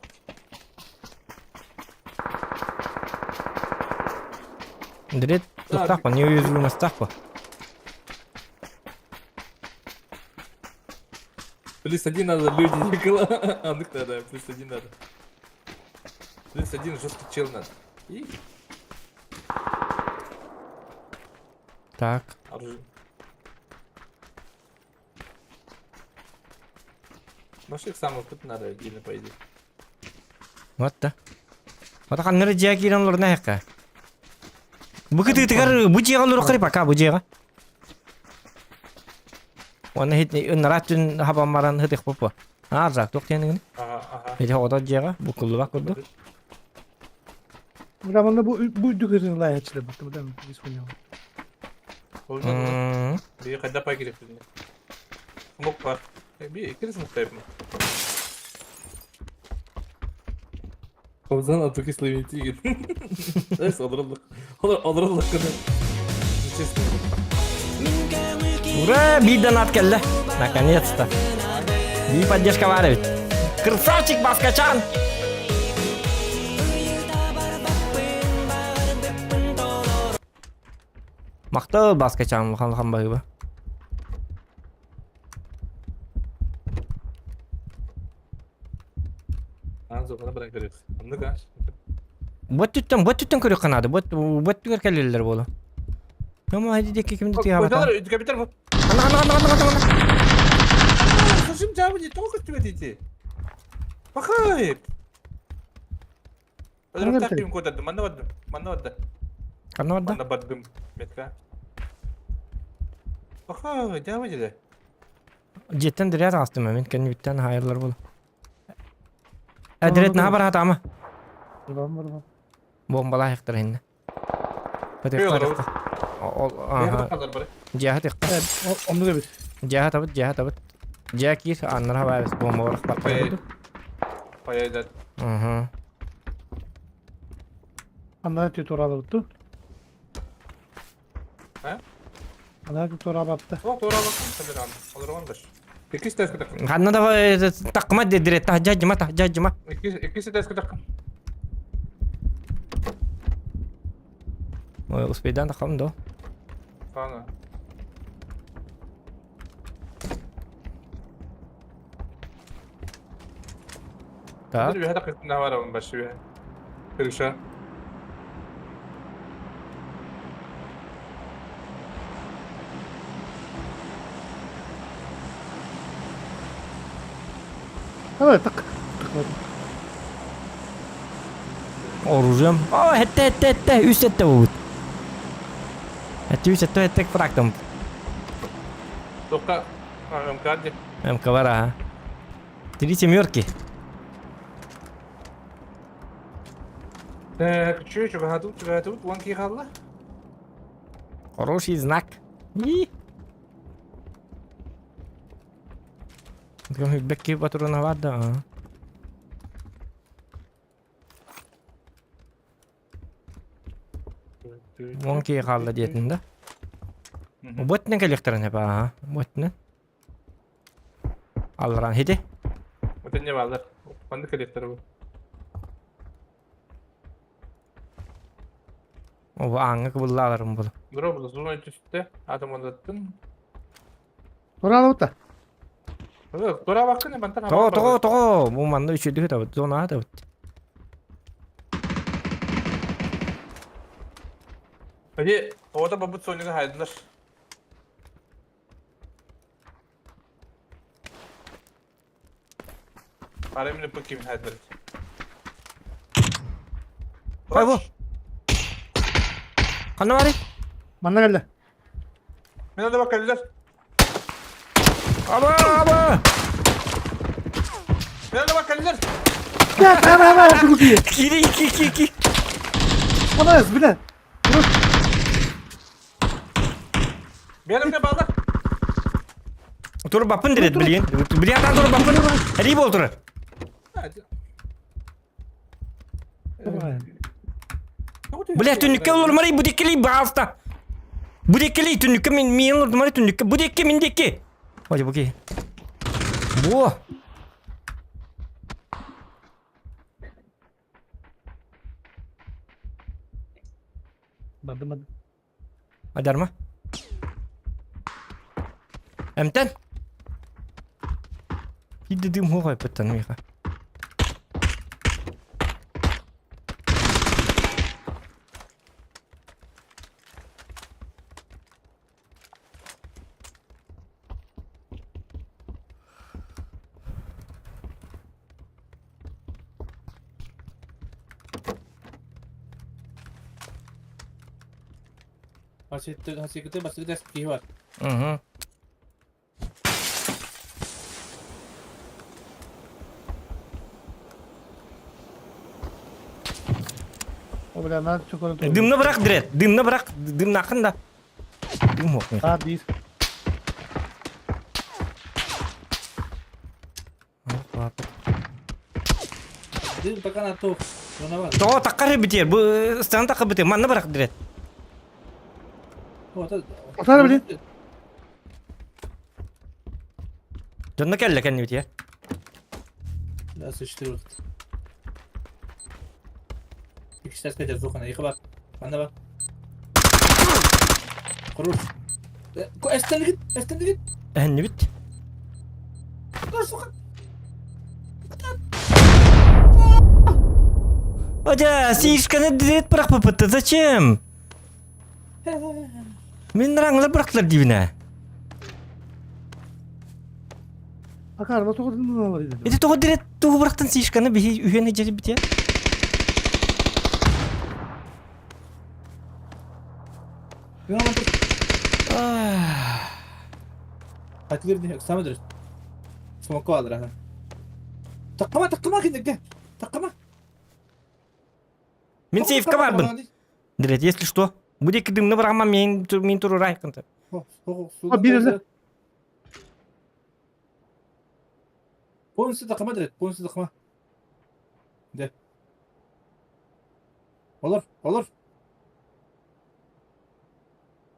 Дред тустаах не уязвимостаах Плюс один надо, люди, Никола. А, ну да, плюс один надо. Плюс один жесткий чел надо. И Так. оружие. Может, их самых тут надо отдельно по идее. Вот да. Вот ханнары дьиэ киирэн олорно эһэккэ. Бу кытыытыгар бу дьиэҕэ олоруоххай пока бу дьиэҕэ. Уонна хит ыннара түн хабан баран хытых поппу. Аа жак туох диэн Ага, ага. Ити оҕото дьиэҕэ буккуллубат курдук. Бля, манна бу бу үрдүк ырыын лайачылар бу. Бля, бис хуйня. Ол Би хайда пай керек бізге. Смок бар. Би иккини смоктайбын. Ковзан атуки славити. Эс олороллук. Олороллук кына. Честно. Ура, биир донат кэллэ. Наконец-то. Би поддержка баар эбит. Красавчик Баскачан! Махтал Баскачан улахан улахан баһыыба. Аан зоҕуна баран көрүөх. Оннук а. Бу өттүттэн бу өттүттэн көрүөххэ наада. Бу бу өттүгэр кэлэллэр буолуо. Тому хайди диэки кимди тыаһаабата. Ойдолар компьютер бу. Ханна ханна ханна ханна ханна. Зачем жабы тоҕо көстүбэт ити? Пахай! Ханна Өлөрүктаах ким куотардым. Манна бардым. Манна барда. Ханна барда? Манна бардым. Метка. Пахай, жабы деді. Дьиэттэн дырыа таҕыстым мин кэннибиттэн хаайыллар буолу. Эдирет наһаа бараатаама. Барбам барбам. Бомбалаах иһиннэ. Дьиэхэ тихха. Оннук эбит. Дьиэхэ табыт, дьиэхэ табыт. Дьиэ киир, аннара баар бомба барах Паяйдар. Угу. Аннара тү тууралабыт А? Аннара тү туурабапта. О, туураласын сабиран. Олоргондош. Иккис тэске таккым. Ханна давай такма дедирет тахжа тахжа Иккис иккис тэске таккым. Ой, успейдан тахам до. Ана. Так. Bir dakika ne var onun başı bir. Kırışa. Давай так. Так. Оружием. О, хетте хетте хетте үс хетте буут. Сүүс сэттэ фрактом. Тоққа МК де. МК бар аха. Три семерки. Так, чё, чугаһатыбыт, чугаһатыбыт, уон киһи хаалла. Хороший знак. И. Бэкки патрона бар да. ага. Уон киһи хаалла диэтин да. Буотунан кэлиэхтэрин эбэ аха. Буотунан. Алларан хити. Это не баалар. Ханнык кэлиэхтэрэ бу? О ааҥҥа кыбыллааларым буолу. Бро, бу зона түстэ. Атомодаттын. Тураалабыта. Тура баккын бантан Тоҕо, тоҕо, тоҕо. Бу манна үчүгэй табыт. Зона табыт. Hadi, orada babut sonunu haydılar. Арай бу ким хайдылар. Хой бу. Ханна баарый? Манна кэллэ. Мен да бакаллар. Аба, аба! Мен да бакаллар. Я, давай, давай, тугу Кири, ки, ки, ки. Анас, бля. Benim балдар. Тур бапын дирет билин. Билин атан тур бапын. Эри бол тур. Бля, түннүккэ олормарый бу диккили баалта. Бу диккили түннүккэ мин миин олордумары түннүккэ. Бу дикки мин дикки. Ой, бу ки. Бу. Бардым, бардым. Адарма. Эмтэн. Хидди дым хугай пыттан миха. Хасикыты киһи бар. Угу. О, бля, надо чоколад. Дымны бырах дирет. Дымны бырах. Дымнакын да. Дым ок. А, биир. Дым пока на то. Тоҕо таккары битер. Бу стан такы битер. Манна бырах дирет. Отар билин. Дьонно кэллэ кэнни битер. Да, существует. Икки зухана, их бар. Анда бар. Хорош. Эстен эстен гит. Энни бит. Сука. Одя, сишканы дирет бырах быпытты. Зачем? Мин раңлар бырахтылар дибине. Акар, вот тоҕо дымны бар иди. Эти тоҕо дирет тугу бырахтын сишканы биһи үһүөн эдьери бите. Хатилер самыдыр. Смоко алыр ага. Таккама, таккама киндикке. Таккама. Мин сейфка барбын. Дирет, если что. Будет дымны бырахма мен мин туру райкынты. А, бир Полностью таккама дирет, полностью таккама. Де. Олар, олар.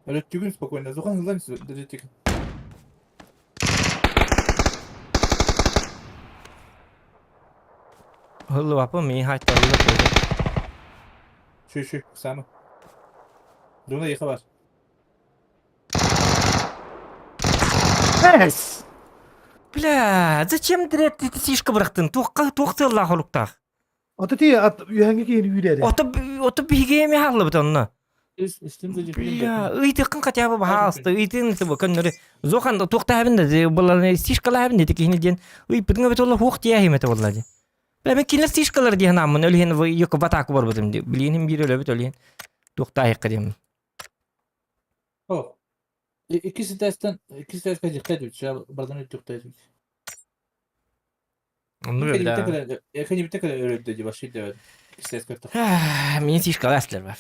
Өлөттүгүн спокойно. Зухан ылан дирет. Хыллы бапы мин хайта ыллы. Şu şu самы. Дуна еха бар. Эс! Бля, зачем дирет ти сишка бырахтын? Туққа туқтылла холуктах. Ото ти ат үһәңге киһини үүрээри. Ото ото биһиге эми халлы бит онно. Бля, ыйтыкын хотя бы баһаалысты, ыйтын бу көннөрү. Зохан туқта хабин да буллар сишкала хабин дети кихини диэн. Ый битинге бит олла хук тия химете болла ди. Бля, мен кинер сишкалар диэн аммын өлүһен йоко батаку бар бутум ди. Билиним бир өлө бит өлүһен. Туқта айыкка диэн. О, иккис этээстэн иккис этээскэ дьихтэй түччэ бардан үттүктэй түч. Онну бля. Экенибитте кэлэ өрөддө ди баши дэвэд. Иккис этээскэ тах. Мин сишкаласлар бар.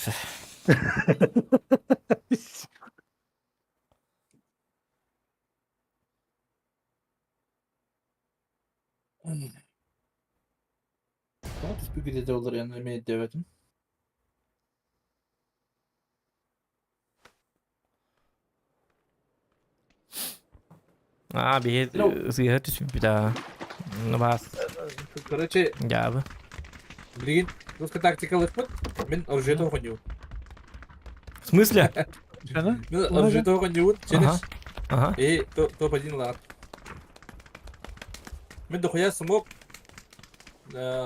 Тоҕо түспүкүтэ да олар эмиэ өйдөөбөтүм. Аа, биһи сыыһа түспүппүт аа. Ну баас. Короче, Дьаабы. билигин русская тактикалыхпыт. Мин оружието оҕонньуубун. В смысле? Мин оружието оҕонньуубун. Челлендж. Ага. И топ-1 лаат. Мин дохуя смог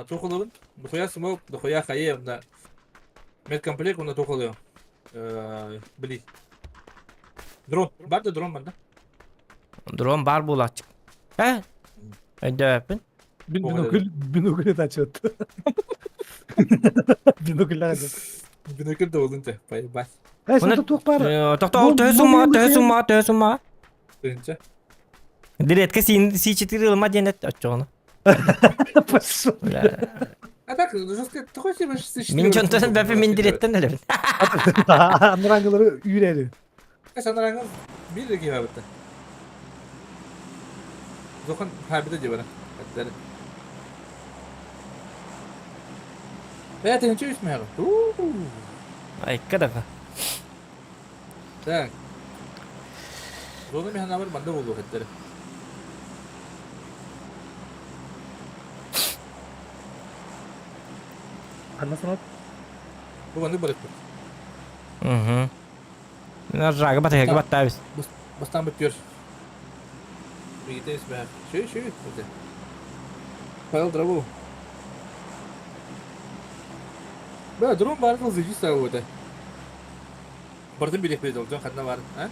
туох ылабын? Дохуя смог, дохуя хайы онно медкомплект онно туох ылыам? Били. Дрон. Бар да дрон бар да? Дрон бар буолааччы. Э? Өйдөөппүн. Бинокль, бинокль это отчет. Бинокль надо. Бинокль да болун те. Поебать. Э, что туох бар? Тоқтоо, төһө сумма, төһө сумма, төһө сумма. Тыынча. Диретке Си-4 ылма диэн эт оччоҕуна. Пошел. А так, жестко, ты хочешь Мин дьонтон бэпи мин диреттен өлөбүн. Анрангылары үүрәли. Санараңы bir киһи бабытта. Зохан хабита дебара. Әттәре. Бә тегенче үсмәгә. Айка да. Так. Зона механа бар манда болу хеттер. Ханна санат? Бу маннык барык. Угу. Жага батыга баттабыз. Бастан бөттүөр. Бигите исмә. Шүй шүй. Павел дрову. Бә, дрон бар кыл зыжи сагы өтө. Бардым билек билет олжон ханна бар, а?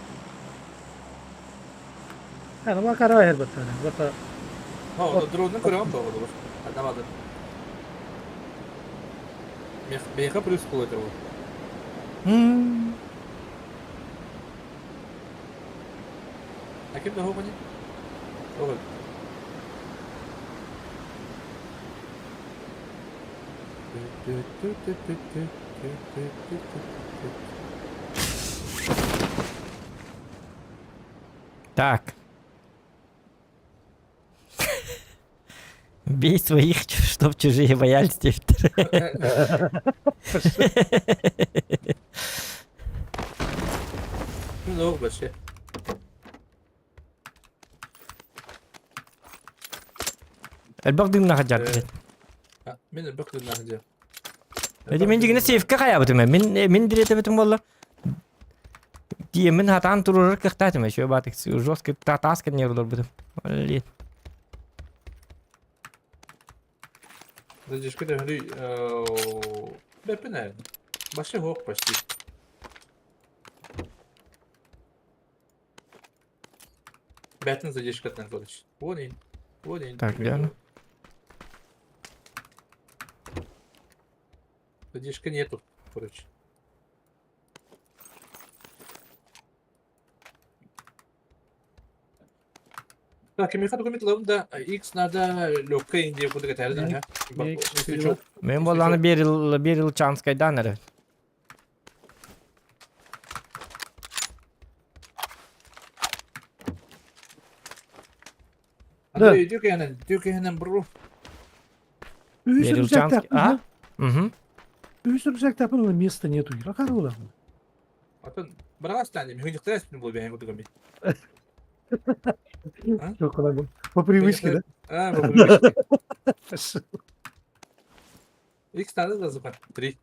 Ана ма кара хер баттана. Бата. О, дронны көрөм тоҕо болор. Ханна барды. Меха плюс кул өтө ол. А ким да хоғыни? Оғыл. Так. Бей своих, чтоб чужие боялись теперь. Ну, вообще. Элбэх дымнаха дьарбыт. Мин элбэх дымнаха дьар. Эти мин дигине сейфке хайабытым. Мин мин диретебитим болла. Тиемин хатаан турурар кыахтаатым. Еще батык жестко таас кэннигэр олорбутум. Блин. Задержка төһөнүй бэппин ээ. Башы хоох почти. Бэтин задержкатынан короче. Вон ин. Вон ин. Так, верно. Задержка нету, короче. Так, миэхэ документ ылабын да, X надо легкая Индия курдук этэрин аха. Мен болланы Берил Берил Чанскайдан эрэ. Андрей, дюкенен, дюкенен бру. Үс рюкзак А? Угу. Үс рюкзак тапын, места нету. Ракар була. Атын бырагастан, мен хүнжіктер була бәйін кудугами. По привычке, да? А, по привычке. X надо да, Зухан? Три.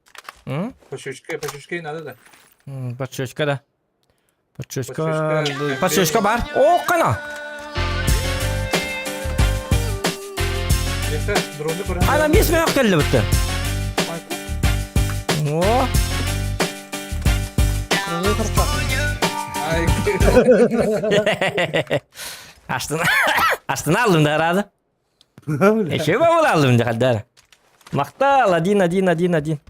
По щучке надо, да? По щучка, да. По щучка... По щучка бар. О, кана! Ана мис мөөх кэллэ бутта. О! Астына астына алдым да рады. Еще бабыл алдым да хаддар. Мактал один один один один.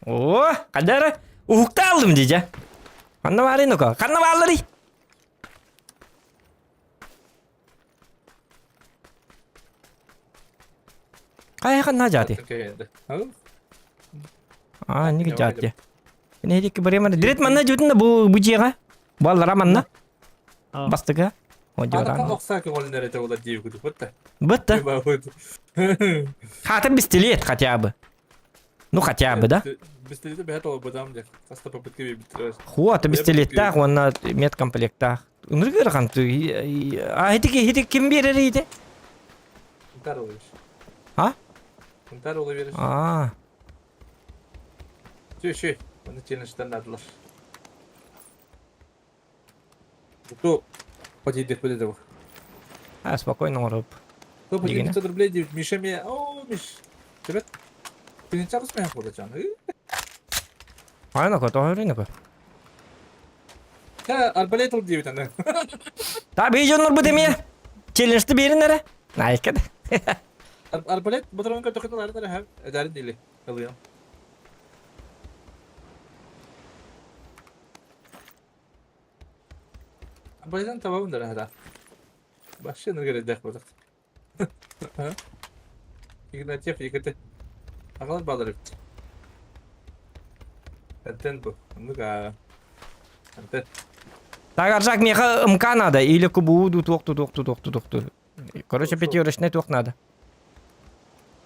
О, хаддара. Уһукта алдым дии дьэ. Ханна баарый ноко? Ханна баалларый? Хайа ханна жаати? Аа, ники жаати. Нехик бареман. Дирет манна жутун бу бу жига. Баллара манна. Бастыга. Ана охса көңүлүнэр этэ була дии кудук бытта. Бытта. Хата пистолет хотя бы. Ну хотя бы, да? Пистолети бэһэ толорбутам дьэ. Хаста попытка биэрбиттэр. Хуа, пистолеттаах уонна медкомплектаах. Ынырык ыарахан. А ити ити ким биэрэр ити? Унтар олуйбиш. А? Унтар олуйбиш. А. Шү, шү. Оны челленджтен надылар. Ту подійдих буде двох. А, спокойно оҥоруп. То по Дигине. 900 рублей диэбит Миша эмиэ оо Миш Төбөт тыһыынча аҕыс миһэх буолачаан Айнака, тоһөрүнэка. Ха арбалет ыл диэбит аны. Та бии дьоннорбут эмиэ челленджти биэрин эрэ. Найка да. Арбалет боторомун көрдөххүнэ ларын эрэ ха эдэрин диили ылыам. Абайдан табабын да раһара. Вообще ныргырдах бодох. Игнатьев екіті. Ағалар балар эбит. Контент бу. Оннук контент. Так, Аржак, меха МК надо или КБУ туох туох туох туох туох. Короче, пятерочный туох надо.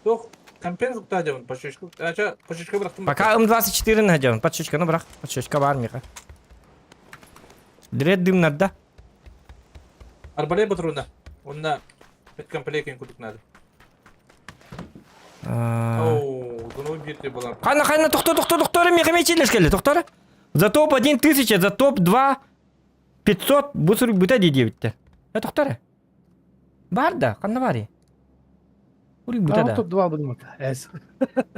Туох компенс уктаа дьон почечку. Ача почечка бырахтым. Пока М24 найдем. Подшечка, ну брах. Подшечка бар меха. Дред дымнарда. Арбалет патруна. Онна медкомплект кудук надо. Оу, дунуй бирте булар. Хайна, хайна, тохто, тохто, тохтор, меха мечилеш келли, тохтор. За топ 1000, за топ 2 500 бу суруйбута дии диэбиттэр. Э, тохтор. Бар да, ханна барый? Уруйбута да. Топ 2 будем. Эс.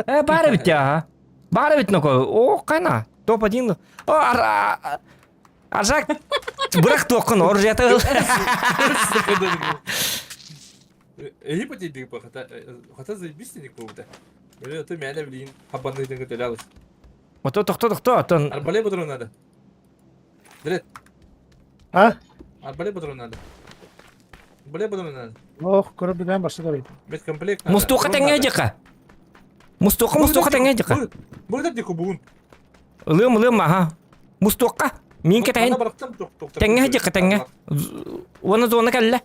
Э, бар эбит ага. Бар эбит ноко. О, кана. Топ 1. О, ар Аржак, бырах туоххун, оружиета ыл. Эһи потейдик бу, хата, хата заебись буолбута. Били, ото мээнэ билигин хабанныытын көтөлө Ото тохто тохто, отон Арбалет патрон надо. Дред. А? Арбалет патрон надо. Арбалет патрон надо. Ох, көрө билэн башта да Медкомплект надо. Мустуха тэҥҥэ дьыка. Мустуха мустуха тэҥҥэ дьыка. Burada дико бугун. Ылыам ылыам аха. Мустуохха. Мин кэтэһин. Тэҥҥэ дьыка тэҥҥэ. Уонна зона кэллэ.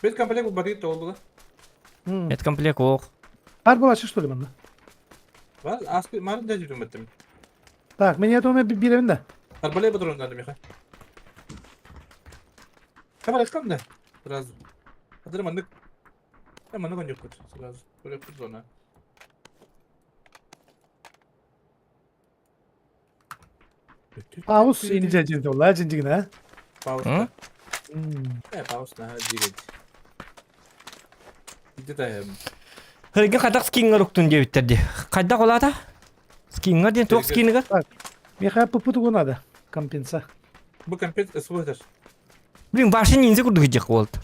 Медкомплект батыйт толдуга. Медкомплект ох. Бар была что ли манна? Бар, аспи марын да жүрүм беттим. Так, меня это биребин да. Арбалет патрон надо, Миха. Камера да? Сразу. Адыр маннык. Я маннык он yok сразу. Көрөп зона. Паус инже жинде ола жинжигин а? Паус. М? Э, паус на дигет. Где-то Хыргы хатак скингер уктун диэбиттэр дии. Хайдах олаата? Скингер диэн туох скингер? Миха пупутугу надо. Компенса. Бу компенс свой Блин, башня ниндзя курдук дьэх буолт.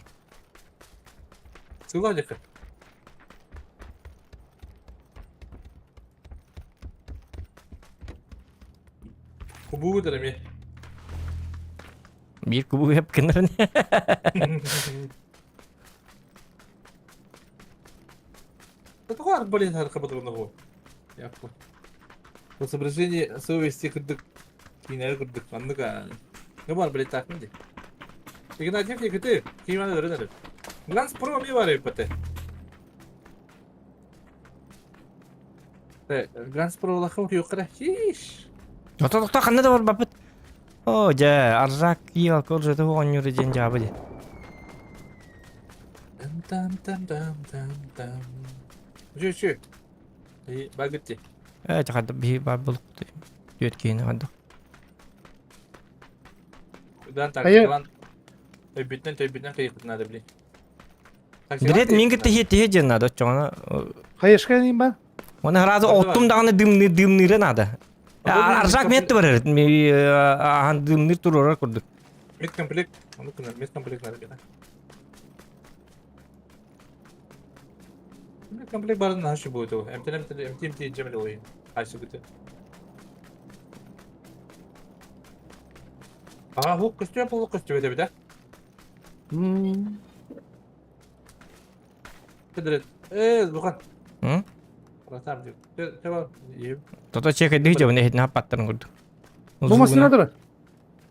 Сыла дьэх. Кубуу дэрэ Биир кубу эп гыннарын. Тоҕо арбалет харкабытыгын оҕо? Яппа. По соображении совести кырдык киинэҕэ кырдык маннык аа. Ну арбалеттаахпын дии. Игнатьев Никиты, кииманы өрөн эрэр. Гланс про ми бар эппэтэ. Гланс про улахан күйөккара. Хиш. Ото тохто ханна да барбаппыт. О, дьэ, Аржак киил алкоголь оонньуур диэн дьаабы дии. Там там там там там. Үчү үчү. И багытти. Э, хадда биһи бар булук түөт киһини хадда. Дан так, Айы. Иван. Өйбүттэн төйбүттэн кыйыппытын надо, блин. Билет мин кытта тиһиэ диэн надо, оччоҕуна Хайышка ним ба? Оны сразу оттум даҕаны дымны дымныыра надо. Аржак метти барар. Ахан дымныр турорар курдук. Медкомплект, ону кына медкомплект надо бена. Медкомплект барын нашы будет его. МТ МТ МТ МТ жемел ойын. Хайсыбыты. Ага, хук көстүө полу көстүбэт эбит, а? Кыдырыт. Э, Лухан. М? Ратам деп. Теба, ем. Тото чекайдыы дьабын эһитин хаппаттарын курдук. Бу массыына турар.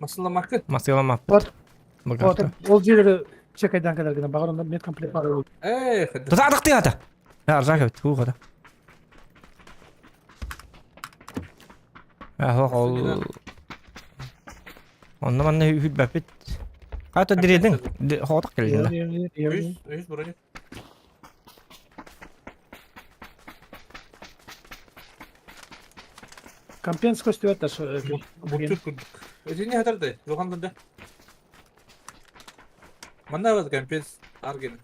Масыламакы. Масыламаппыт. Вот. Ол жерлери чекайдан кэлэргинэ баҕар онно медкомплект бар ол. Э, хадды. Тута атахтыы ата. Аржак эбит, уу хата. Ахох ол Онно манна үһүрбэппит. Хата диредин, хоотох кэллин да. Үс, үс броня. Компенс көстүбэт да. Бутчут курдук. Этини хатарды, Лухан да. Манна бар компенс арген.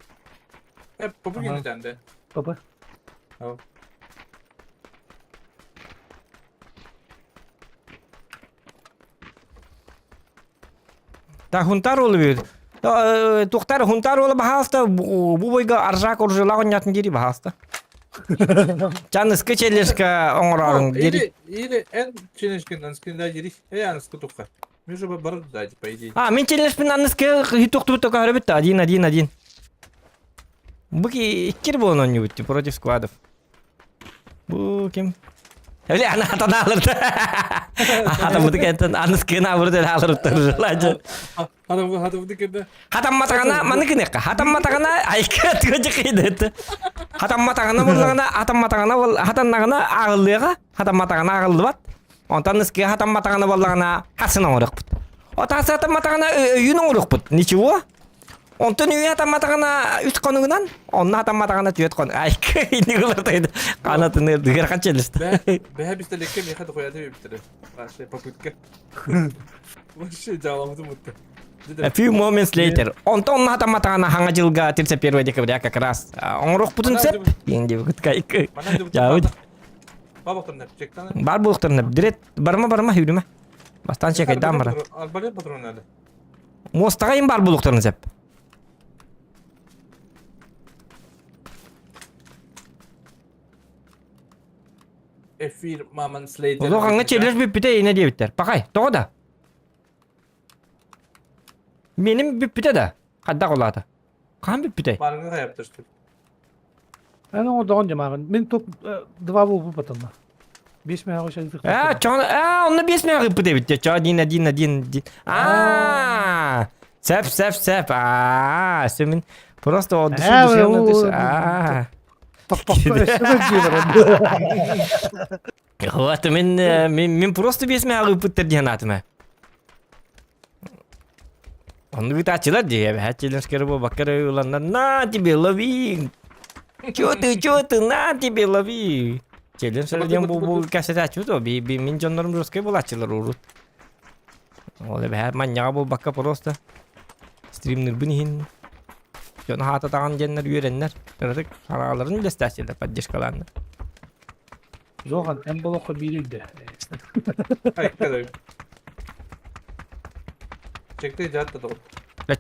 Э, попугин тәнде. Папа. Ау. Та хунтар ол бит. Тухтар хунтар ол баһаста бу бойга аржак оржула оннятын дири баһаста. Чаныскы челешка оҥорорун дири. Или, или эн челешкен анскинда дири, э анскы тухка. Межу бар да, по идее. А, мин челешпин аныскы хитуктубут только көрөбүт один один один. Бу иккир буолан оонньуубут против сквадов. Бу ким? Эли ана хатан алырды. Хатаммыты кентен аныскыны алырды алырыптыр желание. Хатам хатаммыты кенде. Хатамматаҕына маны гыныахха. Хатамматаҕына айка тыгачыкыйды. Хатамматаҕына буллаҕына хатамматаҕына бол хатаннаҕына ааҕыллыаҕа. Хатамматаҕына ааҕыллыбат. Онтон ныскыга хатамматаҕына буоллаҕына хасын оҥоруохпут. Отаас хатамматаҕына өйүн оҥоруохпут. Ничего. Онтон үйэ хатамматаҕына үс хонугунан, онно хатамматаҕына түөрт хонук. Айка инник ылар Канатын ырдыгар ханчелист. Бэһэ бистэликке миэхэ дохуята биптэрэ. Вообще попытка. Вообще дьаламытым утта. A few moments later. Онтон хатамматаҕына хаҥа дьылга 31 декабря как раз оҥоруохпутун сөп. Диэн диэбит кайкы. Жаабыт. Бар буолуохтарына дирет барма барма хүрүмэ. Бастаан чекайдаан баран. Арбалет патроннары. Муостаҕа им бар буолуохтарын сөп. Эфир маман слейтер. Улахаҥҥа челлендж бүппүтэ инэ диэбиттэр. Пахай, тоҕо да? Меним бүппүтэ да. Хайдах улаата? Хаһан бүппүтэй? Барыҥы хайаптыр что Эн оҥордоҕун дьамааҕын. Мин топ два буолбу баталла. Биэс мэҕэ шайдых. Аа, чоң, аа, онно биэс мэҕэ ыппыт эбит. Чо один, один, один, один. Аа, сэп, сэп, сэп. Аа, сэмин просто от души душевно души. Аа. Вот мин мин просто биэс мэҕэ ыппыттар диэн аатыма. Оннук ытааччылар дии, эбэһээт челленджкеры буолбакка эрэ ыланнар на тебе лови! Чё ты, чё ты, на тебе лови! Челлендж диэн бу бу кэпсэтээччибит о, би би мин дьоннорум русскай буолааччылар урут. Ол эбэһээт манньаҕа буолбакка просто стримнырбын иһин дьон хаататаҕын диэннэр үөрэннэр, кыратык санааларын үллэстээччилэр поддержкалааннар. Зохан, эн болоххо биир өйдө. Чекте жаатта доҕор.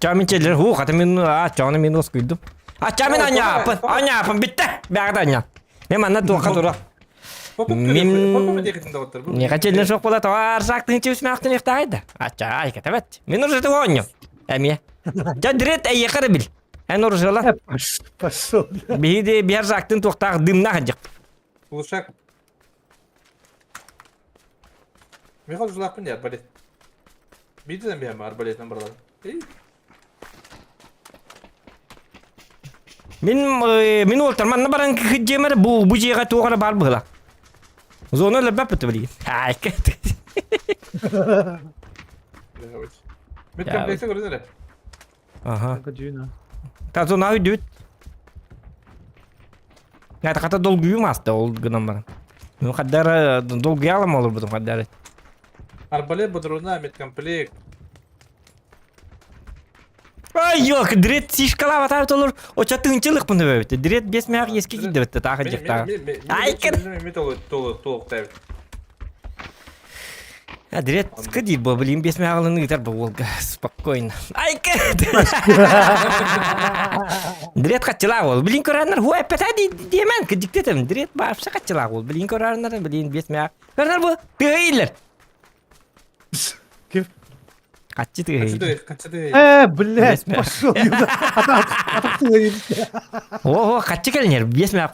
Чаа мин челлер хуу хата мин а чааны мин уоскуйдум. А чаа мин аньаапын аньаапын битте бэҕэт аньа. Мен манна туохха тура. Мин Миэхэ челлер суох буола тоҕо арсаактын чүс мэхтин ихтаайда. Ачаа айкатабат. Мин уже оонньу. Эмиэ. Дьэ дирет эйиэхэ эрэ бил. Эн оружала. Пошел. Биһиги биһэр саактын туохтаах дымнаах дьык. Улушак. Михаил жылаппын дии арбалет. Биирдэн биһэм арбалетынан баралар. Мин мин уолтар манна баран кыдьиэмэр бу бу дьиэҕэ туох эрэ баар быһыла. Зона өлөрбөппүт билигин. Мин комплексе көрүн эрэ. Аха. Та зона өйдүбүт. Хата долгуйум ааста ол гынан баран. Ну хаддара долгуйалам олорбутум хаддара. Арбалет бодруна медкомплект. Ай yok, direkt сишкалап атабыт олор. Оча тыынчылыкпын өбөбүт. Дирет бес мээх ески киирдибит таах дьыктаах. Ай кыр. Мен толук толук тайбыт. Адрет диир бу билим биэс мээҕилин ыытар бу уолга спокойно. Айка! Дрет хаччылаах уол. Билин көрөөннөр хуа эппэтэ диэмэн кыдьыктетем. Дрет баапса хаччылаах уол. Билин көрөөннөр билин биэс мээх. Көрөнөр бу тыһыйлар. Ким? Хаччы тыһыйлар. Хаччы тыһый. Э, блядь, пошел. Атах тыһый. О, хаччы кэлинер. Биэс мээх.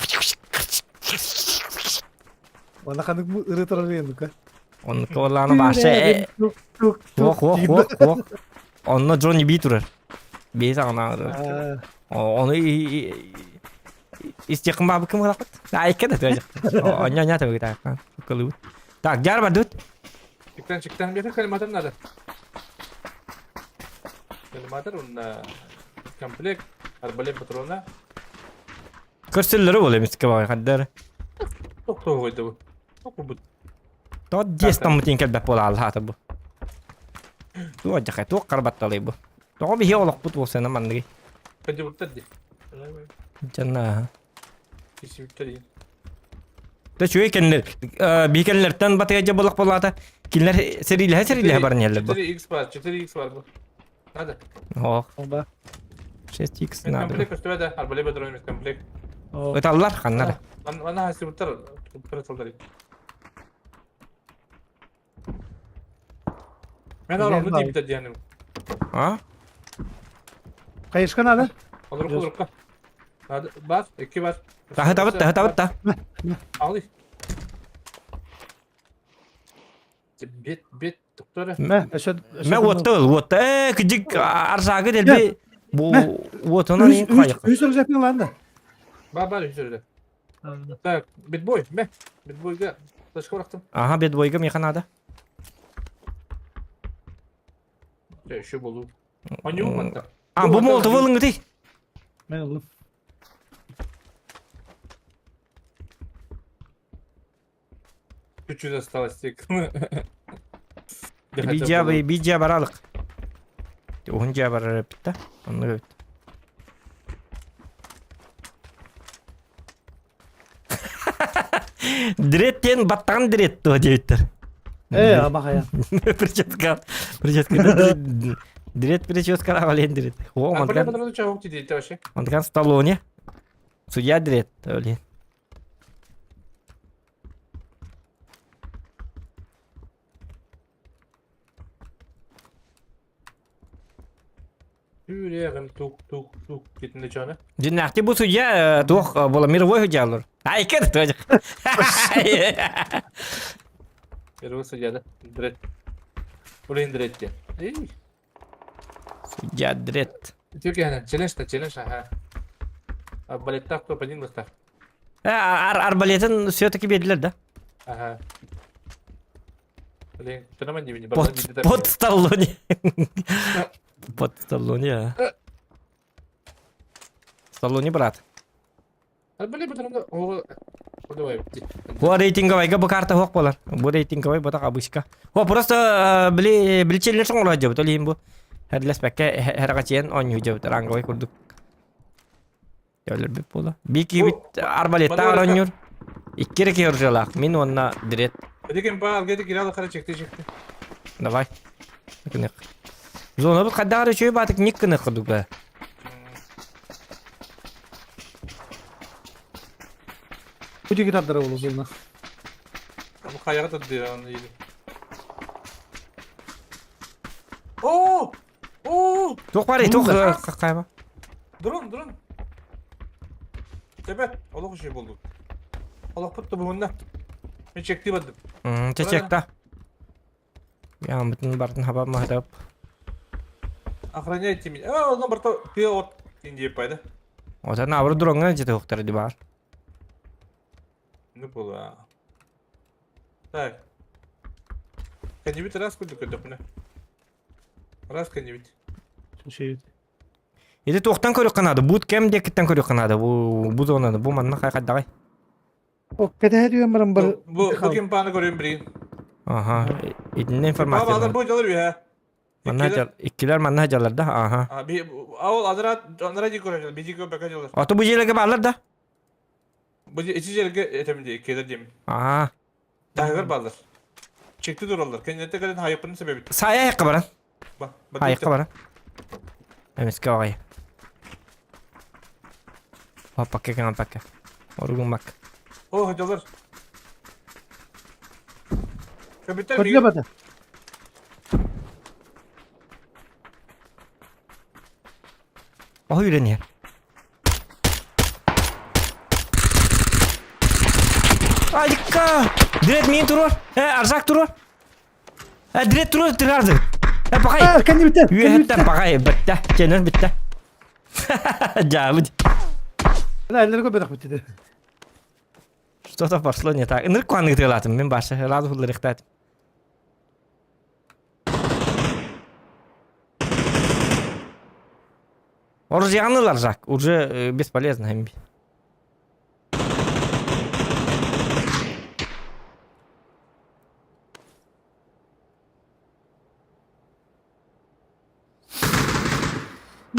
Ана ханнык ырытарар ну-ка. Оннук буоллаҕына баашча Уох, уох, уох, уох. Онно Джонни Би турар. Бии саҕана Ону истиэххин баабыккын буолахпыт. Айка да тыажах. Онньо онньо табыгытааххан. Кылыбыт. Так, дьар бардыбыт. Чиктан чиктан биэхэ коллиматор надо. Коллиматор уонна комплект арбалет патрона. Көрсөллөрө буолуо эмискэ баҕай хардары. Тохтоо койду бу. Тохтоо Тот диэс таммытын кэлбэт буола аллаата бу. Туох дьахай, туох карбатталый бу. Тоҕо биһи олохпут буолсана манныгый? Кадьыбыттар ди. Дьанна. Кисибиттер ди. Та чуй кеннер, би кеннертен батыга жа болак болата. Кинилер серилэһэ серилэһэ баран иһэллэр бу. 4x бар, 4x бар бу. Надо. Ох. Оба. 6x надо. Комплект көстүбэ да, арбалет бөдөрөн комплект. Ыталлар ханнар. Манна хасыбыттар, туттар Мен арамны диэбитэ диэни. А? Хайышка надо? Олорук олорукка. Надо бар, икки бар. Таһы табыт, таһы табыт та. Алы. Бет, бет, доктора. Мэ, өсө Мэ уотта ыл, уотта. Э, кыдьык арсаагы дэлби бу уотунан ин хайык. Үс рюкзакны ланда. Бар, бар, үс өрүдэ. Так, битбой, мэ. Битбойга флешка бырахтым. Ага, битбойга миэхэ наада. Еще болу. Онюм манта. А, бу молотовы ылыҥытый. Мен ыллым. Чуть-чуть осталось тек. Бидья бидья баралык. Уһун дьиэ барар эппит да. Оннук эбит. Дрет диэн баттаҕын дрет дуо диэбиттэр. Э, абахая. Прическа, прическа. Дрет прическа авален дрет. О, мантан, мантан Сталлоне. Судья дрет, блин. Үүрээҕим тук тук тук диэтин дьоно. Дьиннээхти бу судья туох була мировой судьялар. Айкыр тоже. Мировой судья да. Дрет. Блин, дрет диэн. Эй. Судья дрет. Үтүө челлендж та челлендж аха. Арбалеттаах топ один бастар. Арбалетын все-таки бердилер да? Ага. Блин, Под, под Сталлоне. Под Сталлоне, а. Сталлоне, брат. Бу рейтинговайга бу карта хуох болар. Бу рейтинговай ботак обычка. О, просто били билчеллер соңоло дьобут ол бу. Херлеспекке херагачиен онньуу дьобут ранговай курдук. Өлөрбүт буола. Бикибит арбалеттаах оронньуур. Икки эрэ киһи оружиялаах. Мин уонна Дред. Эдикин баар, гети киралы хара чекти чекти. Давай. Кынык. Зонабыт хайдах эрэ үчүгэй баатык ник кынык курдук Бу тардара болу зона. Хайаҕа тардыа оны или. Оо! Оо! Туох барый, туох хайба? Дрон, дрон. Тебе, олох үчүгэй буолду. Олохпут тубуһунна. Мен чектии бардым. Чечекта. Яамытын бартын хаба маһытап. Охраняйте меня. А, онно барта тыа от индия пайда. Отан абыр дроҥҥа дьиэ туохтара ди баар. Ну была. Так. Кэннибит раз курдук көрдөхпүнэ. Раз кэннибит. Шейт. Ити туохтан көрүөххэ наада? Бут кэм диэкиттэн көрүөххэ наада. Бу бу зонаны бу манна хайдаҕай? О, кэтэһэ түһэн баран бар. Бу бу ким пааны көрүм билигин. Аха, итиннэ информация. Баалар бу дьалар үһэ. Манна дьал иккилэр манна дьалар да, аха. А би ол адара анара ди көрө бiji кө бэкэ дьалар. Ото бу дьиэлэргэ баалар да? Бу ичи жерге этем ди иккилер дим. Аа. Таһыгар баалар. Чекти тураллар. Кэннилэртэ кэлэн хайыппын себебит. Саайа айыққа баран. Айыққа баран. Эмиске оҕай. Паппакка кэҥэн пакка. Оругун бак. О, хотелар. Капитан Көрдүлэ бата. Оһу үйрен иһэр. Айыкка! Дирет миин туруор. Э, Арзак туруор. Э, дирет туруор, тырарды. Э, пахай. А, кэннибиттэн. Үөһэттэн пахай, битте. Ченер битте. Жаабыт. Эллерге бедах битти. Что-то пошло не так. Ынырк куанныгы тыалаатым. Мен башы рады хулларыхтаатым. Оружиянылар Жак, уже э, бесполезно.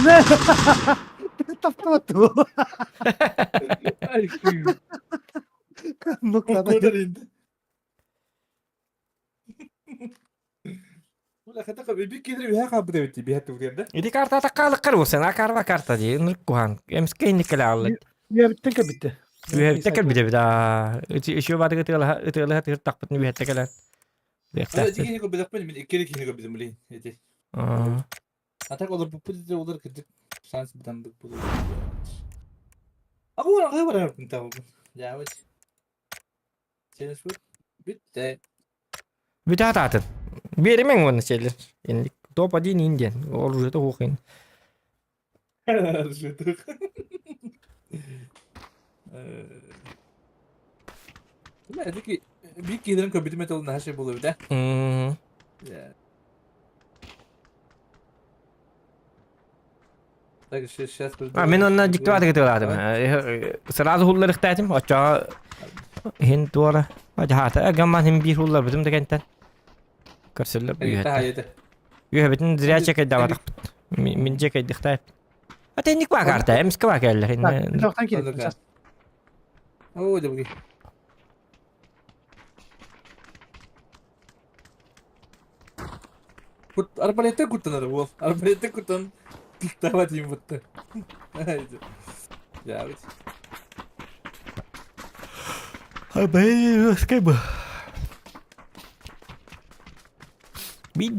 Не! Тапталаттı. Нокта. Ити карта таккаалыккар буолсан, акарба карта дии, ынырык куһаан. Эмискэ инниккэлэ ааллар. Үөбүттэн кэлбитте. Үөһэбиттэн кэлбитэ эбит аа. Еще баатыгы ытыалаһа ытыалаһа тыһыртахпытын үөһэттэ кэлэн. Аа. А так олорбуппут ити олор кырдьык шанс бытандык буолуо. Агур аҕай барар табабын. Дьаабыт. Сен Бүттэ. Бүтэ атаатын. Биэримэҥ уонна сиэллэр. Инник топ-1 Индиан. Оружиета хуохин. Биир киһилэрин көрбүтүм этэ ол наһаа шей буолуо эбит ээ. Так, сейчас А мен онно диктовать кытылаатым. Сразу хулларыхтаатым. Оччоҕо иһин туора дьаһаата. Гамман хим биир хулларбытым да кэнтэн. Көрсөллөр үөһэттэн. Үөһэбитин зря чекайдаабатахпыт. Мин чекайдыхтаат. А тенник баа карта, эмске баа кэллэр. Тоқтан келет. О, дебги. Арбалеттен куттанар уол. Арбалеттен куттан тыктаба дейм бутта. Жабыт. Биир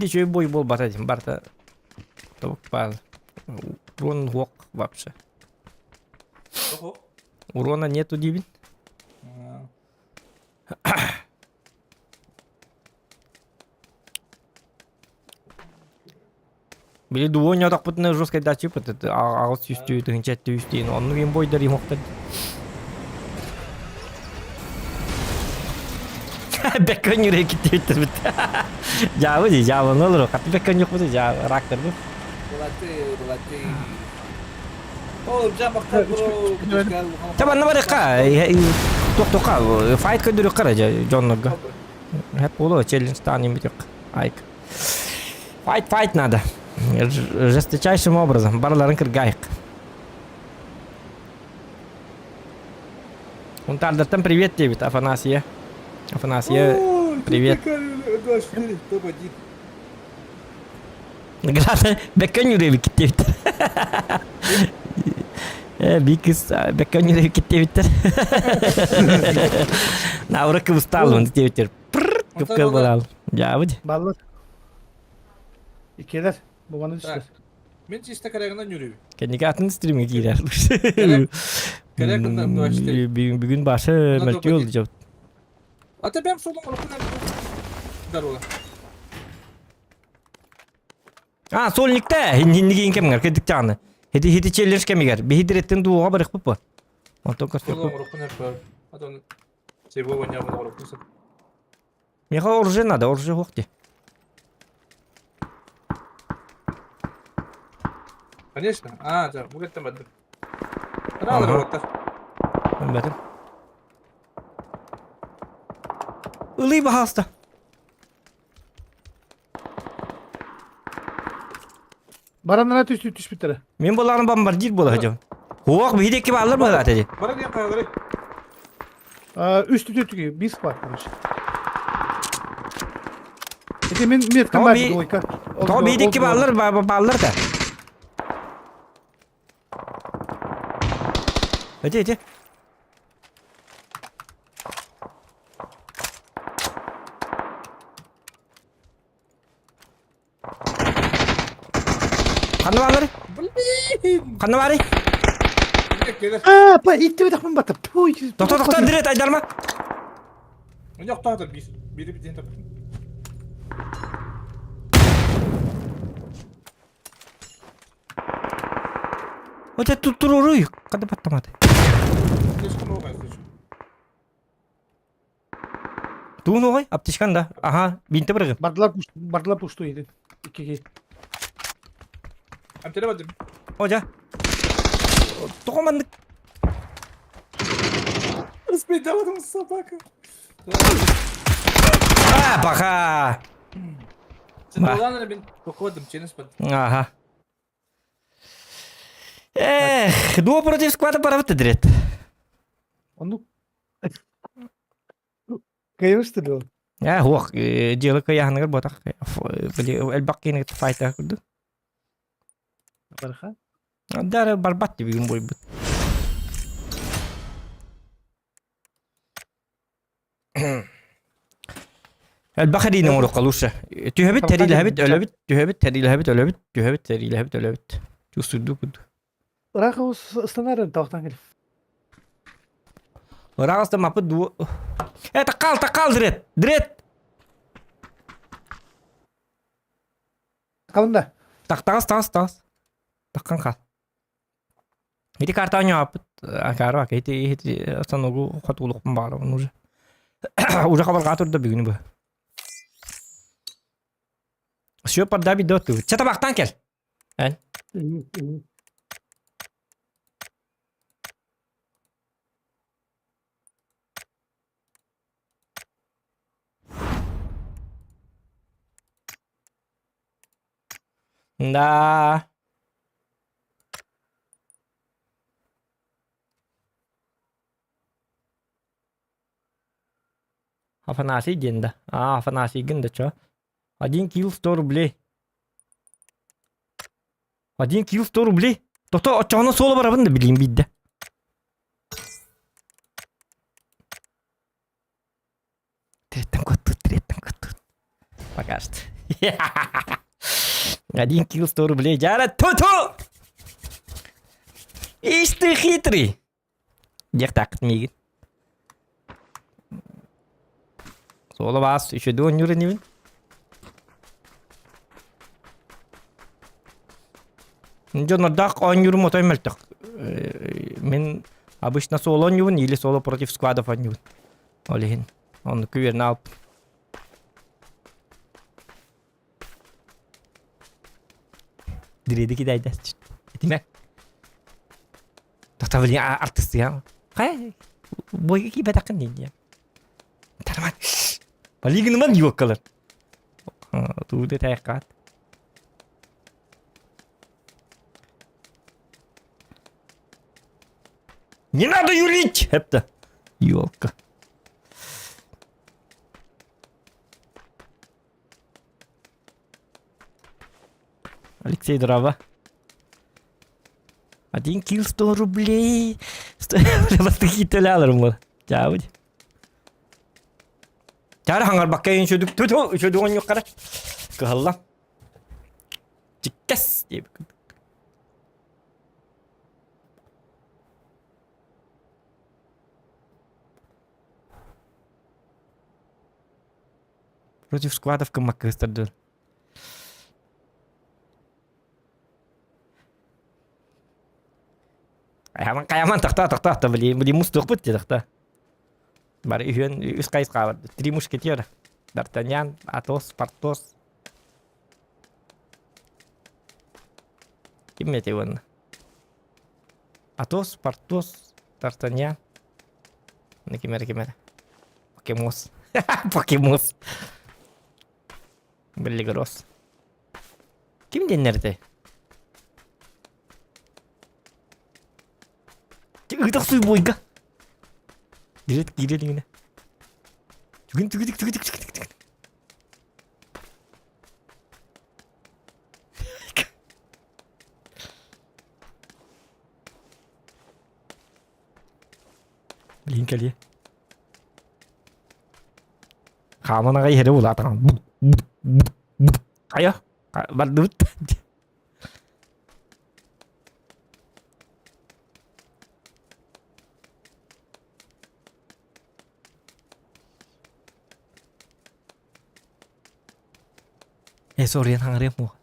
үчүгэй бой буолбата дим барыта тобук баар. Урон уох вообще. Урона нету диибин. Били дуо оонньоотохпутуна жесткай дачыппыт аҕыс сүүстүү тыһыынча үс диэн оннук имбойдар имохтар Бэккөн юрэ киттиэттэрбит. Дьаабы дии, дьаабаны олору. Хаты бэккөн юкпуту дьаа рактарбыт. Табанна барыхха, туох-туохха, файт көрдөрүөххэ эрэ дьоннорго. Хэп буолуо, челлендж таан имбитик. Айк. Файт, файт надо. Жесточайшим образом. Барыларын кыргайык. Унтаардартан привет диэбит Афанасия. Афанасия, привет. Грата бэккэн юревик диэбиттэр. Э, бикис бэккэн юревик диэбиттэр. Науры кыбыстаалын диэбиттэр. Кып-кыл балаал. Дьаабыт. Баллар. Иккилэр. Бубаны түстэр. Мин чисто корягынан yürüyüm. Кэнники атын стримге киирэр. Бүгүн башы мөлтүү oldu жабыт. Ата бэм солун Здорово. А, сольникте хинниги кемгер кедик чааны. Хити хити челлендж кемигер. Биһидиреттен дууга барыхпыт бу. Онтон көрсөкпүт. Миэхэ оружие надо, оружие суох дии. Конечно. А, да, бу кеттен бардым. Ага. Өлбөтүм. Ылый баһааста. Бараннара түстүү түспүттэрэ. Мин булаҕын бомбардир буола сылдьабын. Уох, биһиги икки бааллар быһыылаата дии. Бара диэн хайалары. Үс түтү түги, бис бар, короче. Ити мин меткам Тоҕо бар би- двойка. Тоҕо биир икки бааллар бааллар да. Эти эти. Ханна бааллар? Блин! Ханна баарый? Кэлэр. Аа, па иттибэтэх баттап. Туй. Тохто тохто Андрей айдарма. Мені охтаатар биир. Биири биир тап. Вот это тут туруруй. Когда баттамады. Слишком много слышу. Туун оҕой, аптечкан да. Аха, бинте бырыгын. Бардылар бардылар пушту иди. Икки Амтеле бардым. Ожа. Тоҕо маннык Распределал собака. А, баха. Сен мен походом через под. Ага. Эх, дуо против склада пора дрет. Ону Кайыш ты был. Э, хуох, дьыала кыйааһыныгар буотах. Били элбэх киһини файта курдук. Барха. Дары барбат бүгүн буйбут. Элбэх эриини оҥоруохха лучше. Түһэбит, тэриилэһэбит, өлөбүт, түһэбит, тэриилэһэбит, өлөбүт, түһэбит, тэриилэһэбит, өлөбүт. Чувствуйду курдук. Ыраах ыстанар тохтан кел. Ыраах ыстамаппыт дуу. Э, таккал, таккал, дрет, дрет! Калында. Так, тагыс, тагыс, тагыс. Таккан хал. Ити карта оонньооппут акаары ити ити станогу хотуулукпун баҕарабын уже. Уже хабарҕаа турда бүгүнү бу. Все поддаби до ту. Чэ табахтан кел. Эн. Да. Афанасий диэн да. А, Афанасийгын да чё? Один килл 100 рублей. Один килл 100 рублей. Тото оччоҕуна суола барабын да билиим биирдэ. Тиреттен куттут, тиреттен куттут. Пока что. Один килл 100 рублей. Дьара ту-ту! Ишь ты хитрый! Диэхтааххыт миигин. Суола баас үчүгэй оонньуур инибин. Дьоннордоох оонньуурум отой мөлтөх. Мин обычно соло оонньуубун или соло против сквадов оонньуубун. Ол иһин оннук үөрэнэ алпын. Дириэди кидайда. Этимэ. Тота блин артыстыйа. Хайа бойга киибэтэххин дии. Тарман. Полигоныман юоккалар. Тууда тайкаат. Не надо юлить! Это елка. Алексей Дрова. Один килл 100 рублей. Бастыхиталаларым Чаабыт. Чары хаңарбакка үчүдүк түтү үчүдүк онньуккара. Кыһалла. Чиккэс диэбит. Против складов кыммаккыыстардыр. Хайаман хайаман тахта тахта та блин блин мустуохпут дии тахта. Бары үһүөн үс хайысха бар. Три мушкетера. Д'Артаньян, Атос, Портос. Ким этэй уонна? Атос, Портос, Д'Артаньян. Ким эрэ ким эрэ. Покемос. Покемос. Беллигрос. Ким диэннэр этэй? Ыытах суй бойга. Дирет киирэ илигинэ. Түгүн түгүтүк түгүтүк түгүтүк түгүт. Билин кэлиэ. Хааман аҕай иһэрэ улаатаҕын. Хайа, бардыбыт. Э, соруйан хаҥарыам суох.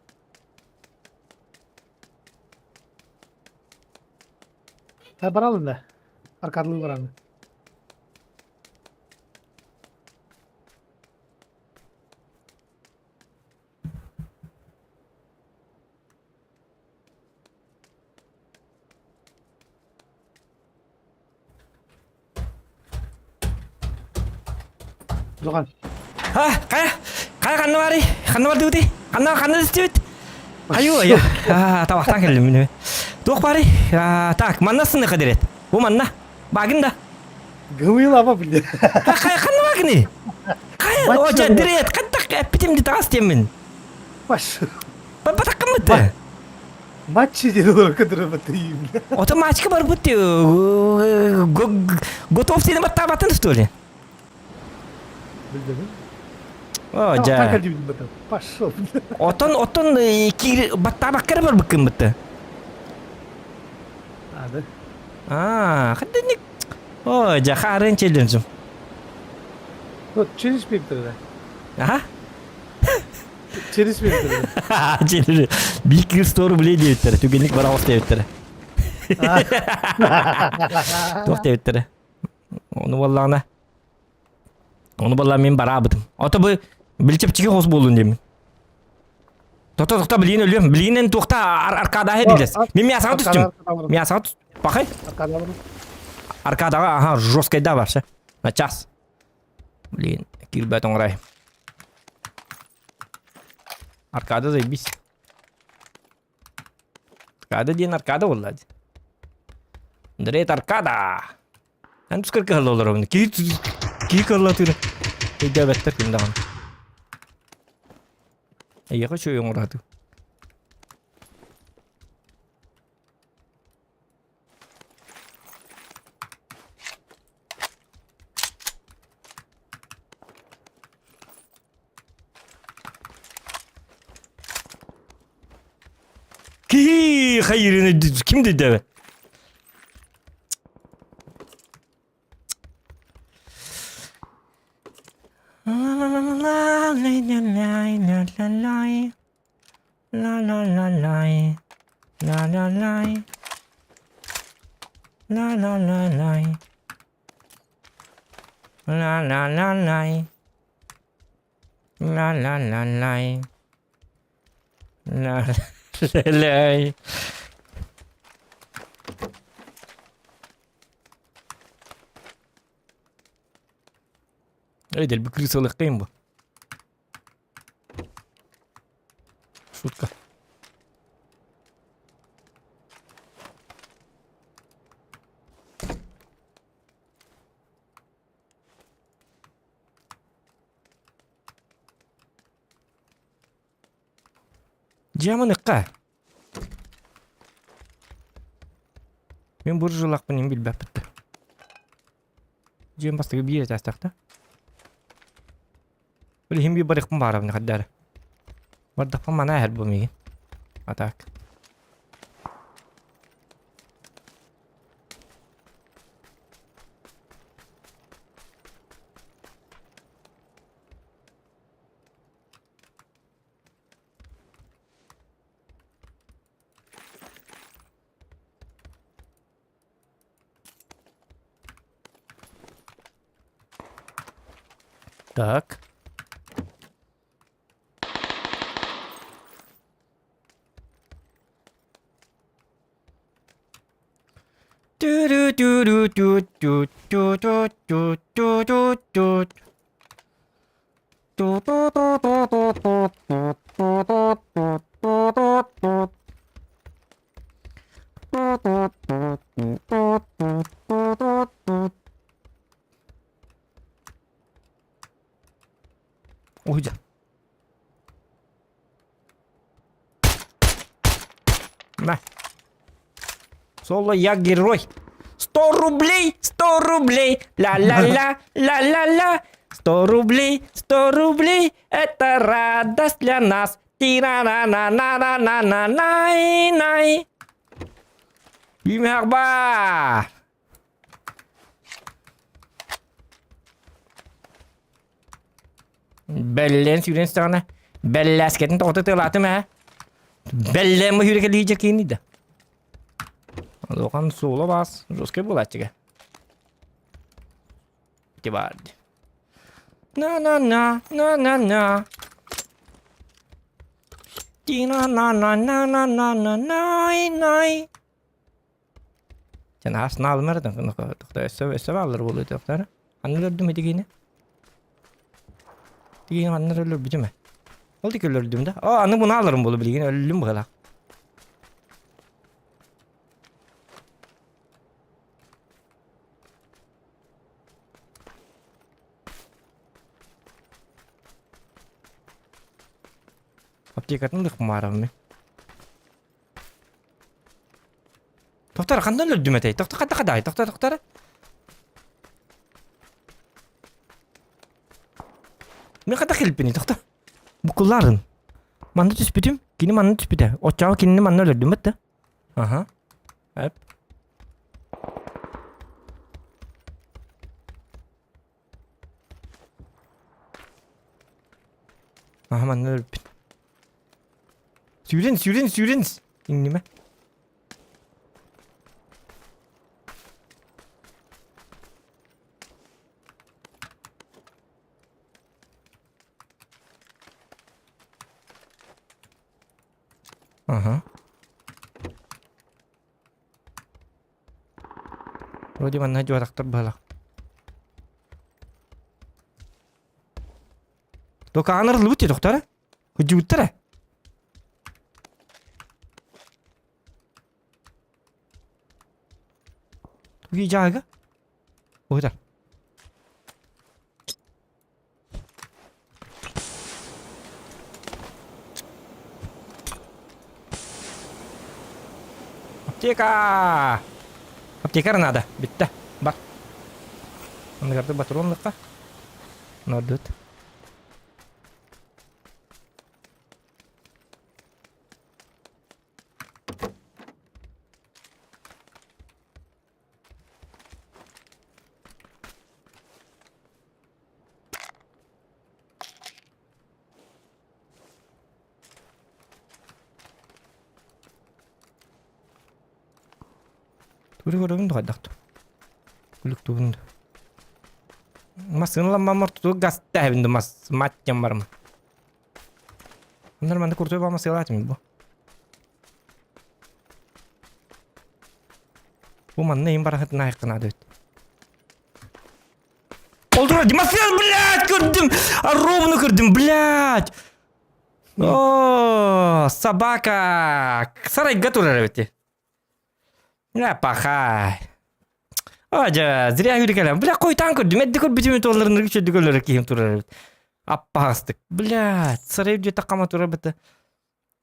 Та баралын да. Аркадылыы бараны. Духан. А, хайа, хайа ханна барый? Ханна бардыбытый? Ханна ханна түстүбүт? Айуу, айа. А, табахтан кэллим мин. Туох барый? А, так, манна сыныха дирет. Бу манна. Багын да. Гымыйлама бile. Хайа ханна багыны? Хайа, о, жа, дирет, каттак эппитим ди тагас теммин. Баш. Батаккаммыт. Матчы диэн олорон көтөрө Ото матчка барбыт готов сені баттаабатын что ли? Билбэбин. О, дьэ. Пошел. Отон, отон киир баттаабакка эрэ барбыккын бытты. Ады. Аа, хаддыник. О, дьэ, хаарын челлендж. Вот через пиптер. Ага. Через биэрдилэр. Через биир кыыс 100 рублей диэбиттэрэ. Түгэнник бара оҕус диэбиттэрэ. Туох диэбиттэрэ. Ону буоллаҕына ону буоллаҕына мин бараабытым. Ото бу билчэпчики хос буоллун диэмин. Тохто тохто билигин өлүөм. Билигин туохта аркадаһы билес. Мин мясаҕа түстүм. Мясаҕа Пахай. Аркадаҕа аха жесткайда вообще. На час. Блин, киирбэт оҥорой. Аркада заебись. Аркада диэн аркада буолла дии. Андрей Аркада! Эн тускар кыһалла олоробун. Киһи киһи кыһаллатыыр. Өйдөөбөттөр ким даҕаны. Эйиэхэ үчүгэй оҥораатыы. Киһи хайырын ким дидэбэ? La la la lay. La la lay. La la la lay. La la la lay. La la la lay. La la lay. Эй, дэлби крысалыахтайым бу. Шутка. Дьиаманыкка. Мин буржулаахпын им билбэппит. Дьиэм бастакы биир этээстээх да. Билиһин биир барыахпын баарабын хардары. Бардахпын манаа эһэр бу миигин. А так. Так. Ту-ду-ду-ду-ду-ду-ду-ду-ду-ду. Ту-ту-ту-ту-ту-ту-ту-ту-ту-ту. Уйдя. На. Соло, я герой. Стоп! 100 рублей, 100 рублей, ла-ла-ла, ла-ла-ла. 100 рублей, 100 рублей, это радость для нас. Ти-на-на-на-на-на-на-на-най-най. Юмерба! Бэллээн сүүрэн истэҕинэ, бэллээскэтин тоҕото тыалаатым ээ. Бэллээн бу сүүрэкэлии дьэкииний да. Улахан суола баас, жесткай буолааччыга. Ити баар дии. На-на-на, на-на-на. Ти-на-на-на-на-на-на-на-най-най. Sen ас наалымар өссө өссө бааллар буолуо этиэхтэрэ. Ханна өлөрдүм итигиини? Тигиини ханна өлөрбүтүм ээ? Ол тик өлөрдүм да. О, аны буну аларым буолу билигин өллүм быһалаах. Аптекатын лыхмаарабын мен. Тохтор, ханна өлөрдүм этэй? Тохтор, хата хадай, тохтор, тохтор. Мен хата кэлбини, тохтор. Букулларын. Манна түспүтүм, кини манна түспүтэ. Оччоҕо кинини манна өлөрдүм бытта. Аха. Эп. Аха манна өлбүт. Сүүрэн, сүүрэн, сүүрэн! Иҥнимэ. Ага. Вроде манна дьуотахтар быһалах. Только анарылыбыт тохтара. Худьуттара. Туги жаага. Уһутар. Аптека! Аптекар надо. Битте. Бар. Анныгарды патрон лыкка. Нордут. Тури көрөбүн да хайдах Күлүктүүбүн да. Массыыналаммаммар туту газ тэһэбин да мас маттям барым. Оннор манна куртой баама сыалаатым бу. Бу манна им барахытын айыккынаады бит. Олдура Димасел, блядь, көрдүм! Ровно көрдүм, блядь! О, собака! Сарайга турар эбит. Бля, пахай. О, дьэ, зря хүрүкэлэн. Бля, қойтан көрдүм. Эдди көрбүтүм туолларын үчүдү көрөр киһим турар эбит. Аппаҕастык. Блядь, сарай дьиэ таккама турар быта.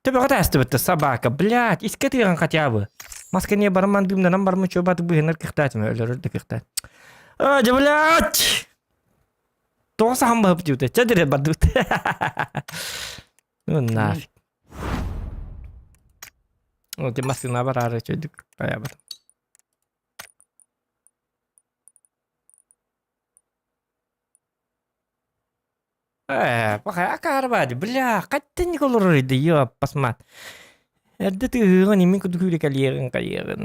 Төбөҕө таастыбытта собака, блядь, искэ тыаҕын хотя бы. Маска не барман дымнанан бармын чё баты быһынар кыхтаатым өлөрөр да кыхтаат. А, дьэ, блядь! Тоҕо сахан баһып диэбитэ, чэ дире бардыбыт. Ну нафиг. Ну, ти массыына бараары чөйдүк аябат. Ээ, пахай акаарбаadi, бля, хаттан олорор иди, ёппасмат. Эрдэ тыһыыгын имин курдук кэлиэҕин хайыаҕын.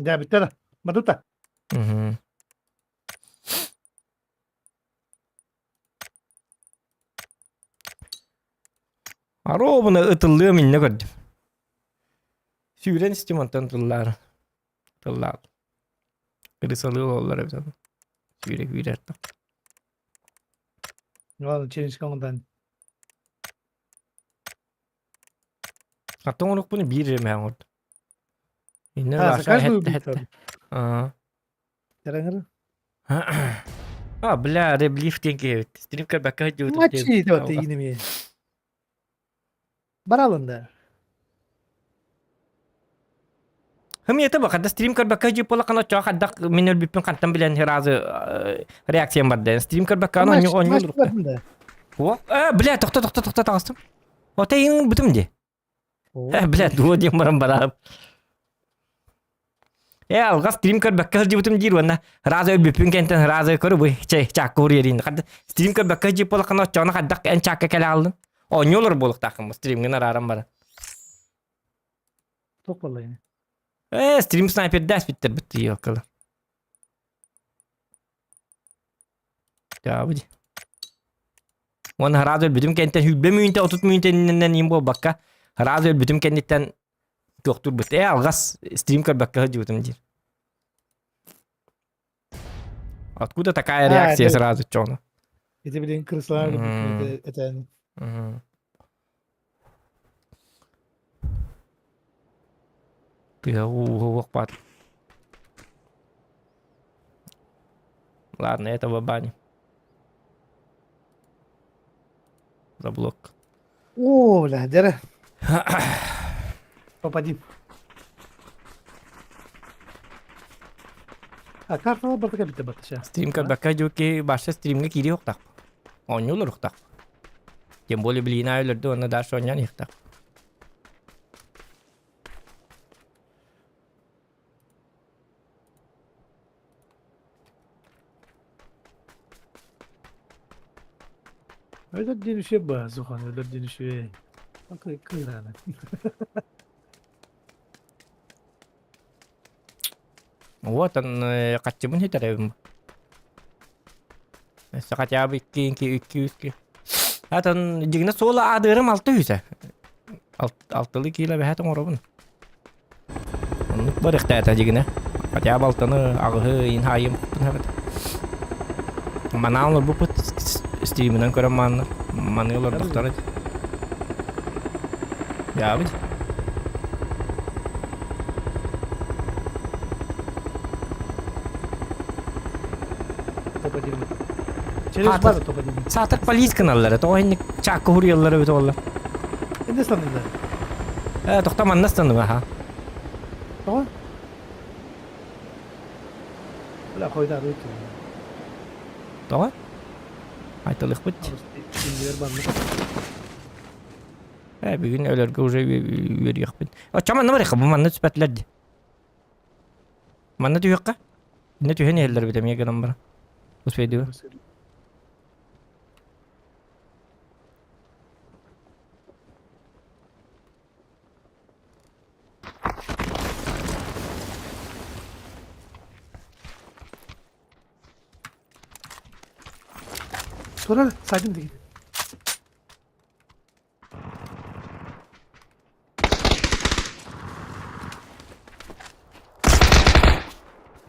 Дьэ, бүттэ да. Батута. Мгм. Оруобуна ытыллыам иннэ көрдүм. Сүүрэн истим онтон тыллаар тыллаат. Крысалыы олороллор эбит ону. Сүүрэ күүрэр да. Ладно, через оҥордон. Аттан оҥорукпун биир эрэ мэ оҥордум. Иннэ А, за Даша каждую эһэттэ убийцу. эһэттэ. Аа. Тэрэҥэр. А, бля, реблиф диэн киһи эбит. Стрим көрбөккө сылдьыбытым диэн. Мачи диэбит игин эмиэ. Баралын да. Хымията бу, хадда стрим көрбөккө сылдьып буоллаххына, оччоҕо хайдах мин өлбүппүн хантан билэн сразу реакциям барда. Стрим көрбөккө аны онньу онньу да. О, бля, тохто, тохто, тохто, таҕыстым. Ота иҥ бутум ди. Бля, дуо диэн баран бараап. Э, алҕас стрим көрбөккө сылдьыбытым диир уонна разы өлбүппүн кэнтэн разы көрүбүй чэй чаакка уруйарыын. Хадда стрим көрбөккө сылдьып буоллаххына оччоҕуна хайдах эн чаакка кэлэ хааллыҥ? Оонньуу буолуохтааххын стримҥин арааран баран. Туох буолла ини? Э, стрим снайпердээс биттэрбит тиийиэккэлэ. Дьаабы дии. Уонна сразу өлбүтүм кэнниттэн сүүрбэ мүнүүтэ, 30 мүнүүтэнинэн иин буолбакка, сразу өлбүтүм кэнниттэн туохтуурбут. Ээ, алҕас стрим көрбөккө сылдьыбытым диир. Откуда такая реакция сразу чону? Ити билин крыслар этэн. Тыа ууһуох баар. Ладно, этого баню. За блок. О, бля, дere. Попади. А карталар бартыка битте баттыша. Стрим көрбөккө дьуки баша стримге киири ухтах. Оонньуулар ухтах. Тем более билиина өлөрдү уонна дальше оонньоон иһихтах. Өлөр диэн үчүгэй баа, Зухан, өлөр диэн үчүгэй. Кыырааны. Вот он, хаччыбын сүтэрэбин. Өссө хотя бы икки, икки, икки, икки. Атын дьиҥнэ суола аадыырым алта үсэ. Алтылы киилэ бэһэт оҥоробун. Оннук барыахтаата дьигинэ. Хотя бы алтаны аҕыһы ыйын хаайым эбит. Манаан олорбуппут стриминэн көрөн мааннар. Маныы олордохторо. Яабыт. Топ-1. Через бар топ-1. Саатар полис гыналлара, тоҕо инник чаакка хуруйаллара эбит олла. Инде станында. Э, тохто манна станныга ха. Тоҕо? Бля, хойда арыйт. Тоҕо? Айтылыхпыт. Кинилер бармыт. Э, бүгүн өлөргө уже үөрүйэхпит. Оччо манна барыахха, бу манна түспэтилэр дии. Манна түһүөххэ. Иннэ түһэн иһэллэр эбит эмиэ гынан баран. Успейдыбы. Sonra saydım değil.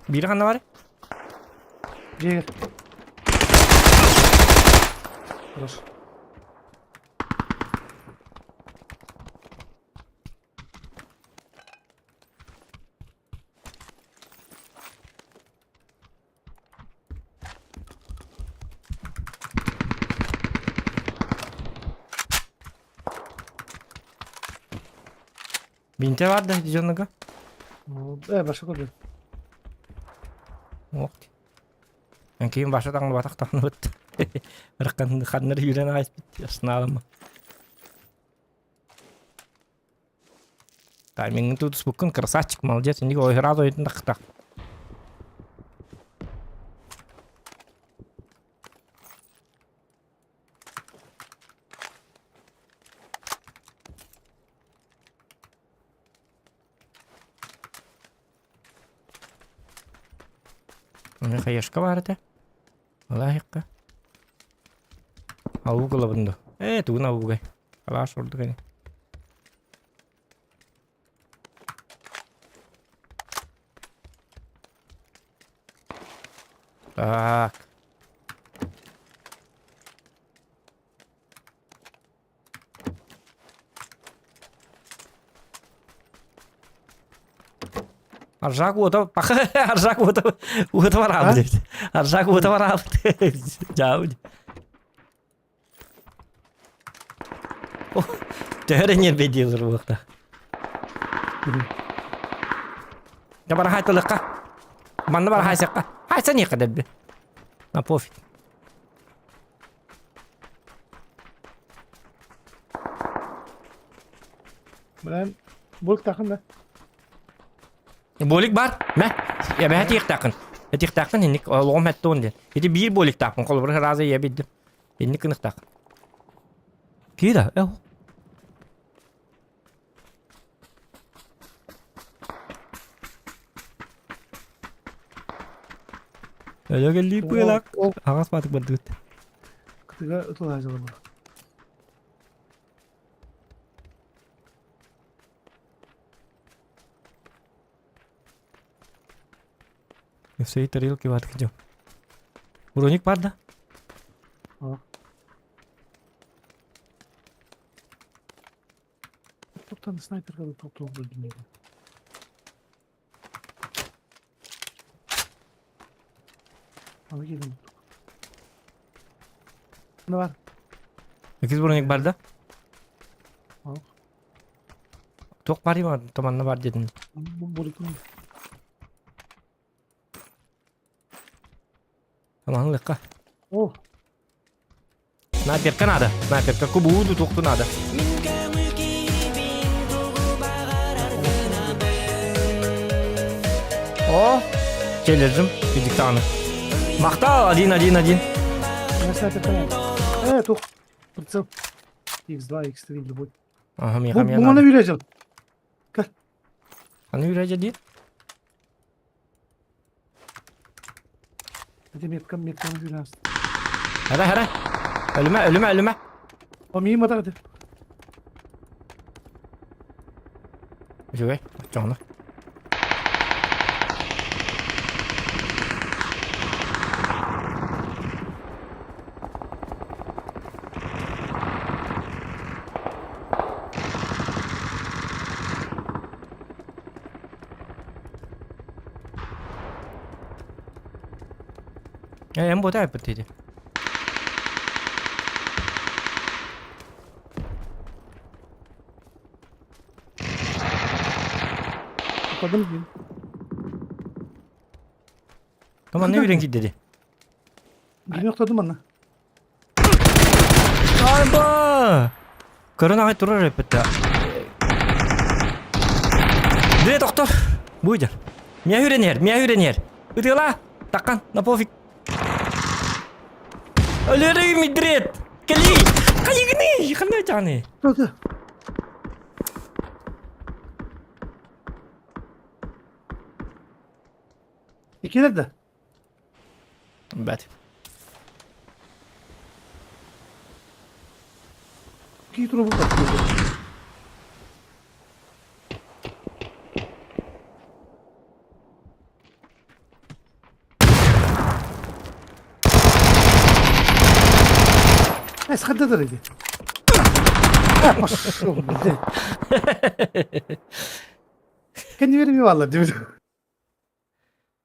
Биир ханна бар? Дьиэгэр. Хорош. Бинте бар да дьонуга. Э, баша көрдүм. Ох. Кийин баша таҥныбатах таҥныбыт. Ырыккан ханнар үүрэн ааспыт снаалама. Таймингын тутуспуккун красавчик, молодец. Индик ой сразу ойдун тахтах. Хаешка бар этэ. Алаһыкка. Ауг ылабын дуо? Ээ, тугун аугай? Алаас ордук ини. Так. Аржак уота Аржак уота уота бараабыт эбит. Аржак уота бараабыт. Дьаабыт. Төһө эрэ ньиэрбэйдииллэр буолуохтаах. Да барахай тылыкка. Манна барахай сакка. Хайса ниэхэ дэрби. На пофиг. Мен булк тахын да. Болик бар. Мэ. Эбэһэ тиэхтааххын. Этиэхтааххын инник олоҕум хэттуон диэн. Ити биир боликтаахпын холобур раза ийэ биддим. Инник кыныхтаах. Киира, э. Өлө кэллии пыылак. Аҕас баатык бардыбыт. Кытыга ытылаа дьылы Всей тарелки ватки идем. Броник бар да? А. Топтан снайперга да топтоох бөлдүм. Аны келин. Ne var? Иккис броник бар да? Ох. Туох бар томанна бар дедин. Бу Таманлыкка. О, Снайперка надо. Снайперка кубууду туохту надо. О, челледжим, видиктаны. Махтал, один, один, один. у снайперка надо. Э, тух. Прицел. X2, X3, любой. Ага, Бу меха бу мне мана надо. үйрәжел. Аны үйрәжә дии. Hadi метка метканы үйрәнс. Хара, хара. Өлүмэ, өлүмэ, өлүмэ. О, миим атар hadi. Үчүгэй, оччоҕуна. Э, эн бота эппит диди. Atladım diyeyim. Tamam ne үйрен dedi. Birini atladım anna. Айба! Көрөн аҕай турар эппит Дре доктор! Буйдер. Мия үйренер, мия үйренер. Ытыла! Таккан, на пофиг. Өлөрүй мидрет! Кели! Кайыгны! Ханна жаны? Hadi. İkiler de. Бәт. İki turu bu patlıyor. Es хаддар иди. Пошел, блядь. Кенди берми валла дип.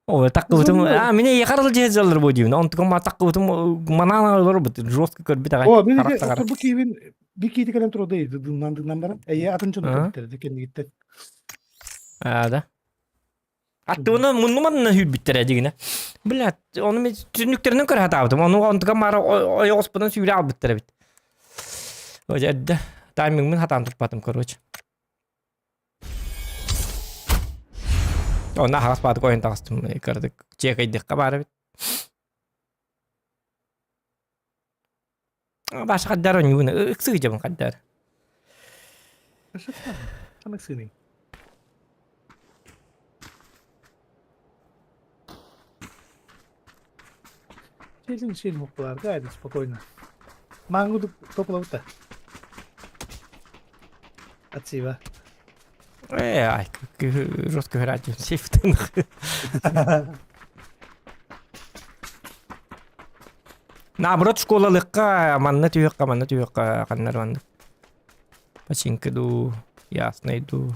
О, таккыбытым, а, мине якарыл жезалар бу деймин. Онтукум ма таккыбытым манана олор бут жестко көрбүт агай. О, мен Карак тагара. бу кийбин би кийди келем тур дейди дыннан дыннан барам. Эйе атын чону А? кеттерди кенди гитте. А, да. Аттыбына муннуманна хүрбүттер дигине. Блядь, ону мен түнүктеринен көрө хатаабытым. Ону онтука мара ойоҕоспунан сүүрэ албыттар эбит. Ой, эрдэ таймингмин хатаан турпатым, короче. Онна хаҕас баатык ойон таҕыстым. Кырдык чиэкэйдиххэ баар эбит. Баша хаддар ойнугун ыксыы дьабын хаддар. Ханык сыны. Челин шин мукулар гайда спокойно. Мангуду топлаута. Отсива. Э, ай, жестко играть, сейф Наоборот, школалыкка манна түйөккө, манна түйөккө каннар манна. Починка ду, ясно иду.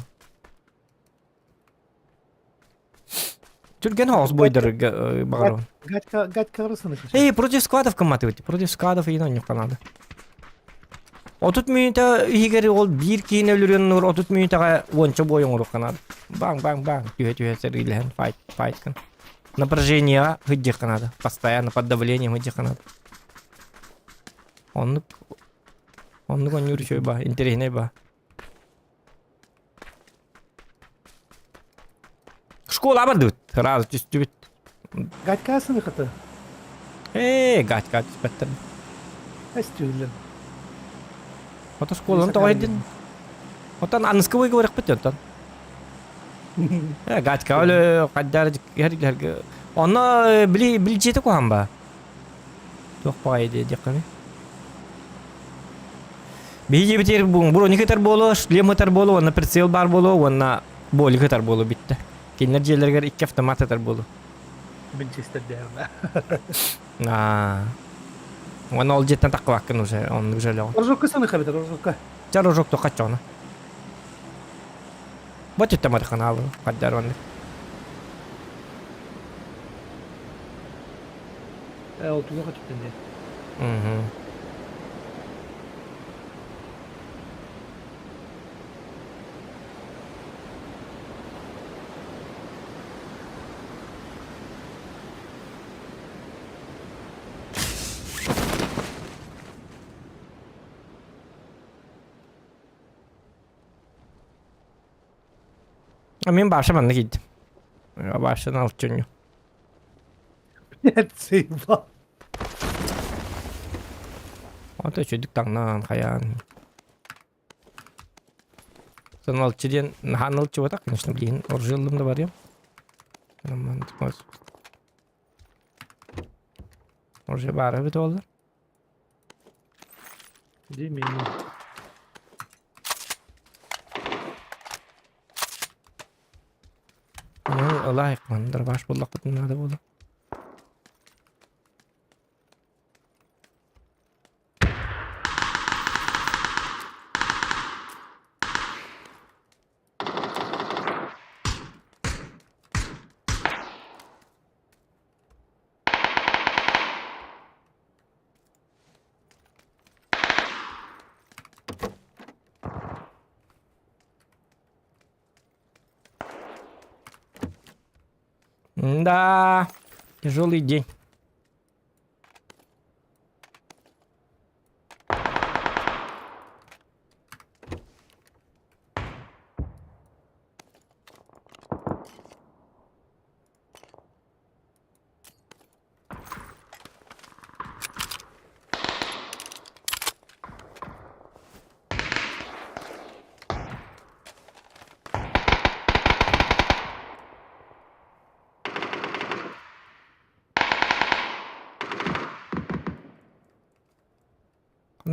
Түргэн хаос бойдарга баҕарабын. Гадька, гадька арасыны. Эй, против складов комматывайте. Против складов и онньукка надо. 30 мүнүүтэ иһигэр ол биир киинэ өлөрүөн нур 30 мүнүүтэҕэ уонча бой оҥоруохха наада. Баҥ баҥ баҥ түһэ түһэ сэриилэһэн файт файт гын. Напряжениеҕа сылдьыахха наада. Постоянно под давлением сылдьыахха наада. Оннук оннук оонньуур үчүгэй баа, интэриэһинэй баа. Школа бардыбыт. Сразу түстүбүт. Гадькасын хата. Ээ, гадька түспэттэр. Эстүүллэн. Ото школаны тоҕо ирдин? Отон аныскы бойга барыахпыт онтон. Э, гадька өлө хаддар хергерге. Онно били билчиэти куһан ба. Туох баҕайы диэххэ Биһиги дьиэбитигэр броник ытар буолуо, шлем ытар буолуо, уонна прицел баар буолуо, уонна болик ытар буолуо бүттэ. Кинилэр дьиэлэригэр икки автомат ытар буолуо. Винчестердээҕинэ. Аа. Уонна ол дьиэттэн таххыбаккын уже, оннук же өлөҕүн. Рожокка саныха битэр, рожокка. Ча рожок то хаччоҕуна. Бу түттэ марханаалы, хаддар оннук. Э, ол туга түттэн дии. Мгм. А мин баша манна киирдим. Башаны алчынньу. Блядь, заебал. Ото үчүгдүк таҥнан хайаан. Саналчы диэн наһаа налчыбатах, конечно, билигин оржеллым да барыам. Орже баара эбит буоллар. Димин. Ну, лайк, дробаш буоллахпытын наада буолуо. Да, тяжелый день.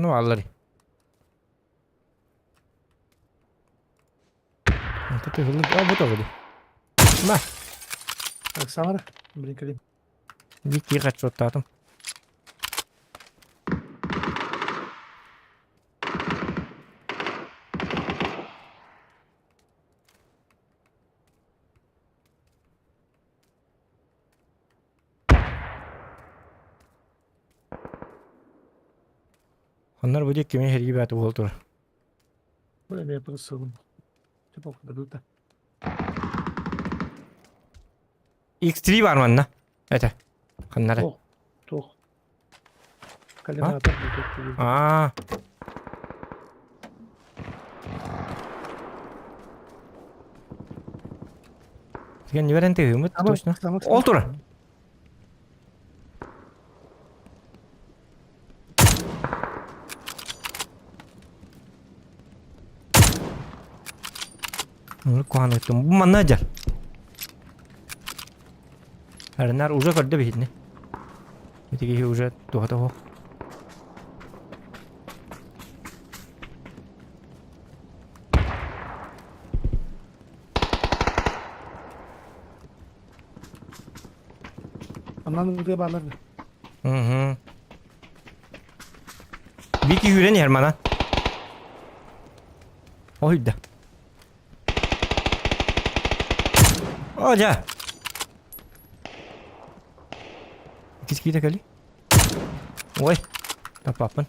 Ну, аллари. Это ты А, вот тоже. На. Александр, блин, кэлин. Дикий хачоттаатым. Оннор бу диэки кими сэргии бааты буола турар. Бу эмиэ прысылым. Типа дадута. X3 бар манна. Это. Ханнары. Туох. Туох. Калинатор Аа. Сен не вариант тыгымыт точно. Ол тура. Куһаҕан ыттым. Бу манна дьар. Арынар уже көрдө биһитини. Ити киһи уже туһата суох. Анан ырыа баалар. Угу. Вики үүрэн иһэр манан. Ойда. О, дьэ. Иккис киирэ кэлий. Ой, таппаппын.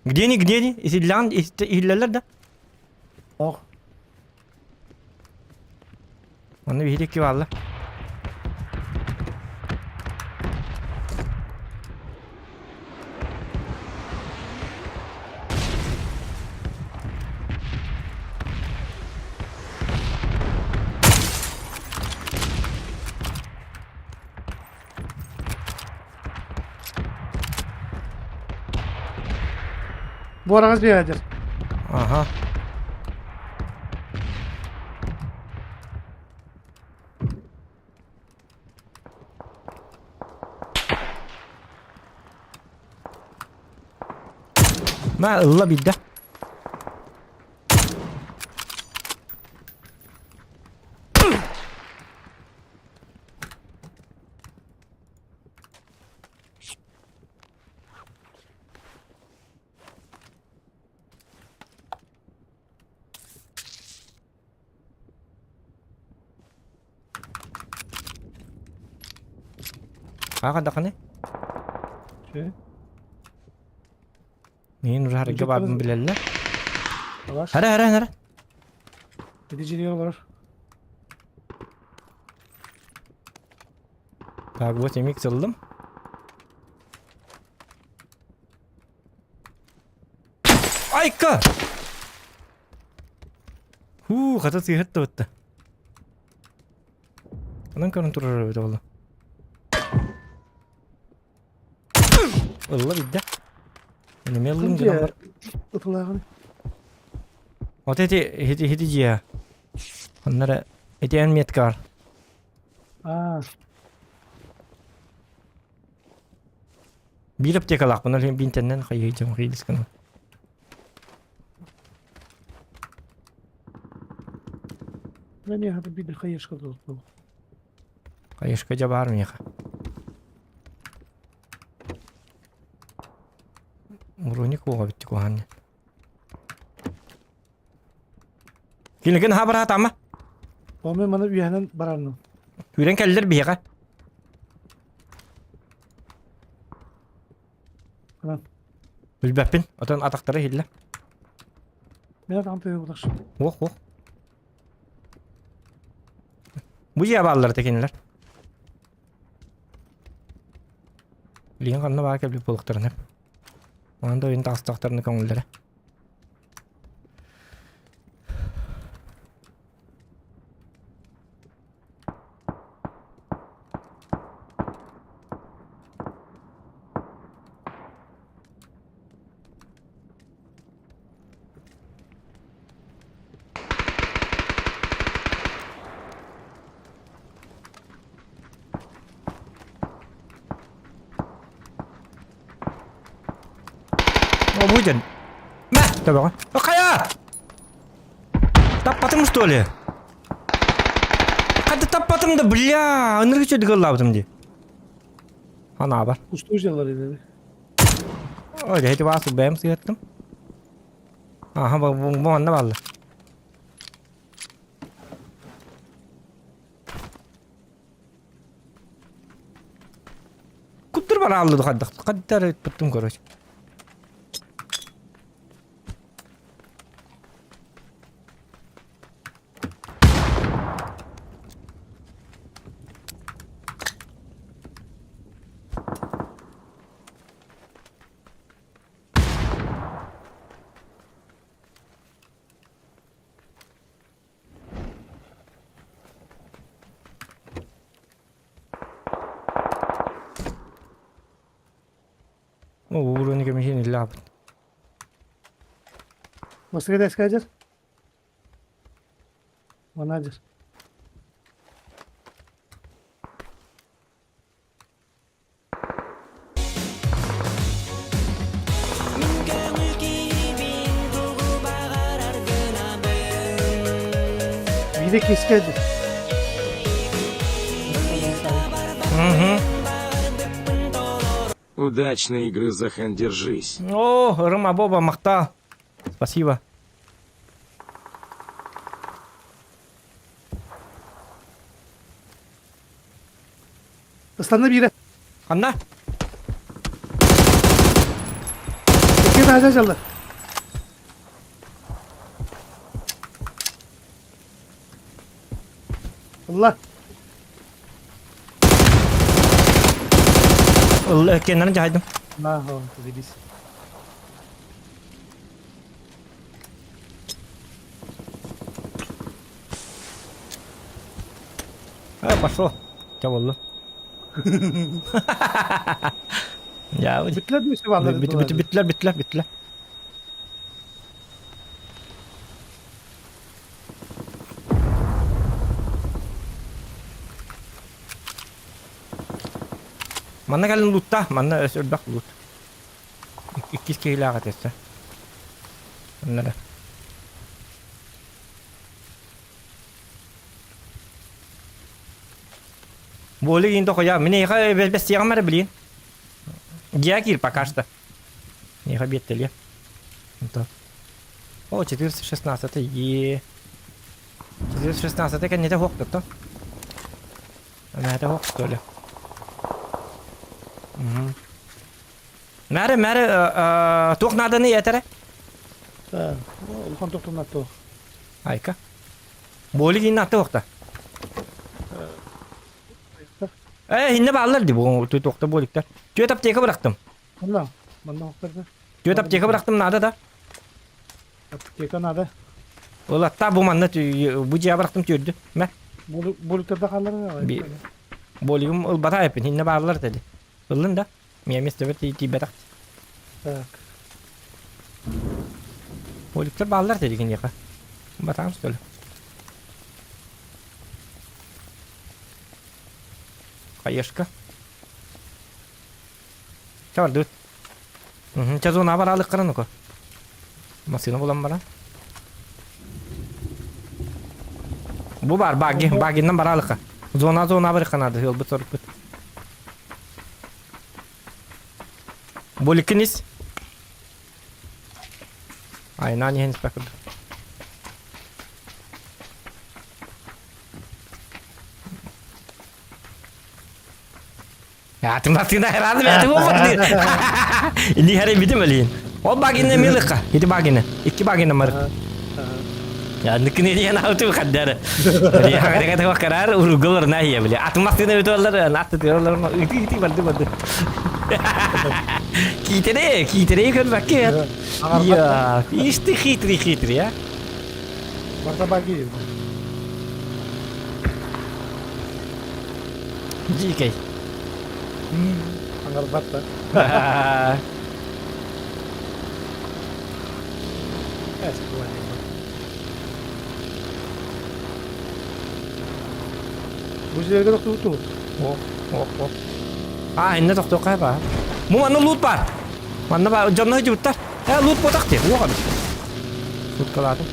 Где они, где они? Иһиллэҕин иһиллэллэр да? Ох. Онно биһиги икки баалла. Буораҕас биэһэдэр. Аха. Ма ылла бидде. Аҕа даҕаны. Мин ураһарга баарбын билэллэр. Хара хара хара. Ити дьиэ олорор. Так, вот эмик ыллым. Айка! Хуу, хата сыыһат да бытта. Онон көрөн турар эбит оҕоло. Ылла бидде. Эми ыллым гынан бар. Ытылааҕын. Вот эти эти эти дьиэ. Оннара эти эн метка бар. Аа. Биир аптекалаахпын, ол иһин биинтэннэн хайыһыйдьам хайыылыс гынан. Мин биир хайышка толкуй. Хайышка дьэ баар миэхэ. Уруник уоҕа бүттүк уһаан. Кинилгин хабыраат ама. Ону маны үөһэнэн барарным. Үүрэн кэллэр биһиэхэ. Ханан. Билбэппин. Отон атахтара иһиллэ. Мен атаҕым тыаһы булар. Уох, уох. Бу дьиэ бааллар кинилэр. Билигин ханна баар кэлбит буолуохтарын сөп. Онон да ойун таҕыстахтарына көҥүллэрэ. О, будет. Мә, төбөҕө. Хайа! Таппатым что ли? Хата таппатым да, бля, ынырык үчүгэй ыллаабытым дии. Анаабар. Устуу дьаллар идэни. Ой, эти вас бэйэм сыһыаттым. Аха, бу бу манна бааллар. Куттар барааллы хайдах хаддар ыппыттым короче. Ууруну көмүһүн иллаабыт. Москвада эскажер? Манадер. Биирэ кискэдир. Мгм. Удачной игры, Захан, держись. О, Рома Боба, махтал. Спасибо. Ыстанна биирэ. Ханна? Икки таһа дьалла. Ылла. Ылла, кеннерин жайдым. На, о, заебись. А, пошел. Ча болду? Я Бүттүлэр дүү баалар. Бүттүлэр, бүттүлэр, бүттүлэр. Манна кэлин лутта, манна өс өрбөх лут. Иккис киһилээх этессе. Манна да. Боли кийин тохуйа. Мин эйиэхэ бэстиэҕим эрэ билиин. Дьиэ киир пока что. Эйиэхэ биэттэлиэ. О, 416 е. 416 кэннитэ суох то. Мээтэ суох что ли? Мээрэ, мээрэ, туох нааданы этэрэ? Улахан тохтумнат туох. Айка. Боли киин атты уохта. Э, инне бааллар ди бу туохта боликтар. Түөт аптека бырахтым. Манна, манна охтарда. Түөт аптека бырахтым надо да. Аптека надо. Ол атта бу манна бу дьиэ бырахтым түөрдү. Мэ. Боликтарда хааллар. Болигым ылбата эпин инне бааллар деди. Ыллын да. Мия место тиийбэтэх. Так. Боликтар бааллар деди киниэхэ. Батаам что ли? Хаешка. Чэ бардыбыт. Чэ зона бараалык ну-ка. Массыына булан баран. Бу бар баги, багиннан бараалыкка. Зона зона барыкка надо, ылбыт сорукпут. Боликкин ис. Айнаан иһэн испэк курдук. Атыматына рады бәті болмады. Или харе битим әлейін. Ол багина милыққа. Ити багина. Икки багина марық. Я ныкны диэн ауту хаддары. Я хадда карар уругулар на я били. Атыматына өтөлөр, атты тырлар, ити ити барды барды. Китере, китере көрбәкке. Я, ишь ты хитрый хитрый, а? Барта баги. Дикий. Аңарбат да. Бу жерге тохтуу. О, о, о. А, инне тохтуохха баа. Бу манна лут бар. Манна ба дьонно сылдьыбыттар. Э, лут буотах дии. Уох эбит. Суткалаатым.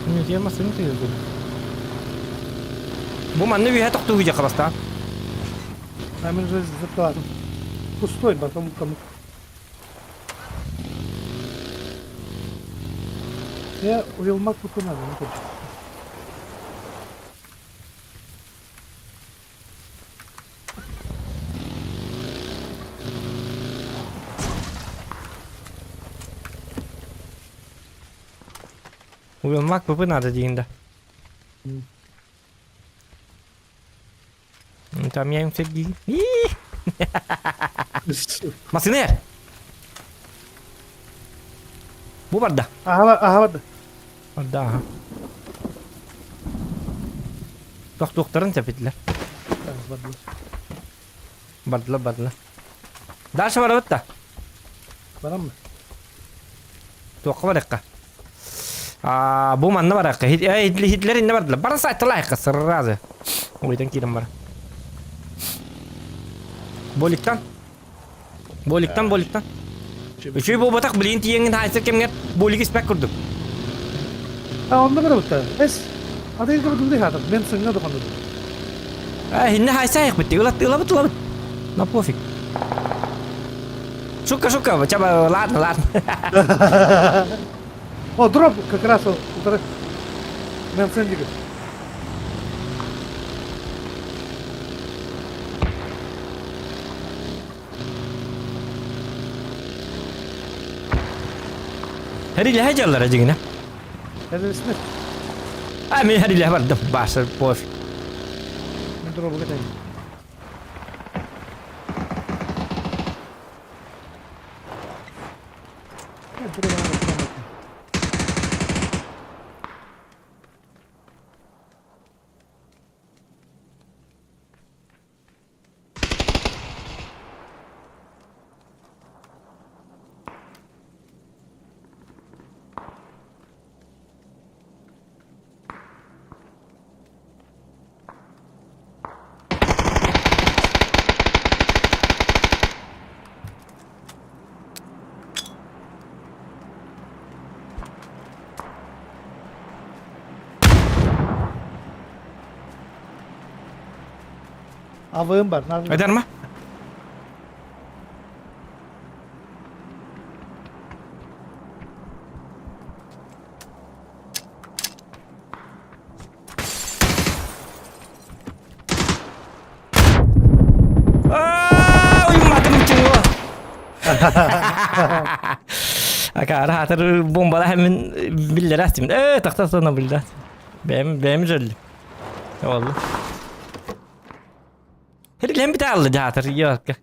Ньютия массыына тыйылдым. Бу манна үөһэ тохтуу дьахха бастаан. А мен уже запталадым. Пустой, потом кому. Я уелмак надо, не хочу. Уелмак ПП надо диин да. Там я им сергии. Массыына Бу барда. Аха, аха барда. Барда, аха. Тохтуохтарын тэпитилэр. Бардылар, бардылар. Дальше барабыт да. Бараммы? Туохха барыахха. Аа, бу манна барыахха. Хитлер инне бардылар. Бара сайтылайыққа сразу. Ойдан киирэн бар. Боликтан. Боликтан, боликтан. Үчүгэй буолбатах билигин тиийэҥҥин хаайсар кэмҥэр болик испэк курдук. А онно барабыт Эс, аты кыбытылды хатыр. Мен сыңга дохонду. Э, хинне хаайса айықпыт. Ылат, ылабыт, ылабыт. На пофиг. Шутка, шутка, чаба, ладно, ладно. О, дроп как раз он. Мэнсендига. Хэрилэһэ дьаллара дьиҥинэ. Хэрилэсинэ. А мин хэрилэһэ бардым. Бааса пофиг. Мин дробуга тэйин. Авыым бар. Эдэр ма? Уйматым чуҥу. Акаары хатыр бомбала хэмин биллэрэ Э, тахта сана билдэ. Бэм бэм жөллү. Oldu. Херилен бите алды жатыр. Yok.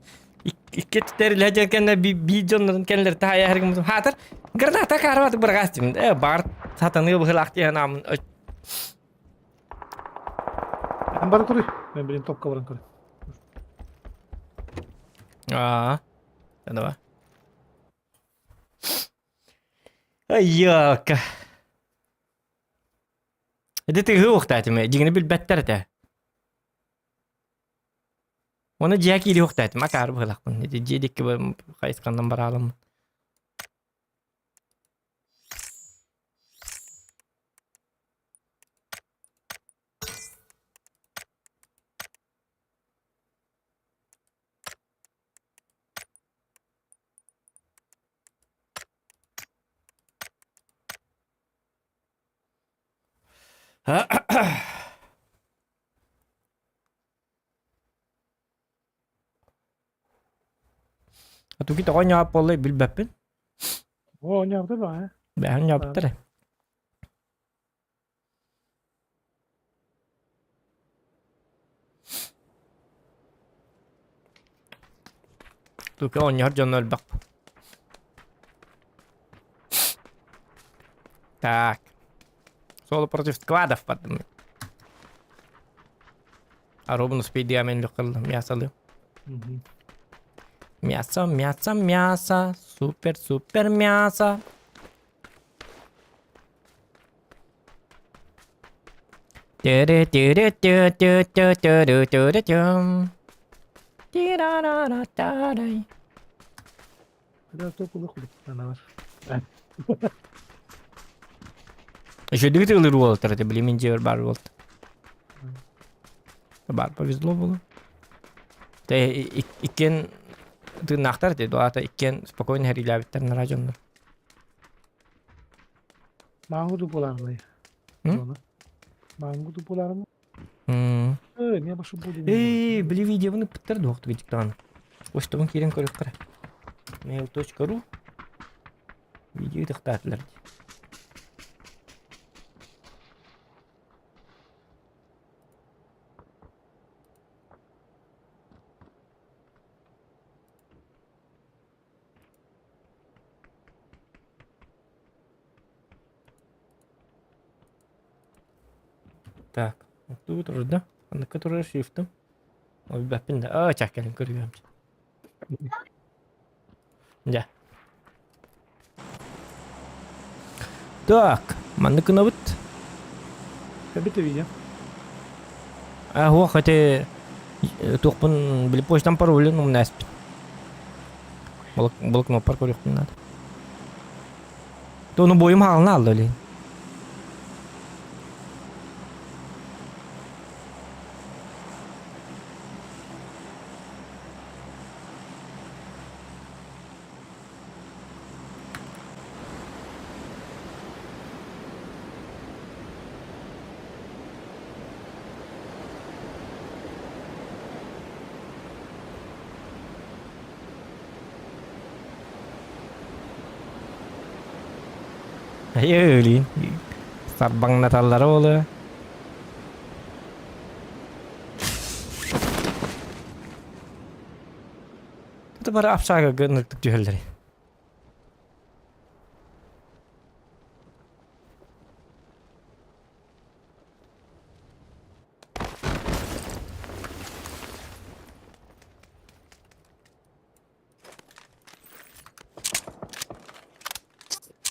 Икки терле жеркенде би дьоннорун кенлер тахая хергим хатыр. Граната карват быргастым. Э, бар сатаны быхылак диэн амын. Эн бара туруй. Мен билин топка баран көрө. Аа. Давай. Айяка. Ити тыһы уохтаатым, дьиҥини билбэттэр этэ. Уонна дьиэ киири уохтаатым, акаары быһыылаахпын. Ити дьиэ диэки хайысханан бараалым. Туки тоҕо ньаап буоллай билбэппин. О, ньаапта ба, э? Бэһэн ньаапта эрэ. Тука оонньоһор дьонно элбэх. Так. Соло против складов подумай. А Робин успей диамен лёкал мясо ли. Мясо, мясо, мясо. Супер, супер мясо. Еще тылыр уолаттар это блин мен бар болду. Бар повезло было. Те иккен тыыннаахтар те дуата иккен спокойно хэрилээбиттэр нара дьоннор. Мангу булармы? Мангу булармы? Э, не башы буду. Эй, били видеоны пыттар дуохту гитиктааны. Оштобун киирэн көрүөххэ. mail.ru Видео тахтаатылар. Так, тут уже, да? На который шрифтом. Ой, бәппин да. А, чаккелин көрүөм. Дьэ. Так, маннык гынабыт. Кэбитэ видео. А, хуох, эти туохпун били почтам паролин умнаспит. Блокноппар көрүөхпүн наада. Тону бойум хаалына алды олин. Айыы, Сарбаҥнаталлара буолуо. Это бары общага ынырыктык түһэллэр.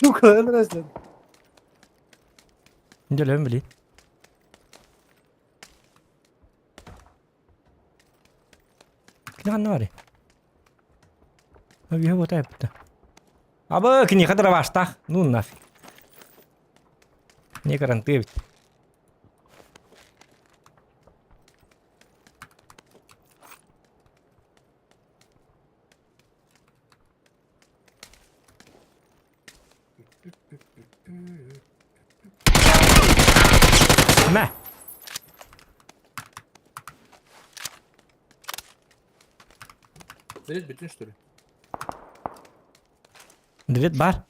Ну-ка, өлөрөсүн. Дьөлөм били. Кини ханна барый? Үһэ буота эппитэ. Абы, киниэхэ дроваштаах. Ну нафиг. Не карантыы эбит. Мэ! Дверь бүтүн что ли? Дверь бар.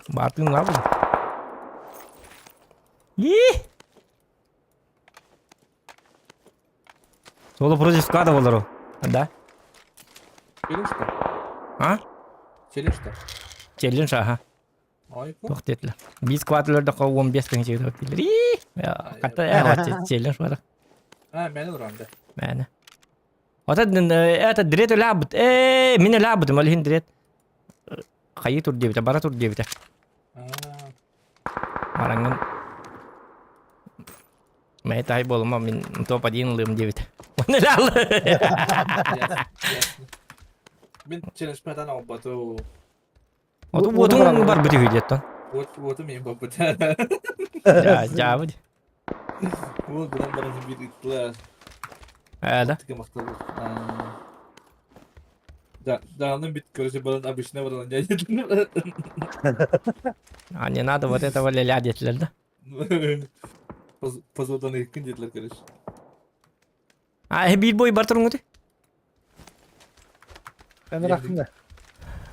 Баартыын лабы. Ии! Соло против склада болору. Да? Челлендж-то? А? Челлендж-то? Челлендж, ага. Туох диэтилэр? Биир сквад өлөрдөххө 15 тыһыынча дииллэр. Ии! Хата ээ челлендж бара. А, мээнэ олорон да. Мээнэ. Ото это дрет өлаабыт. Ээ, мин өлаабытым, ол иһин дрет хайыы тур диэбитэ, бара тур диэбитэ. Бараҥҥын Мэй тай буолума мин топ один ылыам диэбитэ. Оны өлаалы. Мин челлендж албату. Оту уотуҥ барбыт үһү диэттэн. Уот уотум иһин барбыт. Дьаа дьаабыт. Уот гынан баран биир ыттылар. Ээ да. Тыга махтал. Да, да, бит, короче, баран обычно баран А не надо вот этого ля-ля диэтилэр да. Позордан иккин диэтилэр, короче. А биир бой бар туруҥҥутуй? Эн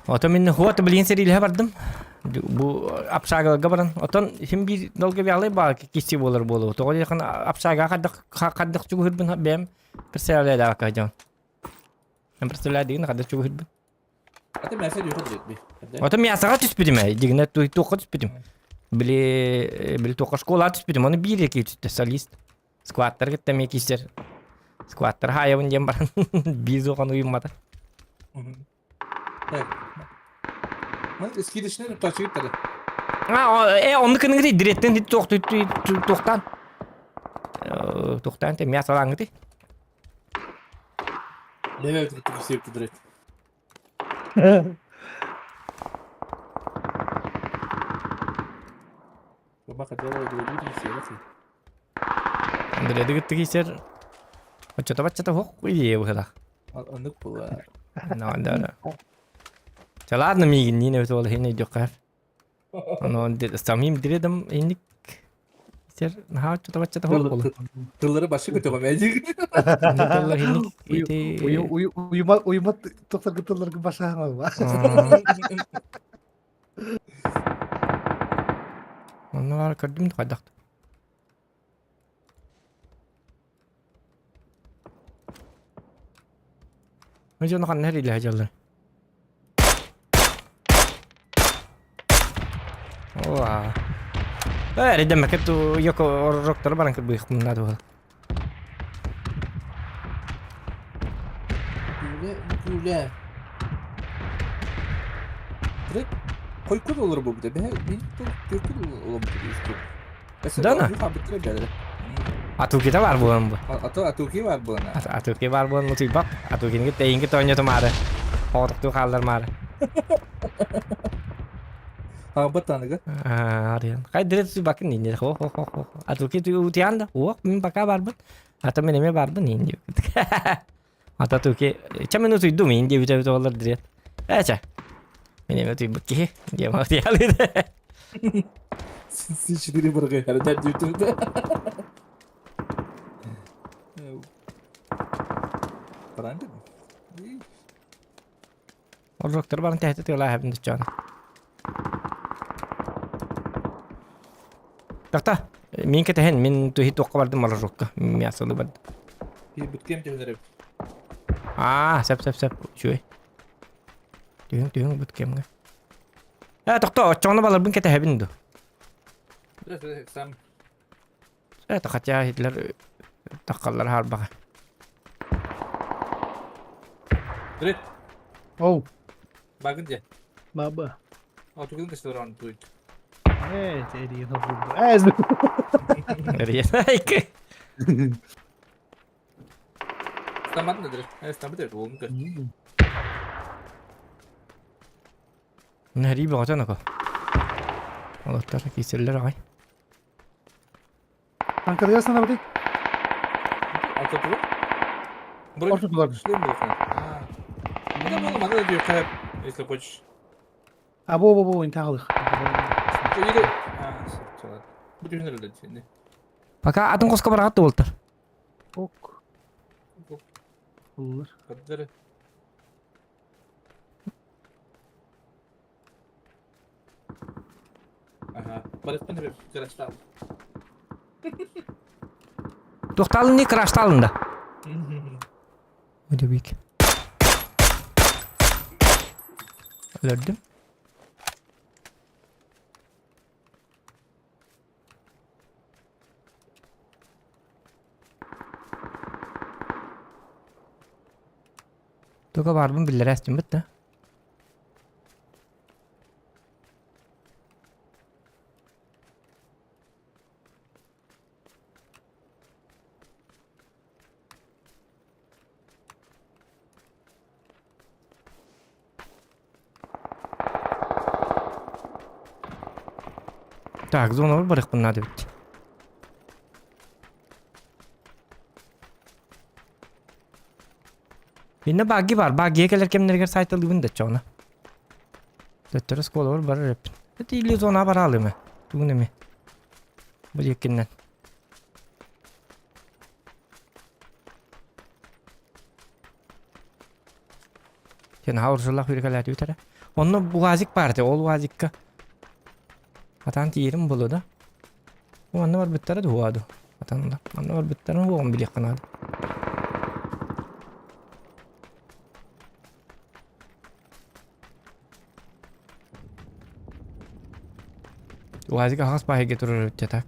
Ото мин хуот билигин сэриилэһэ бардым. Бу апсаагаларга баран. Отон син биир долгобялый баа кисси буолар буолуо. Тоҕо диэхин апсаага хаддах хаддах чугуһурбун бэйэм представляю дьон. Представляю деген хаддах чугуһурбун. Аты мясо дьүһү диэт Ото мясоҕа түспүтүм ээ. Дигинэ туохха түспүтүм. Били били туохха школа түспүтүм. Оны биир эки түстэ солист. Скваттар кытта эмиэ киирсэр. Скваттар хаайабын диэн баран биир суохан уйуммата. Так. Ман скидочный тачыгыттары. А, э, онну кыныгыты диреттен туохтаан. Туохтаан те мясо алаангыты. Леве септі дирет. Андрей киисэр оччото баччата хуох идея быһылах. Оннук була. No, да, да. Ча ладно миигин ниин эбит ол иһин өйдүөххэ. Ону самим диредим инник сер наһаа оччото баччата хуох була. Тыллары башы көтөҕөм эдик. Тыллар инник ити Уйума уйума тохтор тылларгын башаһаҥа. Онно баар көрдүм хайдах. Дьону ханна эрилэһэ дьаллар. Оа. Э, эрэйдэммэккэ ту йоко ороктору баран кырбыахпын наада буолла. Күлэ, күлэ. Трек хойку доллар буолбута. Бэһэ биир түөрт олорбут үстү. Да Атукита бар буолан бу. Ато атуки бар буолан. Атуки бар буолан утуйбат. Атукини тэйинки тоонньотумаары. Оҕотохтуу хааллармаары. Хаалбат таныга. Арыйан. Хайдыры тутуйбаккын инни. Хо хо хо хо. Атуки утуйан да. Уох, мин пока барбын. Ата мен эме барбын инди. Ата туки. Ча мен утуйдум инди бүтэ бүтэ олар дирет. Эчэ. Мен эме утуйбут киһи. Диэм утуйалыды. Си четыре баргы. Харада дьүтүрдэ. Баран Орроктор баран тэһитэ тыалаа хэбин дыччаана. Тахта, мин кэтэһэн, мин туһи туохха бардым морожокка, мясоны бардым. Бүткем түһүнэр эбит. Аа, сөп сөп сөп, үчүгэй. Түһүҥ түһүҥ бут кэмҥэ. Ээ, тохто, оччоҕуна баларбын кэтэһэбин ду. Сам. Это хотя Гитлер таххаллар хаарбаҕа. Привет. Оу. Багын дьэ. Баба. О, тугун көстөр туйт. Ээ, эрийэн олордум. Ээ, Эрийэн. Стаматын да дыр. Стамат это уолун көр. Нэрии бөҕөтөн око. Олоттор киирсэллэр аҕай. Анкарыгар санабытый? Ортотугар? Бронь Ортотугар. шлем был. Ну, да, маны да диэххэ, если хочешь. А, бо, бо, бо, интаалых. Или... А, всё, Бу түһүнэр үлэ дии. Пока атын хоско бараҕат да буолтар. Ок. Буллар. Каддары. Ага. Барыспын эбит, крашта. Туохтаалын не краштаалын да. Өдөбүк. Өлөрдүм. Туга баарбын биллэрэ астыммыт да. Так, зона барыахпын наада эбит. Инна багги бар, баггига кэлэр кэмнэригэр сайталыыбын да чоҕуна. Төттөрү оскуолабар барар эппин. Это или зона бараалыма. Тугун эми. Бу диэккиннэн. Сен хаурсалах үркэлээтибит эрэ. Онно УАЗик баар этэ, ол УАЗикка атаан тиийэрим буолуо да. Манна барбыттара дуо ду. Атан манна барбыттарын уоҕун билиэххэ наада. УАЗик аһаҕас баһыйга турар эбит так.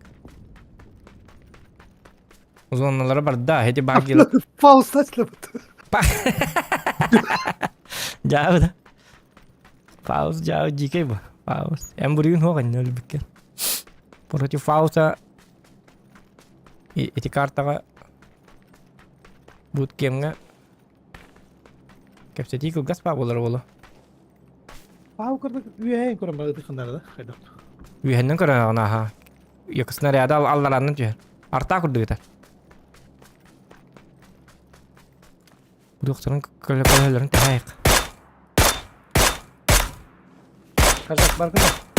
Зоналара барда, эти баги. Пауза Дьаабы да. Пауз дьаабы дьиикэй бу. Пауз. Эн буруйун суох иннэ өлбүккэ. Против Фауса ити картаҕа буткемҥа кэпсэтии кылгас баа буолар буолуо. Пау курдук үөһээн көрөн барыты ханнара да хайдах. Үөһэннэн көрөн аха. Екі снаряды аллараннан түһэр. Арта курдук этэр. Докторун көлөлөрүн тэһэйик. Казак бар гына.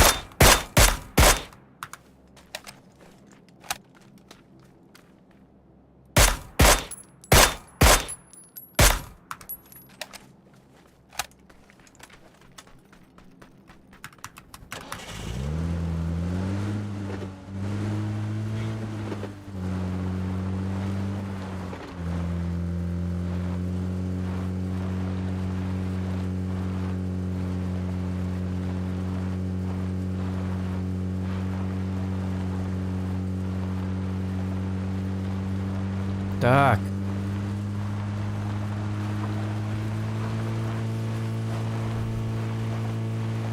Так.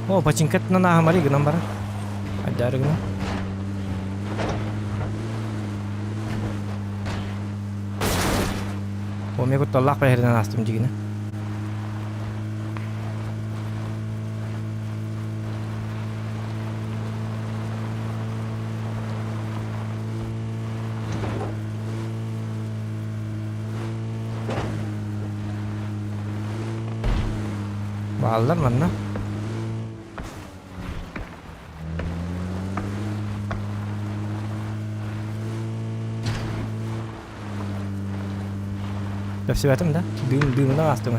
О, починкатынан ааһамары гынан барар. Айдаары гынан. О, мен кутталлаах бэһэринэн аастым дьигинэ. Бааллар манна. Көпсүбэтим да. Дыым дыымына аастым.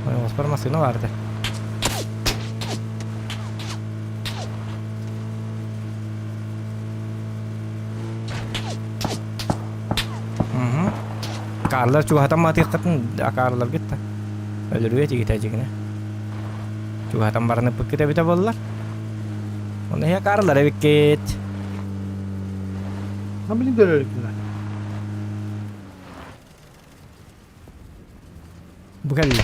Ой, оспор массыына бар этэ. Угу. Каарлар чугаһатан маатыаххытын акаарыларгыт да. Өлөрүө этигит эдьигинэ. Чугаһатан баран ыппыккыт эбитэ буоллар. Оны иһэ акаарылар эбиккит. А блин дөрөрүкүнэ. Бу кэллэ.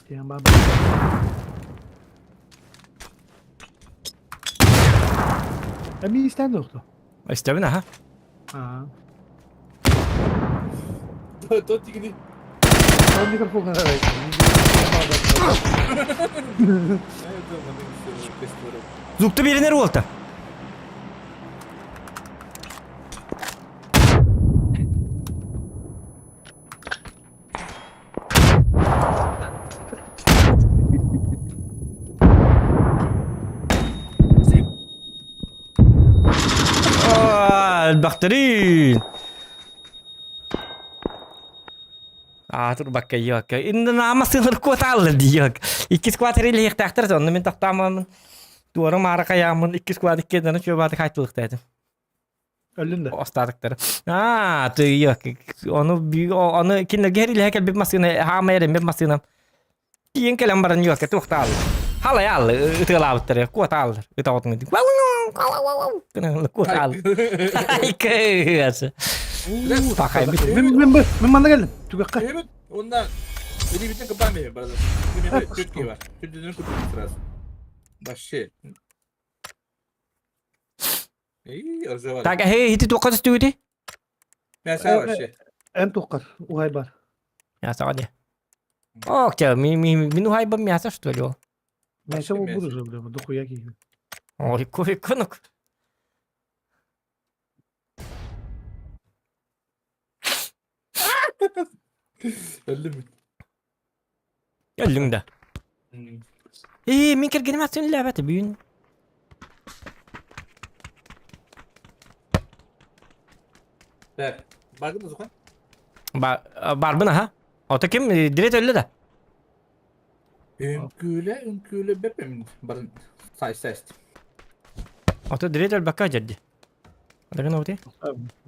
Stand by. Эми истэн дохто. Истэбин аха. Аа. Тот тигини. Ол микрофон карай. Зукты беринер уолта. Элбэхтэрин! Аатыр бакка йокка. Инна сылыр куотааллар дии Иккис квартира илиһиэхтээхтэр онно мин тохтооммун. Туора маара хайааммын иккис квад иккиэннэрин чуобааты хайтылыктаатым. Өллүн да. Остатыктары. Аа, тыйык. Ону ону кинилэргэ илиһэ кэлбит массыына, хаама эрэммит массыынам. Тиийэн кэлэн баран юокка туохтааллар. Халай ааллы ытыалаабыттар, куотааллар. Ытаҕытын куотааллар. Айкы. Пахай бит. Мен мен мен манна келдим. Түгэххэ. Онна Билибитин кыбаан бэйэ барда. Түт киһи бар. Түдүнүн кутун сразу. Вообще. Так, эһи ити туохха түстүгүтүй? Мяса вообще. Эн туоххар уһай бар. Мясаҕа дии. Ок, чэ, ми ми мин уһайбам мясо что ли ол? Мясо ол буду же, бля, дохуя киһи. Ой, кой кынок. Өллүм. Өллүҥ да. Ээ, мин кэргэним атын үлэлээбэтэ бүгүн. Так, бардын да суха? Барбын аха. Ото ким дирет өллө да? Үҥкүүлэ, үҥкүүлэ бэппин барын сай сайст. Ото дирет өлбөккө дьэрди. Адагын оти?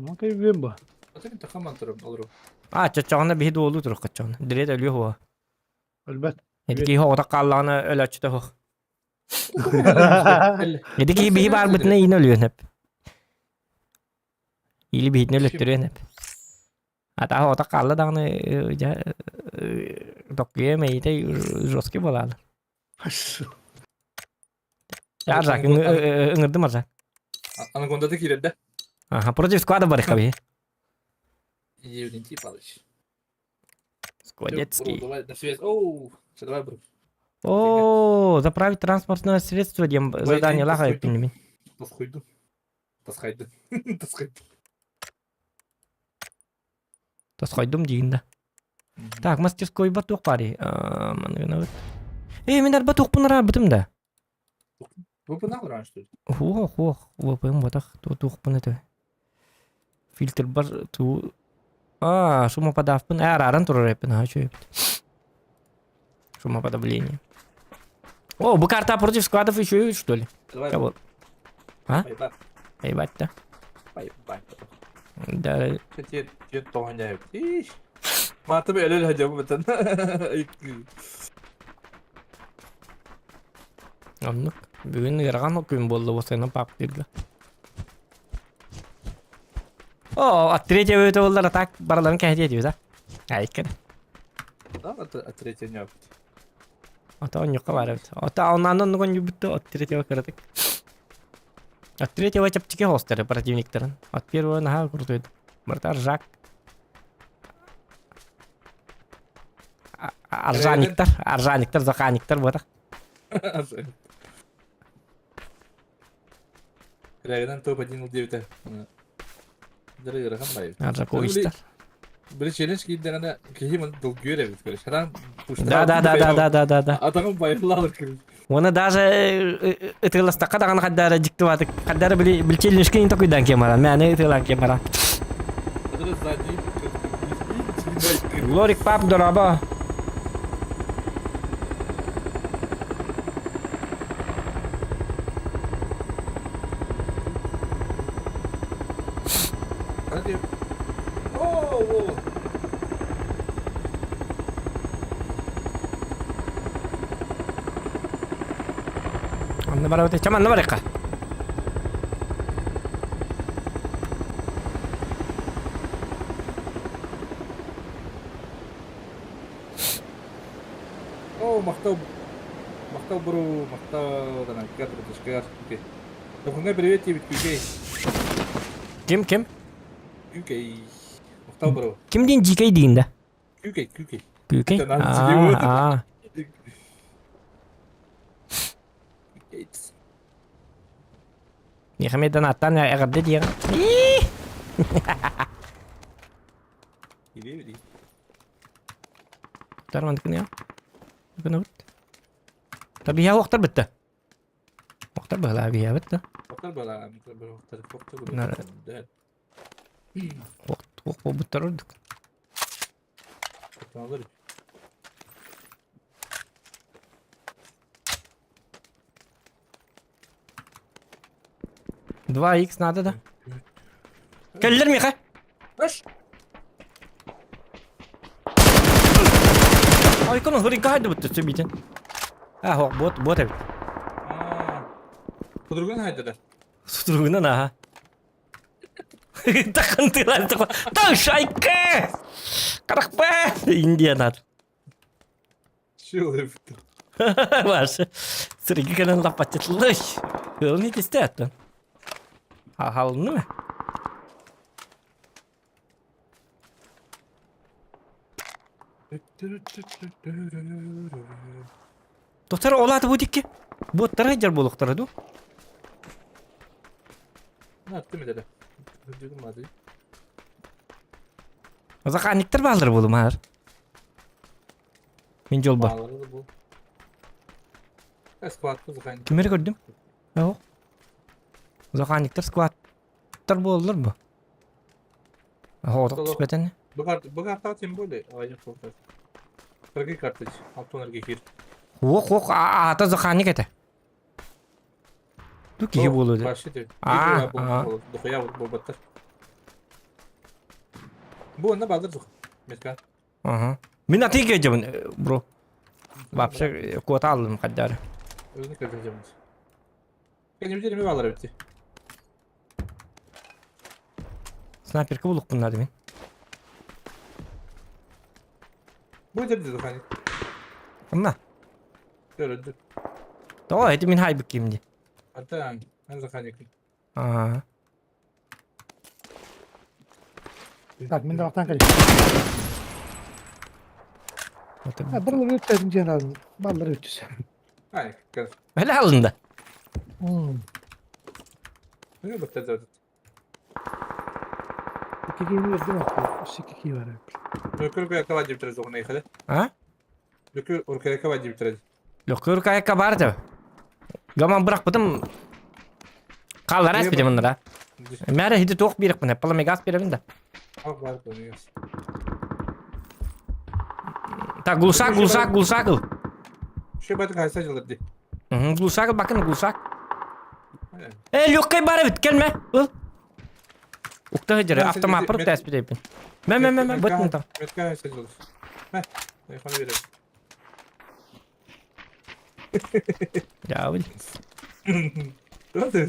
Окей, бүөн ба. Ото ким тахаман турум олору. А, чочоҕуна биһи дуолуу турух кочоҕуна. Дирет өлүө хуа. Өлбөт. Ити киһи оҕото хааллаҕына өлөөччүтэ суох. Ити киһи биһи баарбытына иин өлүөн сөп. Или биһитин өлөттөрүөн сөп. Атаһа оҕото хаалла даҕаны дьэ доккуйа мэйитэ жесткий буолаалы. Арзак ыҥырдым Арзак. Анакондата киирэрдэ. Ага, против склада барыхха биһи. Евгений Павлович. Складецкий. Давай на связь. Оу, все, давай, бро. О, заправить транспортное средство диэн задание лаха эппиннибин. Тасхойду. Тасхайды. Тасхайды. Тасхойдум диигин да. Так, мастерской бар туох баарый? Маны Э, мин арба туохпун араабытым да. ВПН раньше, что ли? Хуох, хуох, ВПН ботах, туохпун это. Фильтр бар ту А, шумоподавпын, арааран турар эппин, аха үчүгэй эбит. Шумоподавление. О, бу карта против складов еще и что ли? Давай. Кого? А? Поебать. Ебать, да? Поебать. Да. Те те тоҕоняют. Иш. Маатым өлөл хадьабытын. Оннук. Бүгүн ыарахан күн буолла уосайынан паптыырга. О, от третьего это боллар, а так бараларын кэһэтиэ этибит, а? Айкын. Да, от третьего не Ата онньукка баар эбит. Ата оннан оннук онньубутта от третьего кыратык. От третьего чэпчэки хостары противниктарын. От первого наһаа крутой. Барыта ржак. Аржаниктар, аржаниктар, заханиктар буотах. Рягынан топ 1.09. Дары ыарахан баайы. Аржаковичтар. Били челлендж киирдэҕинэ киһи маны долгуйар эбит короче. Сатаан Да да да да да да да да. Атаҕым байыллаалар кырыс. Уонна даже ытыаластахха даҕаны хаддаара дьиктиватык хаддаара били били челленджкин токуйдан кем баран мээнэ ытыалаан кем баран. Лорик пап дорообо. Анна барабыт, чам анна барыахха. Оо, махтал, махтал бро, махтал, данаккар, братишкар. Дохуҥҥа привет диэбит Күүкэй. Ким ким? Күүкэй. Махтал бро. Ким диэн дьиикэй диин да? Күүкэй, күүкэй. Күүкэй? Аа, Михамедан аттан эҕэрдэ диэҕин. Тармандыкын Гынабыт. Табиһа уохтар бытта. Уохтар быһалаа биһиэбит да. Уохтар быһалаа Уох буолбуттар ордук. Два икс надо да? Кэллэр миэхэ. Ой, кому хуринка хайдыбыт сөбүтэн. А, хок, бот, бот эбит. Судургун хайдада. Судургунан аха. Такын тылар Ташайка! Карахпа! Индианат. Чылып. Ваше. Сырыгы кэлэн лаппаттылый. Ылын итисте аттан. Ахалны ма? Доктор, ол аты бу дикки. Буоттара сылдьар буолуохтара дуу? Аттым этэ. Кырдьыгым аты. Заханиктар баалар буолумаар. Мин дьолбор. Баалары да бу. Складка заханик. Кимери көрдүм? Оо. Заханиктар складтар буоллар бу. Оҕотох түспэтэн. Бу карта, бу карта тем более. Айы korkar. Кыргый картыч. Алтын эрге кир. Ох, ох, аата заханик этэ. Бу киһи буолуо дэ. Аа, Дохуя буолбаттар. Бу онно баалар сух. Метка. Ага. Мин атыы киэдьэбин, бро. Вообще куота аллым хаддары. Өзүнү көрдөрөмүн. Кенемдер эме баалар эбит. Снайперка булукпун надо мин. Бу жерде духани. Онна. Көрөдү. Тоҕо эти мин хайбык ким ди. Ата, мен заханик. Аа. Так, мин даҕатан кэлин. Барлар өттөтүн диэн алын. Баллар өттүс. Ай, көр. Бэлэ алында. Ne баттар Икки киһини үөрдүм Үс икки киһи бар. Lökör кайакка дип турар хәле. А? Lökör уркайакка дип турар. Лөкөр кайакка бар деп. Гаман бырахпытым. Қаллар әспите мындыра. Мәрі хиди тоқ беріппін, пала мегаз беремін да. Ах, бар мегаз. Так, глушак, глушак, глушак. Şu батык хайса жылыр ди. Глушак, бакын, глушак. Э, легкой бар бит, келме. Ыл. Укта хыдыр, автомат пырып тәс бит. Мә, мә, мә, мә, бытын там. Метка хайса жылыр. Мә, телефоны берем. Я, бил. Тохто,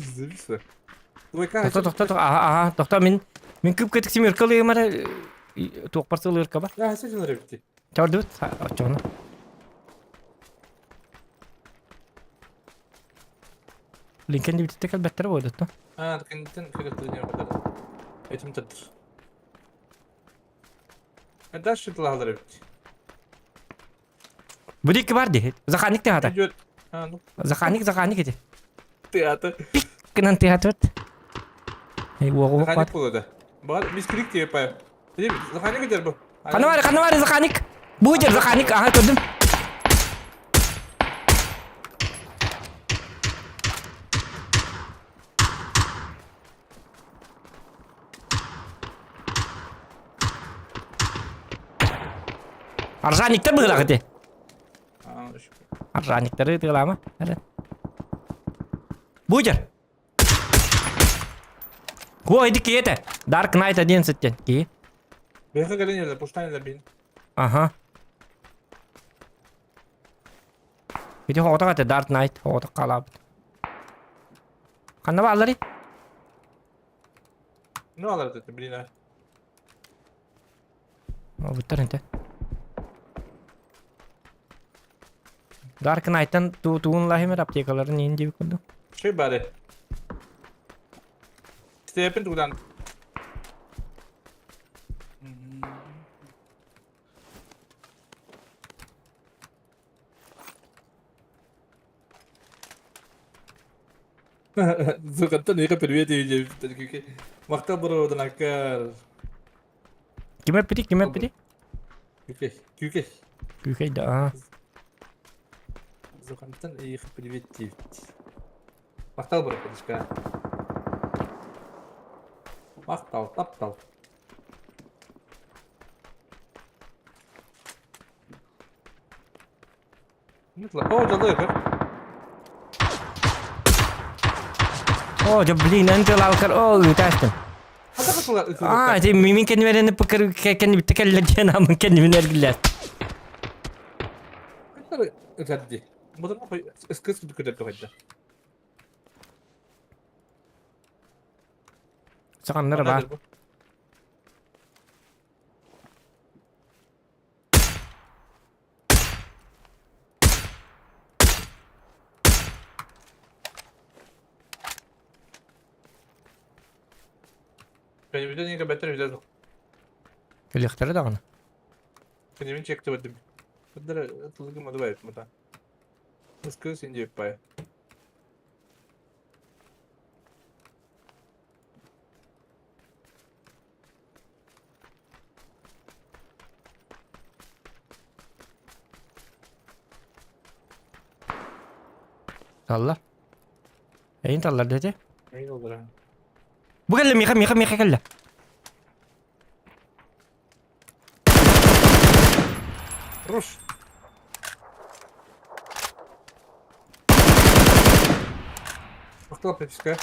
Тохто, тохто, ага, ага, тохто, мин мин күп кетик семерка лыймар туох барсы лырка бар. Я хайса жылыр бит. Чордубут, очону. Линкен дибитте кэлбэттэр буолут. А, кэнниттэн кэлэттэр диэн Этим таттыр. Дальше тылаалар эбит. Будик бар ди. Заханик ты хата. Идет. А, ну. Заханик, заханик эти. Ты ата. Кынан ты хатват. Эй, уогу Заханик буолла да. Бар, мискрик тебе пай. Заханик дер бу. Ханна бар, ханна бар, Заханик. Бу дер Заханик, ага көрдүм. Аржаниктар быһыылаах ити. Аржаниктары тыылаама. Бу дер. Ой, иди киһи Dark Knight 11 диэн киһи. Бэйхэ кэлэн иһэллэр, пуштаан иһэллэр биин. Аха. Ити хоҕотох этэ Dark Knight хоҕотох хаалаабыт. Ханна баалларый? Ну алар это, блин, а. Буттар энте. Dark Knight'tan туун лахимер аптекаларын иин диэбит курдук. Шей бары. Степен тугдан. Зукаттан эйхэ привет диэбиттэр Махтал бородан аккар. Ким эппити, ким эппити? Күкэй, күкэй. Күкэй да, аа. Зукаттан эйхэ привет диэбит. Махтал бородан Махтал, таптал. О, дьоллой көр. О, дьэ, блин, эн тылалкар, о, ыытаастым. Аа, ти мин кэннибэрени пыкыр кэннибитте кэллэ диэн амын кэннибин эргиллээт. Ытарди. Бұдан СКС көтөрдө хайда. Саҕаннара баар. Кэннибитин иҥэ бэттэр билэ суох. Кэлиэхтэрэ даҕаны. Кэннибин чиэктибэтим. Бэттэр тылыгым адыбай мата. Ыскы син диэппай. Таллар. Эйин таллар диэтэ. Эйин оллар. Бу кэллэ миэхэ миэхэ миэхэ кэллэ. Руш. Махтал приписка.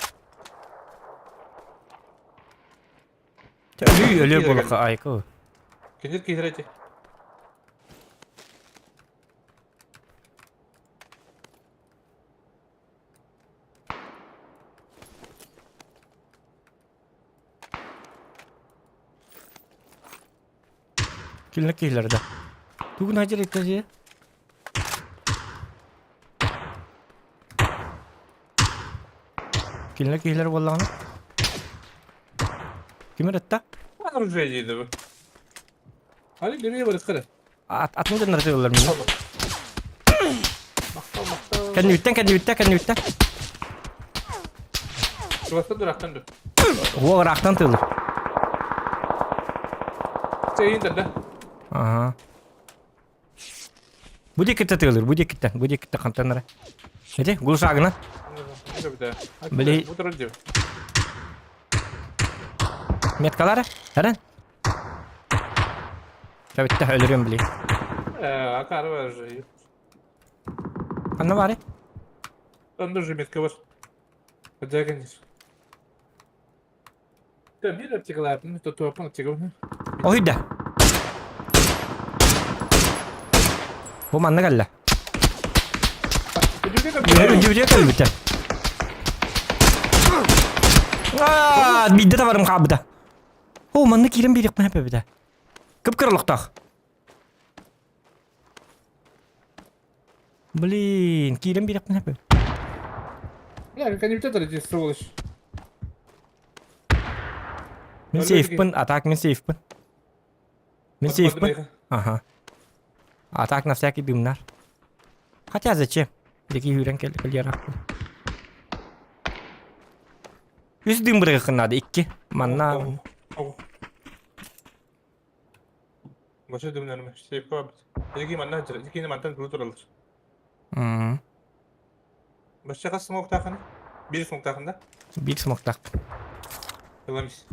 Өлүү өлөр буолуохха айку. Кинир киһирэ Килне киһилэр да. Тугун хадьыр иттэ Кинилэр киһилэр буоллаҕына Ким эрэтта? Оружие диэди бу. Али левее барыт Атын дьоннор тыыллар мин. Махтал, махтал. Кэннибиттэн, кэннибиттэн, кэннибиттэн. Чугастан дурахтан ду. Уол ыраахтан тыыллар. Чэйин да. Ага. Бу диэкиттэн тыылыр, бу диэкиттэн, бу диэкиттэн хантан эрэ. Эти, гулусаагына. Били... Меткалары, эрэн. Кэбиттэ, өлөрүөм били. Акары бар же. Ханна бары? Онда же метка бар. Хотя, конечно. Биир аптекалаатын, туоппун аптекабын. Оһуйда. Бу манна кэллэ. Үрдүбүтэ кэлбитэ. Аа, биирдэ табарым хаалбыта. О, манна киирэн биэриэхпин эппэбитэ. Кып-кыра олохтоох. Блин, киирэн биэриэхпин эппэбит. Бля, как эти сволочь. Мин сейфпын, а так мин сейфпын. Мин сейфпын. Ага. А так на всякий дымнар. Хотя зачем? Дики үүрэн кэл кэлиэрахпын. Үс дым бырыгын надо икки. Манна. Башы дүмнәрме? Сейфка бит. Ики манна жыр. Икини мантан куру туралар. Мм. Башча хас смоктаахын? Биир смоктаахын да? Биир смоктаах. Ыламис.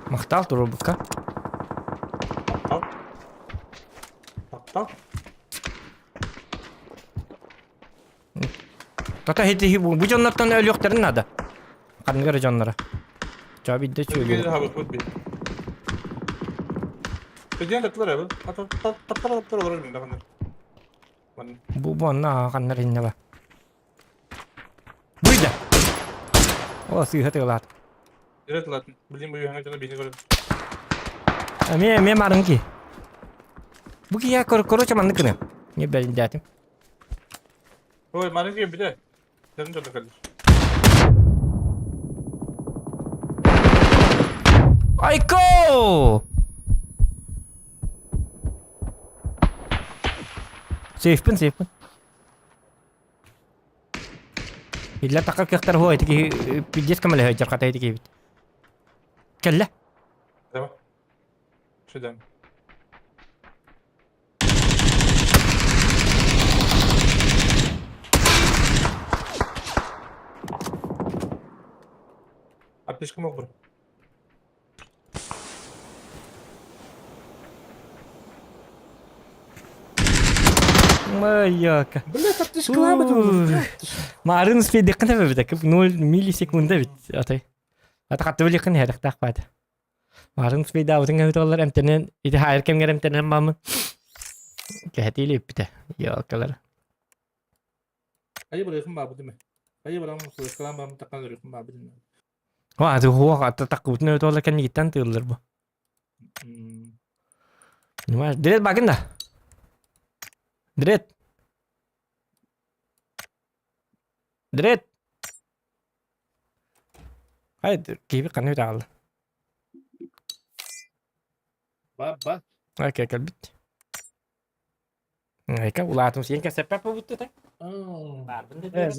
Махтал турбукка. Таптал. Таптал. Тата хити бу бу дьоннортон өлүөхтэрин наада. Ханнык эрэ дьонноро. Чоо бидде Чүгү чүгү. хабыппыт би. Президент тапталар эбит. Тапталар тапталар олорор мин даҕаны. Манна. Бу бу онно ханнар иннэ ба. Буйда. О сыыһа тыалаат. Ирет латын. Билим бу үһәңе дьоно биһи көрөр. Эмиэ эмиэ марын ки. Бу киһи короче маннык гына. Не бэлдэтим. Ой, марын ки биле. Сен дьоно кэллир. Айко! Сейфпин, сейфпин. Иллэр таххар кыахтар хуо ити киһи пиздец көмөлөһө дьархата ити киһибит. Кэллэ. Давай. Сюда. Аптечка мог бы. Майака. Блядь, аптечка Марын успейдеххин эбэбит 0 миллисекунда бит атай. Ата хатты билиххин иһэрэхтээх баата. Марын успейдаабытын эбит олар эмтэнэн ити хаайар кэмҥэр эмтэнэн баамын кэһэтиили иппитэ. Ёлкалар. Айы барыхым баабытым. Айы барам флешкалаан баамын таккан өрүхүм баабытым. Ва, хуох ата таккыбытын эбит олар кэннигиттэн тыыллар бу. Понимаешь? Дред багын да. Дред. Дред. Ай, киһи ханна үтэ Ба, ба. Окей, кэлбит. Айка, улаатым сиэн кэсэппэ бутту та. Баарбын Э,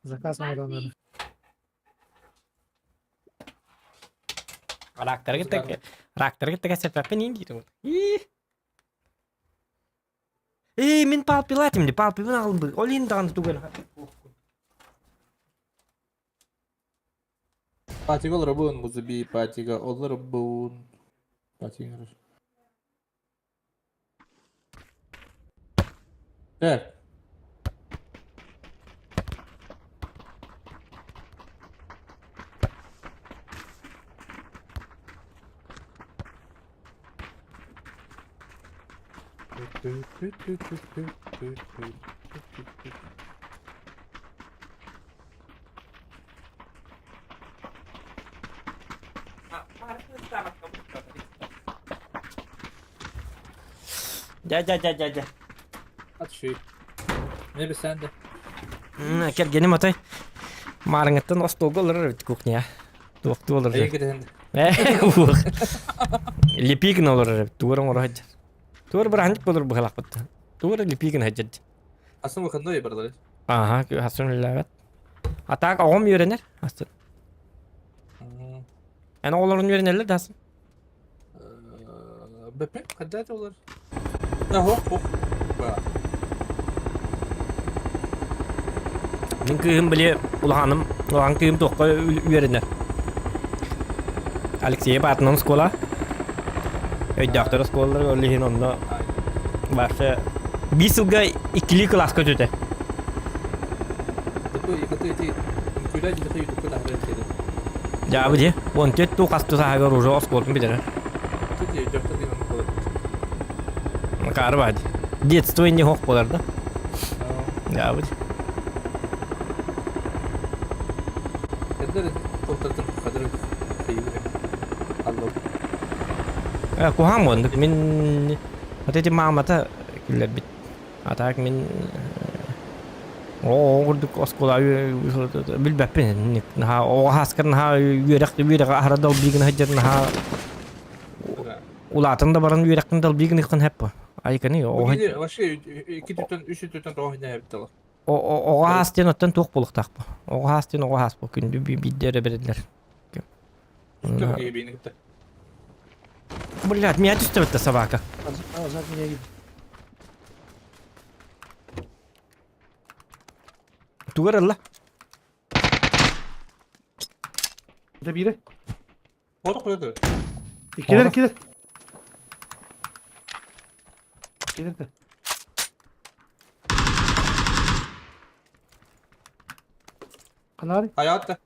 заказ оҥорон Рактарга так рактарга так кэсэппэ нин диир. Эй, мин палпилатым ди, палпибын аҕалбы. Ол иһин даҕаны тугу Патига олоробун, музыби, патига олоробун. Патига. Так. Дьэ, дьэ, дьэ, дьэ, дьэ. At şu. Ne bir sen de. Кэргэним отой маарыҥыттан остуолга олорор эбит кухня. Туохтуу олорор. Эйги кэтэн. Э, Лепигин олорор эбит. Тугар оҥоро сылдьар. Тугар бырааһынньык болор быһалаахпыт. Тугар Лепигин сылдьар. Асын выходной бардылар. Аха, хасын үлэлээбэт. А так оҕом үөрэнэр. Асын. Эн оҕолорун үөрэнэллэр да асын. БП когда это олар? Да, хоп, хоп. Мин кыыһым били улаханым, улахан кыыһым туохха үөрэнэр. Алексеев аатынан оскуола. Өйдөөхтөр оскуолалар ол иһин онно вообще биир сылга иккилии кылааска өтүтэ. Дьаабы дии. 14 туу хас сааһыгар уже оскуолатын бүтэрэр. Макар баadi. Детство инни хоқ болар да. Дьаабы дии. Куһаан буоллук мин вот эти маамата киллэрбит. А так мин оо курдук оскуола билбэппин наһаа оҕо хааскар наһаа үөрэх үөрэҕэ аһара долбиигин сылдьар наһаа улаатан да баран үөрэххин долбиигин ыххын хэппэ. Айканы Бу кини вообще икки түттэн үс түттэн тоҕо иһинээбиттэлэр. Оҕо хаас диэн оттон туох буолуохтаах бу? Оҕо хаас диэн оҕо хаас бу күндү биирдэ эрэ бэриллэр. Түстэ киһи биини кытта. Блядь, меня түстэ собака. Азат меня видит. Тугар ылла. Это бире. Ходу куйды. Килер, килер. Килер да. Канары. Hayatta.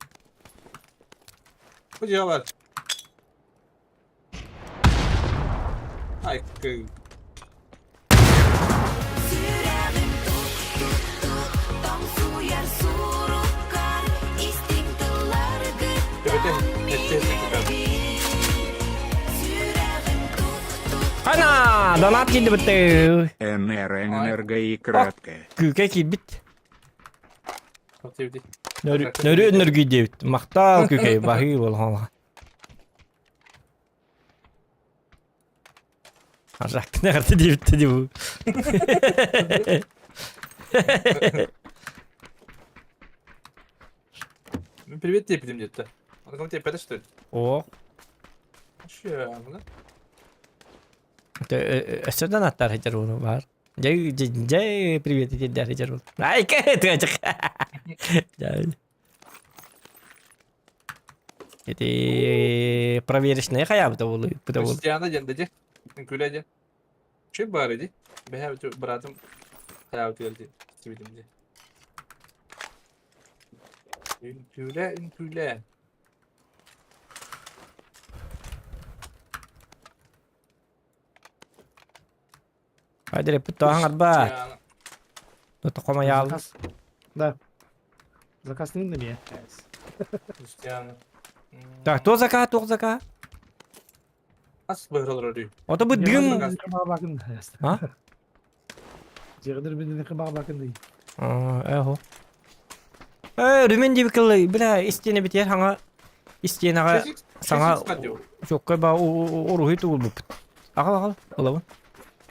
Bu cevap. Ay кы. Сүрэҕим тук-тук-тук тоҥсуйар суруккар истиҥ тылларгыттан мин Сүрэҕим тук-тук Хана, донат киирдибит. НР, энерго и краткое. Күүкэ киирбит. Нөрү нөргүй диэбит. Махтал күкэй баһыы буолан. Аржактын ағырты диэбитте дии бу. Ну, привет тебе, пидем где-то. Он кому тебе пятый, что ли? О, Вообще, ну өссө донаттар хитер буолу баар. Дьэ, дьэ, привет итирдэр хитер буолу. Ай, кэ, Дьэ. Ити проверочная хайаабыта буолу, ыппыта буолу. Христиана диэн да Күлэ диэн. Чү баар иди. Бэһэ братым хайаабытыгар ди. Сибитим ди. Үҥкүүлэ, үҥкүүлэ. Хайдыр эппит тоһаҥ арба. Тото хомайаал. Заказ. Да. Заказ не на меня. Христиана. Так, кто заказ, туох заказ? Ас быһыралар өрүү. Ото бу дым. А? Дьиҕинэр минни кымаҕлакын дии. Эхо. Э, рүмен диэбиккэ бля, истиэнэ битиэр хаҥа истиэнэҕэ саҥа чоккой ба уруһуй тугулбуппут. Аҕал аҕал, ылабын.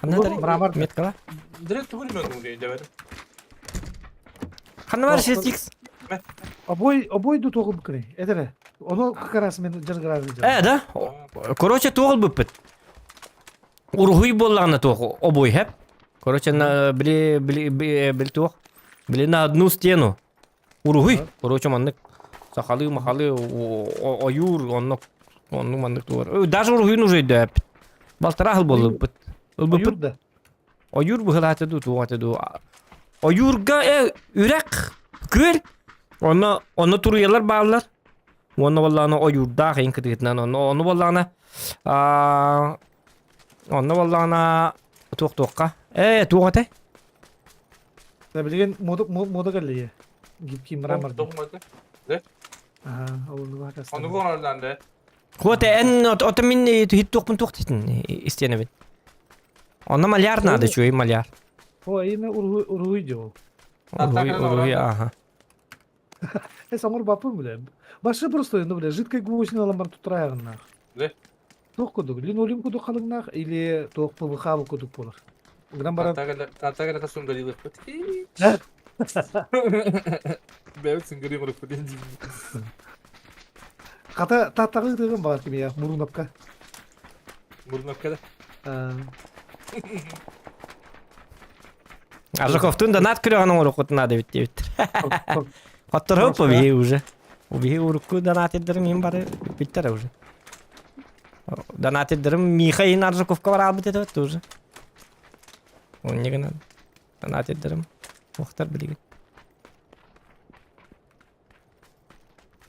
Ханна тарый? Мрамор. Меткала. Директ тугу рүмен уруй дебер. Ханна бар 6x? Обой, обой ду тоҕул буккыны. Этере. Ону как раз мен жаргырарын Э, да? Короче, тугулбуппут. Уруһуй буоллаҕына туох обуй хэп. Короче, на били били били туох. Били на одну стену. Уруһуй. Короче, маннык сахалыы махалыы ойуур оннук оннук маннык тугар. Даже уруһуйун уже өйдөөппүт. Балтараа сыл буоллубут. Ылбыппыт. Ойуур да. Ойуур быһылаата дуу, туох этэ дуу. Ойуурга үрэх, күөл. Онно онно туруйалар бааллар. Уонна буоллаҕына ойуурдаах иһин кытыытынан онно ону буоллаҕына аа онно буоллаҕына туох туохха ээ туох этэй? Да билигин мода мода кэллиэ. Гибкий мрамор. Да? Аха, ол нуга Ону оҥороллон да. Хуота эн ото мин хит туохпун туох дитин истиэнэбин. Онно маляр надо үчүгэй маляр. О, именно уруһуй дьол. Уруһуй уруһуй аха. Э, самур бапым, бля. Башы просто, ну, бля, жидкой гвоздь ламар туттарайҕыннаах. Да? Туох курдук, линолеум курдук халыҥнаах или туох ПВХ курдук буолар. Гынан баран... Тартагара сунгарилыхпыт. Бэйбит сунгарим урукпут Хата тааттаҕы ытыгым баҕар кимиэ Мурунапка. Мурунапка да? Аржаковтуун донат күрэҕин оҥоруоххут наада эбит диэбиттэр. Хоттороп убиһи уже. Убиһи урукку донатирдарым иһин бары бүттэрэ уже. Донатирдарым Миха иһин Аржаковка бараабыт этэ тоже. Онне гынан донатирдарым уохтар билигин.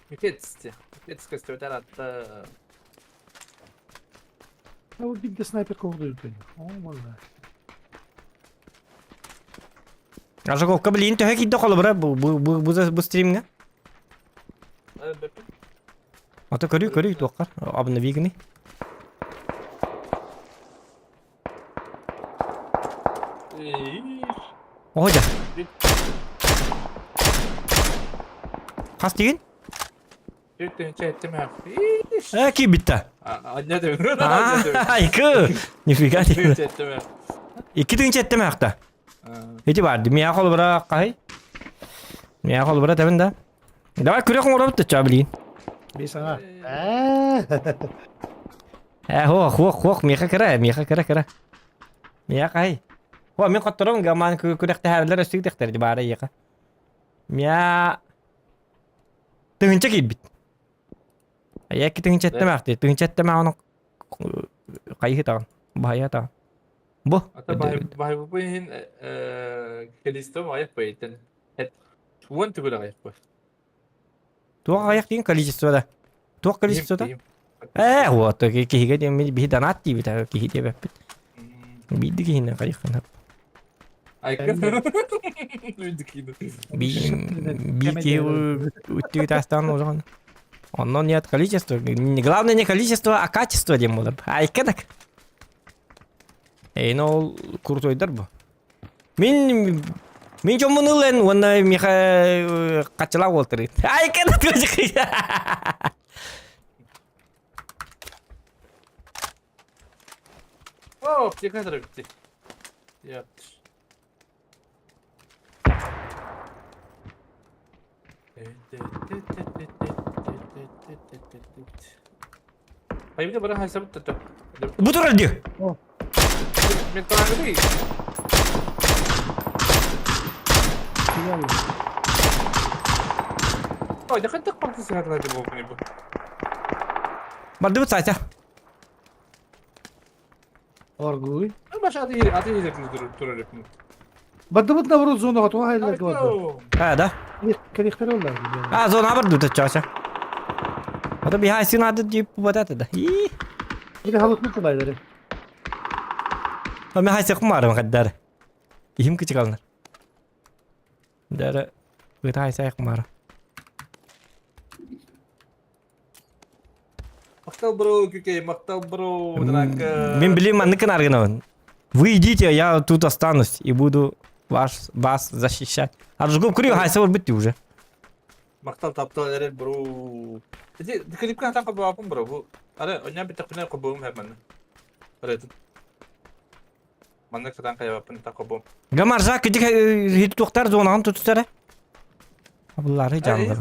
Микетсте. Микетске стөтөр атта. А вот бигде снайпер ковдуют. О, можно. Аржаковка билигин төһө киирдэ холобура бу бу бу бу стримҥа? Ото көрүй көрүй туоххар обнови гыный. Оһо дьэ. Хас тигин? Э, киирбиттэ. Айкы! Нифига себе. Икки тыһыынча эттэ мэхта. Ити бар, миэхэ холобура хаһый? Миэхэ холобура тэбин да. Давай күрэх оҥоробут да чаа билигин. Бии саҥа. Э, хуох, хуох, хуох, миэхэ кыра, миэхэ кыра, кыра. Миэхэ хаһый? Хуа, мин хоттором гамаан күрэхтэһэрилэр өссө күтэхтэр баара ийэхэ. Миа тыһыынча киирбит. Айа тыһыынча эттэмэхти, тыһыынча эттэмэх ону хайыһы таҕын, баһайа таҕын. Бу. Ата баһайбыппын иһин количеством аҕыйах бэйэтин. Уон төгүл аҕыйах бу. Туох аҕыйах диэн количество да? Туох количество да? Ээ, вот, киһигэ диэн биһи донат диибит, киһи диэбэппит. Биирди киһинэн хайыххын Биир киһи үттүгү таастаан улахан. Онно нет количества. Главное не количество, а качество диэн буолар. Айка так. Эйн ол крутойдар бу. Мин мин дьоммун ылен уонна миэхэ хаччылаах буолтары. Айка да О, аптека бітті. Яптыр. Хайбыта бара хайсабыт тото. Бу турар дии. Мен турар Ой, да хантак пакты сыгатыларды болбун бу. Бардыбыт сайтя. Оргуй. Баш аты аты хезетин турар эпин. Бардыбыт наоборот зонаға туға хайылар барды. А, да? Керектер олар. А, зона бардыбыт чаша. А то бихай сын ады дип вот это да. И. Били халык мутулайлары. А мен хайсы кумарым каддар. Ихим кичик алынар. Дәрі ыта хайса кумары. Мактал бро, күкей, мактал бро, драка. Мен билим манныкын аргынабын. Вы идите, я тут останусь и буду ваш, вас защищать. А жгу курю, хайса вот бітті уже. Мактал таптал эрер бро. Эти клипка там кабаапын бро. Бу ары оня бит такына кабуум хэмэн. Ары. Маннык сатан кайбаппын такобум. Гамар жак иди хит туктар зонагын тутустара. Абыллары жанлар.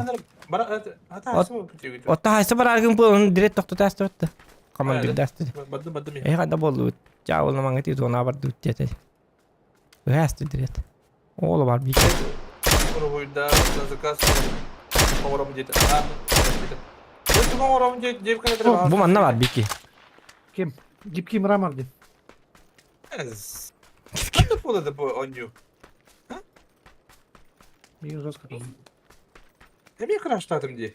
Отта хайсы бар аргын бу директ токтота астыбытты. Командир дасты. Бадды бадды ми. Э канда болду. Жабылны маңа ти зона бар дут дете. Өсті директ. Олы бар бик. Уругуйда заказ оңором дете. Оңором дете. Деп кенетер. Бу манна бар бики. Ким? Гибкий мрамор деп. Кандай болду бу оню? Мен жестко. Эми краштадым ди.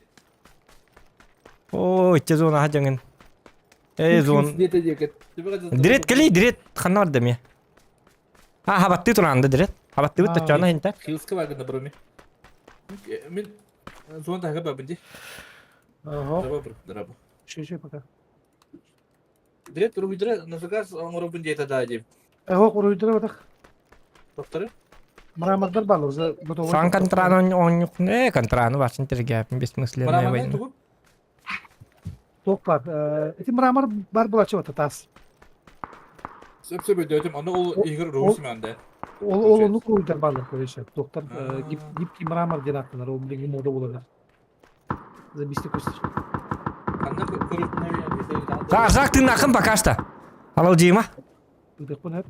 О, итте зона хажаңын. Эй, зон. Директ кели, директ ханна бар деме. А, хабатты туранды директ. Хабатты бут тачана хинта. Хилска бар гына бро ми. Мен зона тага бабын ди. Ага. Драба бро, драба. Шеше пока. Директ уругуйдра на заказ оңоробун дете да деп. Ага, уруйдра батак. Доктор. Мрамордар бар, уже готовый. Сан контраны он не контраны башын тергәп бессмысленная война. Ток бар. Эти мрамор бар булачы бата тас. Сөп сөп өдөтүм, аны ол игр русман да. Ол ол onu koydular barlar koyuşa. Doktor гибкий мрамор диэн аттанар, ол билиҥҥи мода буолар. Забисти көстөр. Анда көрүп Так, жак тыыннакын пока что. Аралжыйма. Ыдыкпын эп.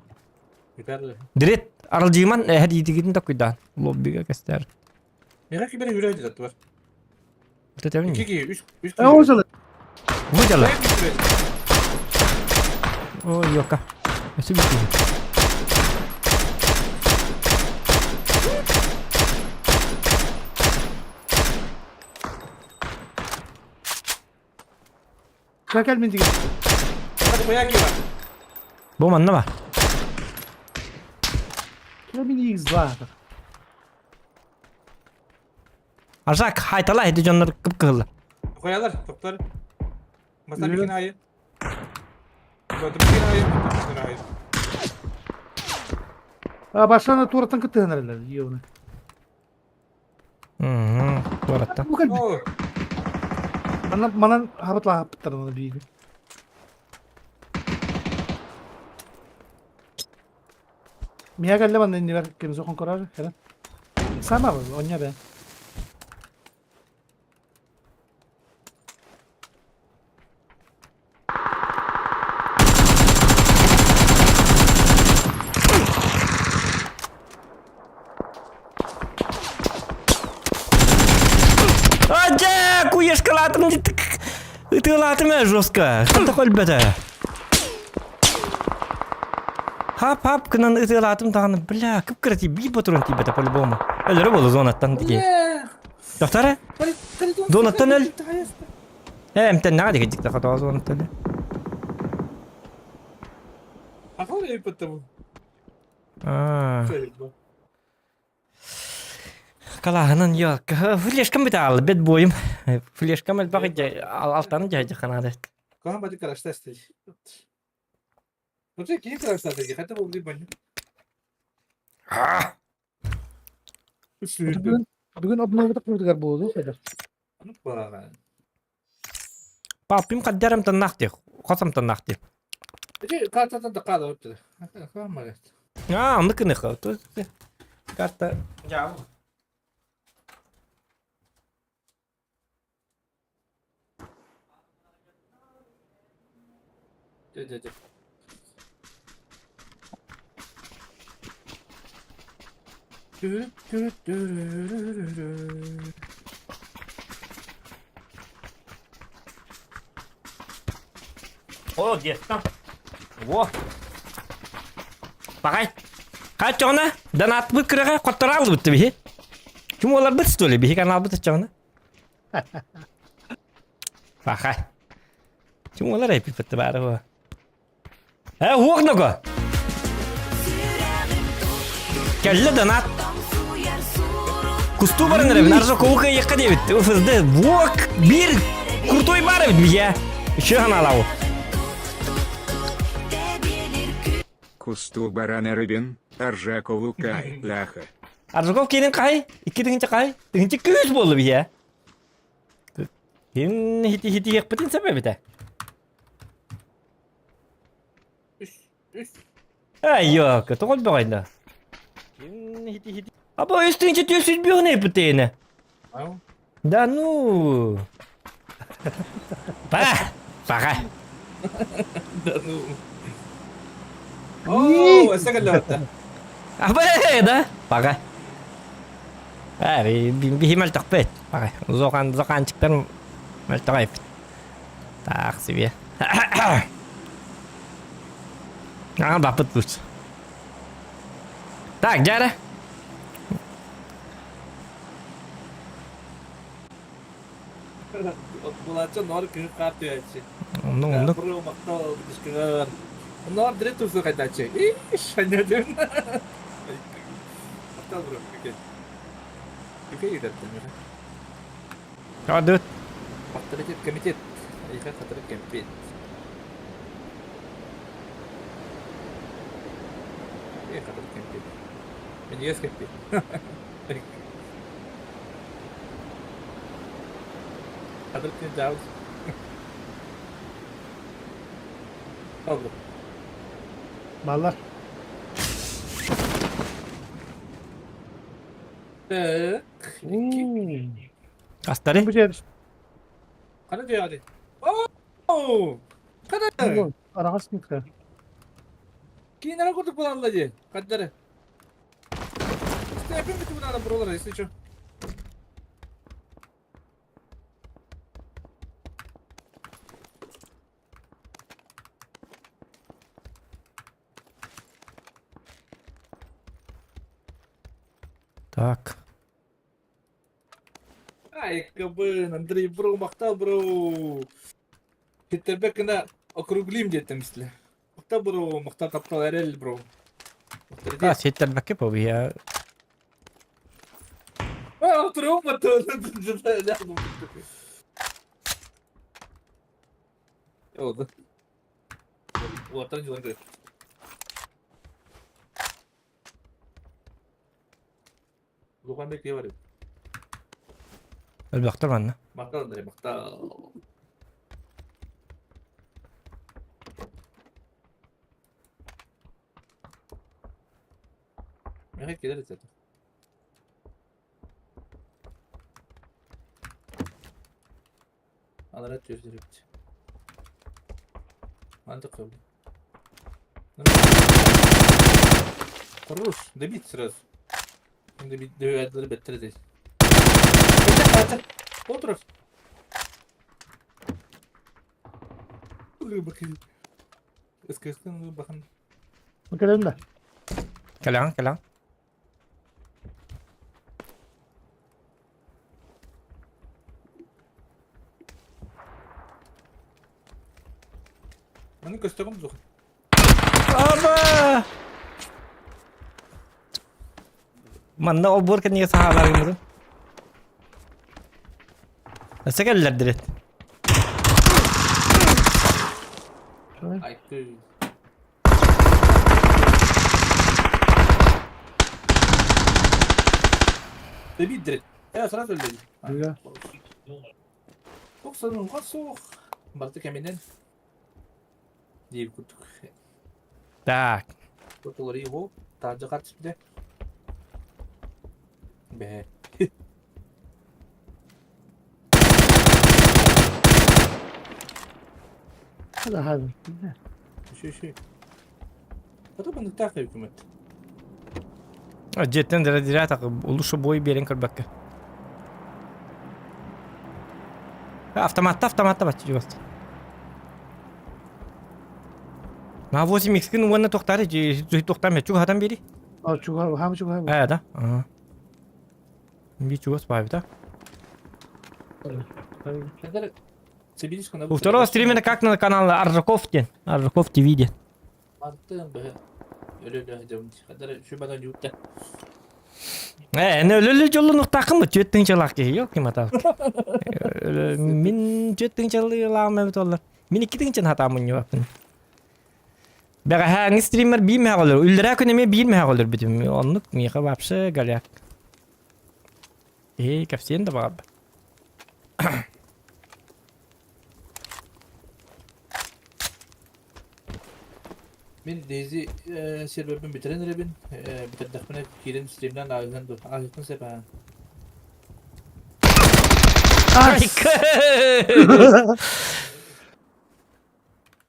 Дирет аралжыйман эһэр иитигитин токуйдаан. Лоббига кестер. Мега кибер жүрөйдү да бар. Тетебин. 2 2 3 3. Э, ол жылы. Выдала. Ой, ёка. Өсү бити. Шакал мен деген. Бу манна ба? Мен X2. Аржак хайтала эти дьоннор кып-кыһылла. Коялар, токтор. Маса бикин айы. Бикин айы, бикин айы. А башына туратан кытыгын Йоны. Туратта. Бу калби. Манан манан хабатла хаптар биги. Миа кэллэ манна иннибэр ким суох көрөр кэлэн. Сама онньо бэ. Адя, куешкалаатым ытыалаатым ээ жестко. Ханта көлбөтө. Хап-хап гынан ытыалаатым даҕаны, бля, кып-кыра биир патрон тиийбэтэ по-любому. Өлөрө буолла зонаттан тиги. Доктора? Зонаттан өл. Э, эмтэннэҕэ дикидик да зонаттан. Ахал эйпэтте Аа. Калааһынан ёлка. Флешкам бит аалы, бет буойум. Флешкам элбэх алтаны дьайдьаханаада. Каһан бати караштастый. Ну ты киһи караштастый, хотя бы убили баню. Бүгүн бүгүн обновитах курдугар буолу хайдах. Ну пора. Папим қаддарам таннахти, хосам таннахти. Ити картатан да каада өттү. Хаммар. Аа, оннук гыныха. Карта. Дэ дэ дэ. О, детка. Во. Пагай. Хаччоҕуна донатпыт кыраҕа хотторо албытты биһи. Ким оларбыт что ли биһи каналбыт оччоҕуна? Пахай. Ким олар эпипетти баары бу. Э, уох ного. Кэллэ донат. Кустуу баран эрэбин, аржа ковука иэххэ диэбит. ФСД, буок, биир крутой бар эбит миһэ. Үчү ханаалау. Кустуу баран эрэбин, Аржакову кай, ляха. Аржаков киинин хай, икки тыһынча хай, тыһынча күүс буолла биһэ. Кин хити хити иэхпитин сэбэбитэ. Ай, ёка, тоҕо өлбөҕөйдө? Аба үс тыһынча түөрт сүүс биэһин эппитээне. Да ну. Па, паха. Да ну. Оо, өссө кэллэҕиттэ. Аба, да, паха. А, биһи мөлтөхпөт. Паха. Зохан, зоханчиктар мөлтөх эппит. Так себе. А, баппыт лучше. Так, дьара. Булааччы ноор кыһын хаар түһээччи. Оннук, оннук. Бро махтал дискыгар. Ноор директ тусу кайтааччы. Иш, аннадым. Махтал бро, үкей. Үкей идэртэн. Адыт. Авторитет комитет. Эйхэ хатырык кэмпиэт. Э хатырык кэмпиэт. Минньигэс кэмпиэт. Хатырык диэн дьаабы. Алло. Баллар. Так. Астары. Бу жер Хана дьиэҕэ Оо! Хана! араҕас нитка. Киинэҕэ курдук буолаллар дии. Хаддары. Степин бүтүн надо бролар, если что. Так. Ай, кабын, Андрей, бро, махтал, бро. Хиттербек гына округлим диэтим мисле. Махтал, бро, махтал таптал эрэл, бро. А, ситтэрбэккэ побуйа. А, отуруом Oldu. Уоттан дьылан көрөр. Лухан бек бар. Өлбөхтөр манна. Махтал, Андрей, махтал. Миэхэ кэлэр этэ. Алара түөрдүрүбүт. Мантык кылды. Хорош, добить сразу. Добить, добить, беттер здесь. Отров. Бахан. Кэлэн да. Кэлэҕин, кэлэҕин. Маны көстөҕүм суох. Аба! Манна олбуор кэннигэр саһааларгыммытын. Өссө кэллэр дирет. Айты. Добить дирет. Я сразу өлдүм. Иә. Тоқсануға соқ. Барты кәменен. Диир курдук. Так. Ортолору его таажа хатсипте. Бэ. هذا هذا. Үчү үчү. Ото бандыктаах үкүмэт. Дьиэттэн дара дирээтэх улушу бой биэрэн көрбөккө. Автоматта автоматта баччы чугас. На 8 икскин уонна тохтаары тохтаам чугаһатан биэри. А чуга, хам чуга. Ээ да. Ага. Би чугас баабыта. У второго стримера как на канал Аржаков ден. Аржаков ТВ ден. Ээ, эн өлөлү дьоллунуктааххын бу түөрт тыһыынчалаах киһи yok ким атаабыт. Мин түөрт тыһыынчалаах эбит оллар. Мин икки тыһыынчаны хатаан мунньубаппын. Бэҕэһээҥҥи стример биир мэһэҕэ өлөр. Үллэрээ күн эмиэ биир мэһэҕэ өлөрбүтүм. Оннук миэхэ вообще голяк. Ээ, кэпсиэн да баҕарбат. Мин Дейзи сервербин бүтэрэн эрэбин. Бүтэрдэхпинэ киирэн стримнээн ааһыан дуо? Ааһыахпын сөп аа.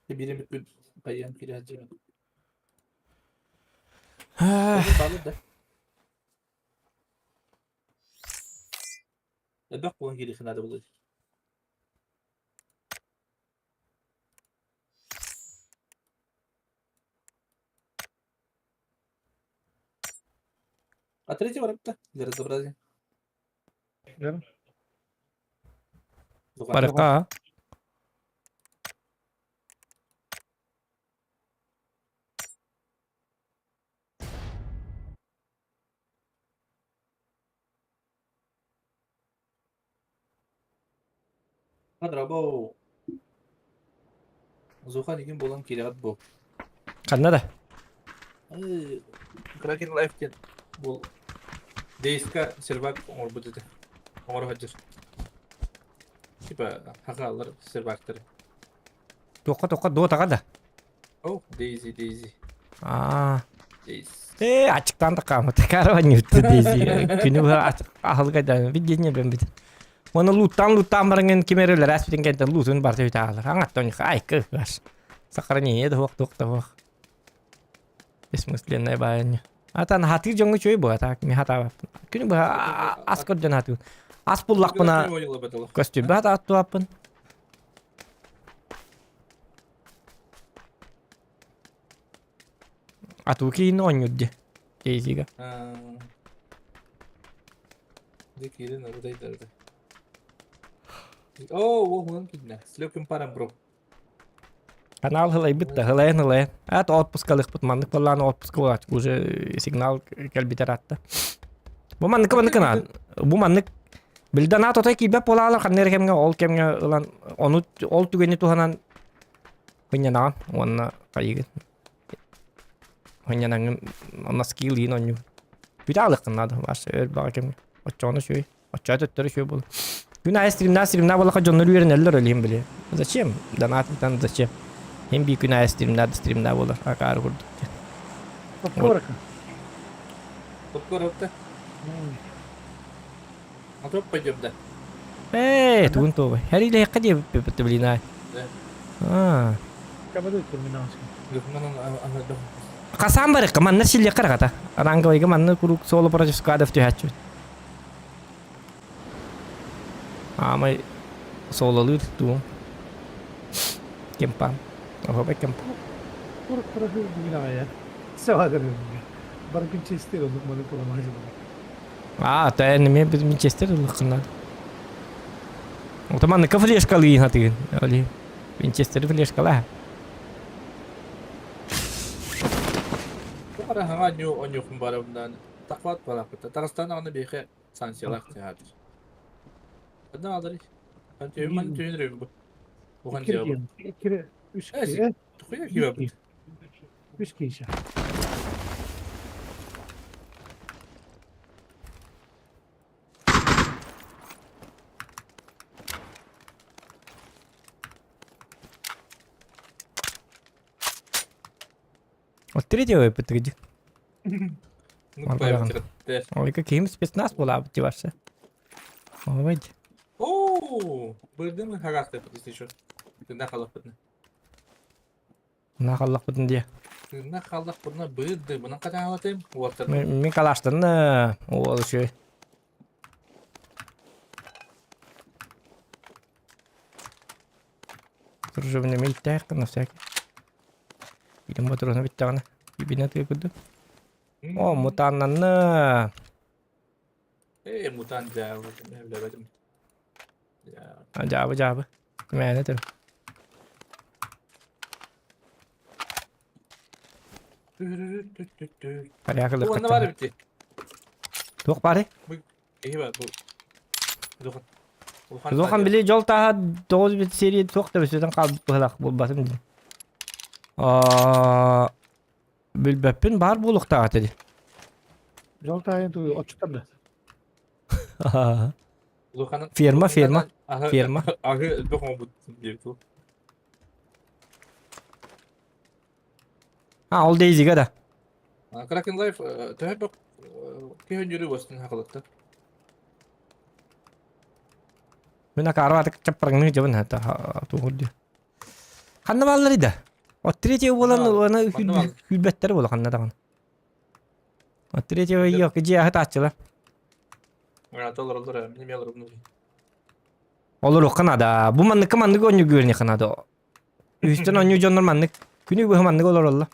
Биир эмит күн хайыан киирэ сылдьабын. Баалыр да. Элбэх буолан киириэххэ наада буолуо. А третий барыпта для разнообразия. Барыка. Адрабау. Зухан игин буолан киирэҕит бу. Ханна да? Кракен Лайф диэн бу Дейска сервак оҥорбут этэ. Оҥоро сылдьар. Типа хахаалар сервактары. Туохха туохха дуотаҕа да? О, Дейзи, Дейзи. Аа. Дейзи. Ээ, ачыктаан да хааммыт. Караванньытты Дейзи. Күнү быһа аһылыга да видение бэмбит. Оны луттан луттан барыңын ким эрэ өлөр аспитин кэнтэн лутун барта үтаалар. Аңаттан айкы баш. Сохранение да хуох туох да хуох. Бессмысленная баайынньа. Атан хатыы дьоҥҥо үчүгэй буо, так ми хатаабаппын. Күнү быһа ас көрдөн хатыы. Ас буллахпына көстүбэ хатааттуаппын. Атуу киин оонньуур дии. Кейзига. Дьэ киирэн арыдайдарда. Оо, уоһунан киирдэ. С легким паром, бро. Канал һылайбыт да, һылайан һылайан. Аат отпускалыхпыт маннык буоллаҕына отпуска буолааччы уже сигнал кэлбитэр аатта. Бу маннык маннык гынан бу маннык билден аат отой киирбэт буолаалар ханна эрэ кэмҥэ ол кэмҥэ ылан ону ол түгэни туһанан хынньанаҕын уонна хайыгын хынньанаҥҥын носки ылыйын оонньуу. Бүтэ аалыаххын наада бааса өр баҕа кэмҥэ. Оччоҕуна үчүгэй. Оччоҕо төттөрү үчүгэй буолуо. Күн аайы стримнаа стримнаа буоллахха дьоннор үөрэнэллэр өлүһүн били. Зачем? Донат ыытан зачем? Хин бии күн аайы стримнаа да стримнаа буолар акаары курдук диэн. Попкорка. Топкор А то пойдем, да. Ээ, тугун туобай. Хэриилэһиэххэ диэбиппит блин ай. Аа. Хасан барыкка манна силлиэххэ рахата. Ранговайга манна куруук соло против скадов түһээччүбүт. Аамай сололуур дуу. Кемпан. Оһобай кемпан. Курук профил бүгүн аҕайа. Саҕа Бар Винчестер оннук маны куламаһы Аа, та эн эмиэ Винчестер ыллаххына. Ото манныка флешкалыы хатыгын. Оли. Винчестери флешкалаа. Бара хаҥа нью оньюхун барабынан тахват бараппыта. Тагыстан аны биэхэ санкциялаах театр. Одна алары. Антиюман түйүн бу. Ухан жабы. Үс киһи. Тухуя киба. Үс киһи. Вот третьего подтверди. Ой, каким спецназ была бы ваша. Ой. Оо, бырдым хагаста еще. Тында халаппытны. Мына халлахпытын дии. Тыынна хааллахпытына быыр дыыбынан хатаалатым. Уолтар. Мин калаштан уол үчүгэй. Дружебный мииттээх на всякий. Илим ботуруна бүттэҕинэ ибинэ тыа курдук. О, мутаннанна. Ээ, мутан дьаабы, билэбэтим. Дьаабы, дьаабы. Мээнэ этим. Порядок Уонна бар эбит. Туох бары? Киһи бар бу. Улахан. Улахан били дьол тааһа тоҕус бит серия туох да өсөтөн хаалбыт быһылаах буолбатым дии. Аа билбэппин баар буолуохтаах этэ дии. Дьол тааһын туу отчуттар да. Ферма, ферма, ферма. Аһы элбэх оҥорбут диэбит ол. А, ол Дейзига да. Кракен Лайф төһө бөх киһи өнүрү бастын хакылатта. Мин акаарва атык чаппарыңны жабын хата тугурду. Ханна бааллар ида? От третьего буолан аны күлбэттэр буола ханна даҕаны. От третьего yok дьиэ аһытааччылар. Олороллор, мин эмиэ олоробун. Олоруохха наада. Бу манныкка маннык оонньуу көрүнүөххэ наада. Үһүстэн оонньуу дьоннор маннык күнү быһа маннык олороллор.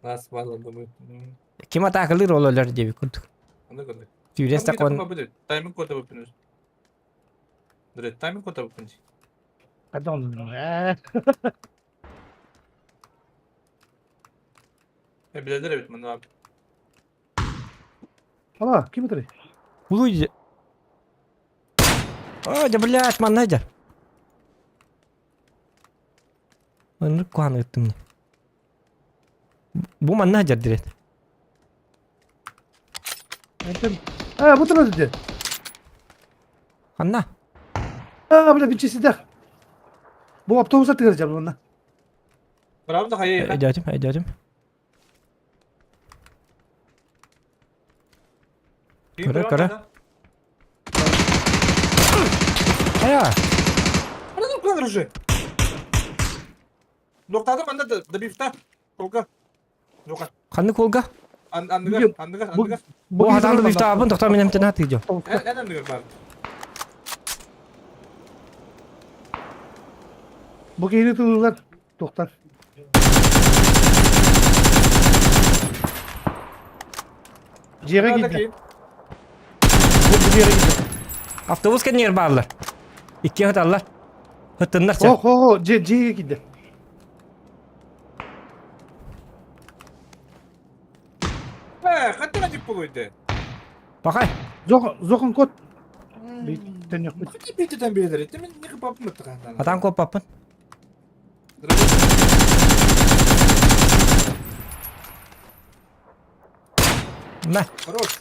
Нас балландымы. Ким атаакалыыр ол өлөр диэбит курдук. Аны көрдүк. Түүрес такон Тайминг кода буппун. Тайминг кода буппун. Pardon. Э. Билэлэр эбит манна. Ала, ким өтөрүй? Улуй. О, да блядь, манна дьэр. Ынырык куһаҕан ыыттым дии. Бу манна сылдьар дирэт. Энтэн. А, бу турар дии. Ханна? А, бля, бичисидэх. Бу автобуса тыгар дьэ манна. Правда хайа? Өйдөөтүм, өйдөөтүм. Көрө, көрө. Хайа! Анан кулар уже. Доктады манда добивта. Колга. Жока. Ханнык колга? Анныгар, анныгар, анныгар. Бу хатан добивта абын токтор мен эмтен хаты жо. Эн анныгар бар. Бу киһини тылылар тоқтар. Дьиэҕэ киирдэ. Бу дьиэҕэ киирдэ. Автобус кэннигэр бааллар. Икки хаталлар. Хыттыннар чэ. Ох, ох, дьиэ дьиэҕэ киирдэ. Э, хаттан ажып бугуйды. Пахай. Зохон кот. Төннөхпүт. Хати битетен биэлэр. Мен не кыпаппын быттыгаан. Атан коппаппын. На. Хорош.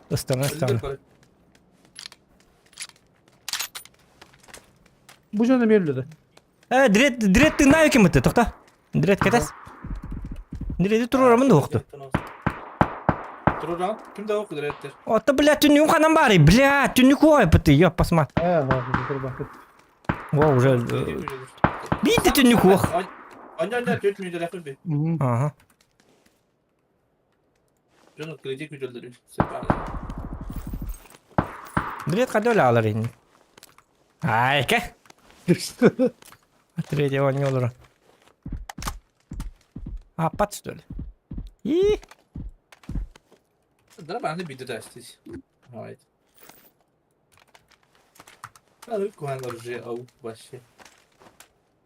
Ыстана, ыстана. Бу жана мерледі. Э, дрет, дрет тыынаа ким бытты, тоқта. Дрет кэтес. Дреди турурамын да уохту. Туруран ким да кудыреттер. Ото, бля, түннүгүм ханан баарый? Бля, түннүк уойпыты, ёп, посма. Во, уже... Биир да түннүк уох. Анна төрт мүнөтөлөөх би. Ага. Дьон кредит күтөллөрү. Билет қайда өлі алар енді? Айка. Третьего не олору. Аппат, что ли? И Дара биде тастис. Right. Куһан ау вообще.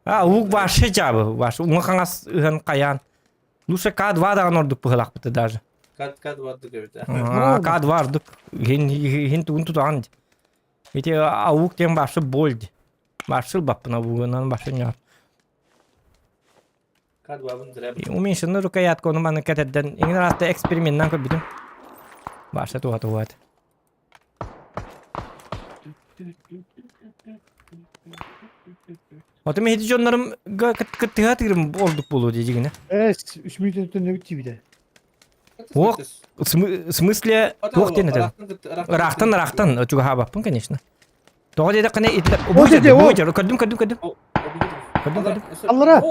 А, ук вообще жабы. Ваш уңа қаңас ыһан қаян. Лучше К2 даҕан ордук быһылаахпыты даже. Кат кат бардык эбит. К2 ордук. Хин хин тугун тутаан. Ити аук тем башы больд. Башы баппына бугунан башы ньор. К2 бын зря. Уменьшенный рукоятка оны маны кәтәрдән иңин араста эксперименттан көрбүтүм. Башы туға туғат. Отым хити дьоннорум кыттыга тыгырым ордук болу дегине. Эс, 3 минут өттөн тибиде. Ох, в смысле, туох диэн этэр? Ыраахтан, ыраахтан, чугаһаабаппын, конечно. Тоҕо диэтэххинэ, итилэр... О, деді, о! Көрдүм, көрдүм, көрдүм. Көрдүм, көрдүм. Аллара!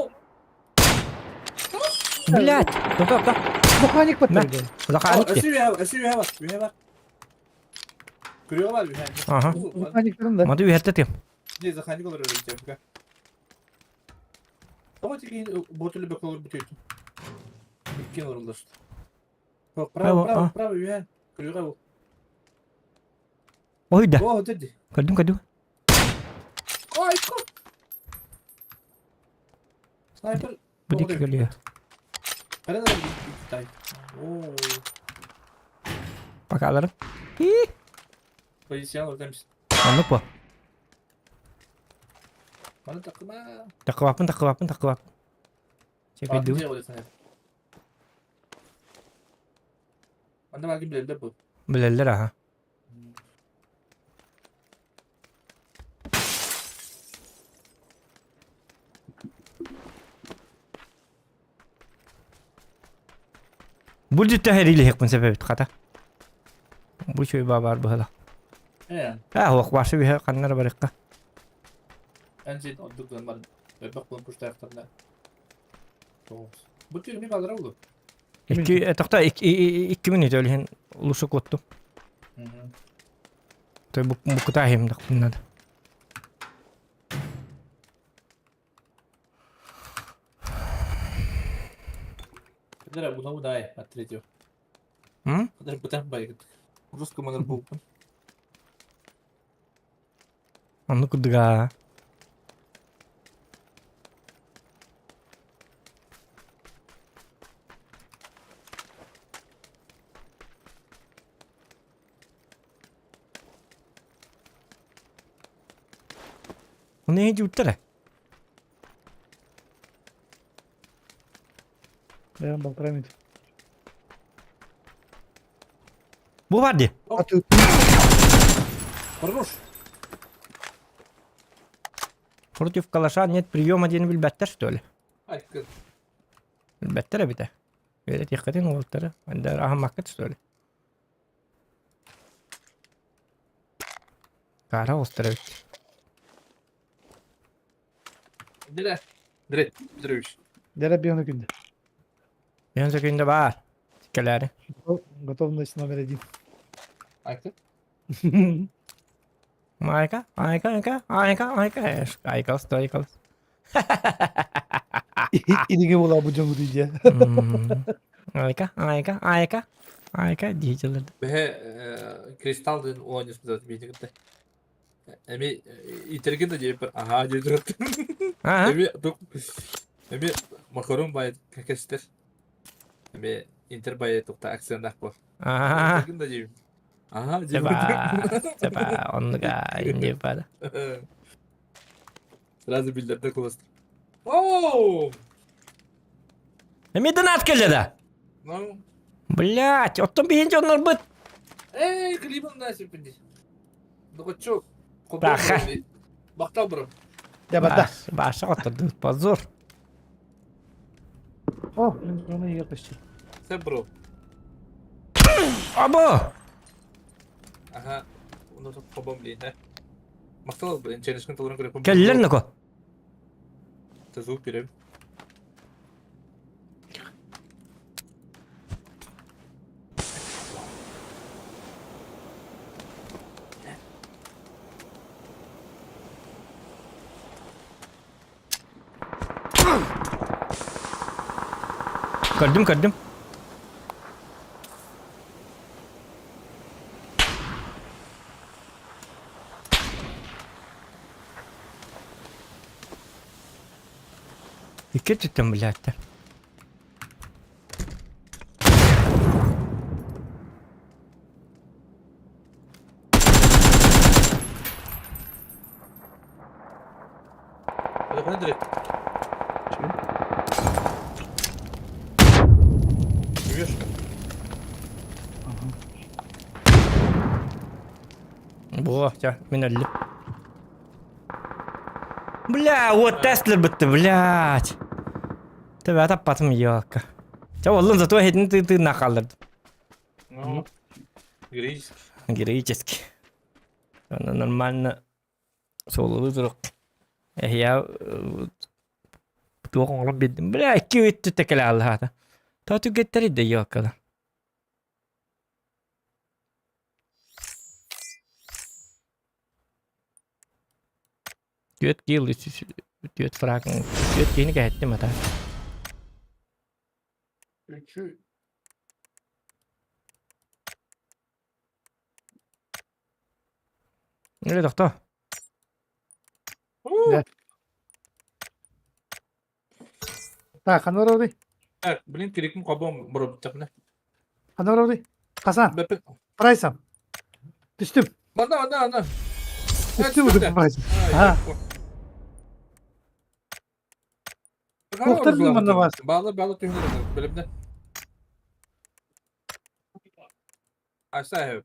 Блядь! Тоқта, тоқта. Механик баттырды. Заханик де. Ага. Механик да. Мады үйәтті тем. Не, заханик олар öyle Тоҕо тигин ботулу бөкөлөр бүтөйтүн. Иккен орулдашты. Право, право, право, үйән. Күлүгә бу. Ой да. О, деди. Көрдүм, көрдүм. Ой, ко. Снайпер. Бу дикки көлүө. Қара тай. О. Пока Позицион ортамыз. Оннук бу. Маны такыма. Такыбаппын, такыбаппын, такыбаппын. Чекайдыбыт. Анда баргын билелер бу. Билеллер, аха. Бу дьүттэ хэриилэһиэхпин сөп эбит хата. Бу үчүгэй баар быһыла. Э. Аа, хуох башы үһэ ханнара барыахха. Эн син ордук гынан баран. Өрбөх буолан куштаахтарына. Бу түүн балара улу. Икки, тохто, икки минут өлүһүн лучше куоттум. То букутаахим надо. Кадара буна дай от третьего. М? Кадара бутан байгыт. Русскому манер бууппун. Онну курдуга. Оны эһи дьууттара. Бэйэм балтараа минут. Бу бар дии. Аты Хорош. Против калаша нет приема диэн билбэттэр что ли? Ай, Билбэттэр эбитэ. Үөрэтиэххитин уолаттары. Анда аһаммаккыт что ли? Кара оҕустар эбит. Дere. Дре. Петрович. Дere bir күндө. Мен сөкүндө баар. Кэлээри. Готовность номер один. Айты. Айка, айка, айка, айка, айка. Айка, стой, айка. Иниге була бу дьоҥу дии. Айка, айка, айка, айка дии дьылларда. Бэһэ кристалл дын оонньус битигитте. Эми итерген да диэппэр аhaa диэ тураттым. Аа. Эми эми макарон бай кэкэстер. Эми интер бай тухта акцентах бол. Аа. Итерген да диэм. Аhaa диэ. Саба, саба, оннуга инде бада. Сразу билдерде куластыр. Оу! Эми донат кэллэ да? Ну, Блять, оттон биһин дьоннорбут. эй, клибом на сепенди. Докочок. Баха. Бактал бро. Я бата. Баша оттон позор. О, мен оны егер почти. Сен бро. Або! Аха. Оны хобом блин, э. Махтал, блин, челюстын толорун көрөппүн. Кэллэр нако. Звук берем. Көрдүм, көрдүм. Икки өттүттэн блядь. Телефоны direkt. Живешь? Бо, ча, мин өллүм. Бля, вот Теслер бітті, блядь. Төбе таппатым ёлка. Ча оллун зато хетин ты ты нахаллырдым. Ну, героически. Героически. Аны нормально суолулуу турук. Эһиэ туох оҥорон биэрдим. Бля, икки өттүттэ кэлэ аллаата. Тоо түгэттэрий да ёлкала. Түөрт киил түөрт фраг түөрт киһини кэһэттим ата. Üçü. Неле тохтоо. Так, ханна барабыный? Так, блин, кереким кабам бұрып Ханна барабыный? Хасан, прайсам. Түстүм. Манна, манна, манна. Түстүм удум прайсам. Ага. Туохтар манна баас. Баалы, баалы түһүнэр, билимне. Аса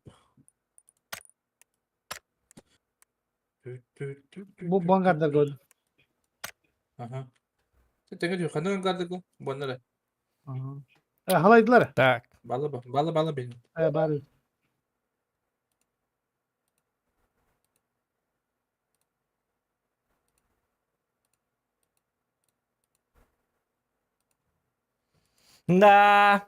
Бу бангардар көрдүм. Аха. Тэҥэ түһ, ханна ангардыгы? Буоннара. Халайдылар. Так. Баалы, баалы, баалы бин. Бары. Да.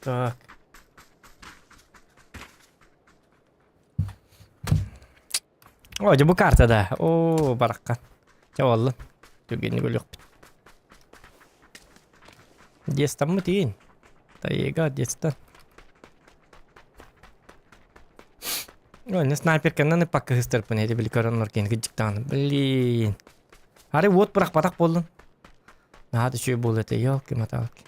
Так. О, дьэ бу карта да. О, баракка. Чэ буолла. Түргэнник өлүөхпүт. Детстаммыт иин. Тайга детстан. Ой, не снайперканан ыппакка сыстарпын эти били көрөн олор киһини кыдьыктаҕына. Блин. Арай уот бырахпатах буоллун. Наһаа да үчүгэй буолуо этэ, ёлки-моталки.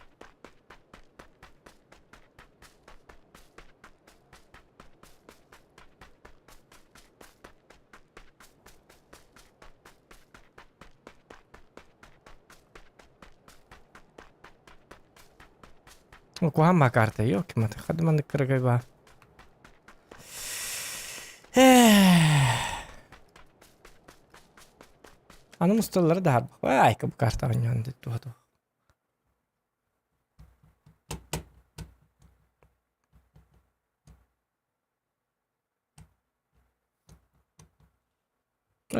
Куһаан баа карта, ёлки-моталки, хады маннык кыракый баа. Аны мусталлары да харбах. Айка бу карта оонньоон туһа туох.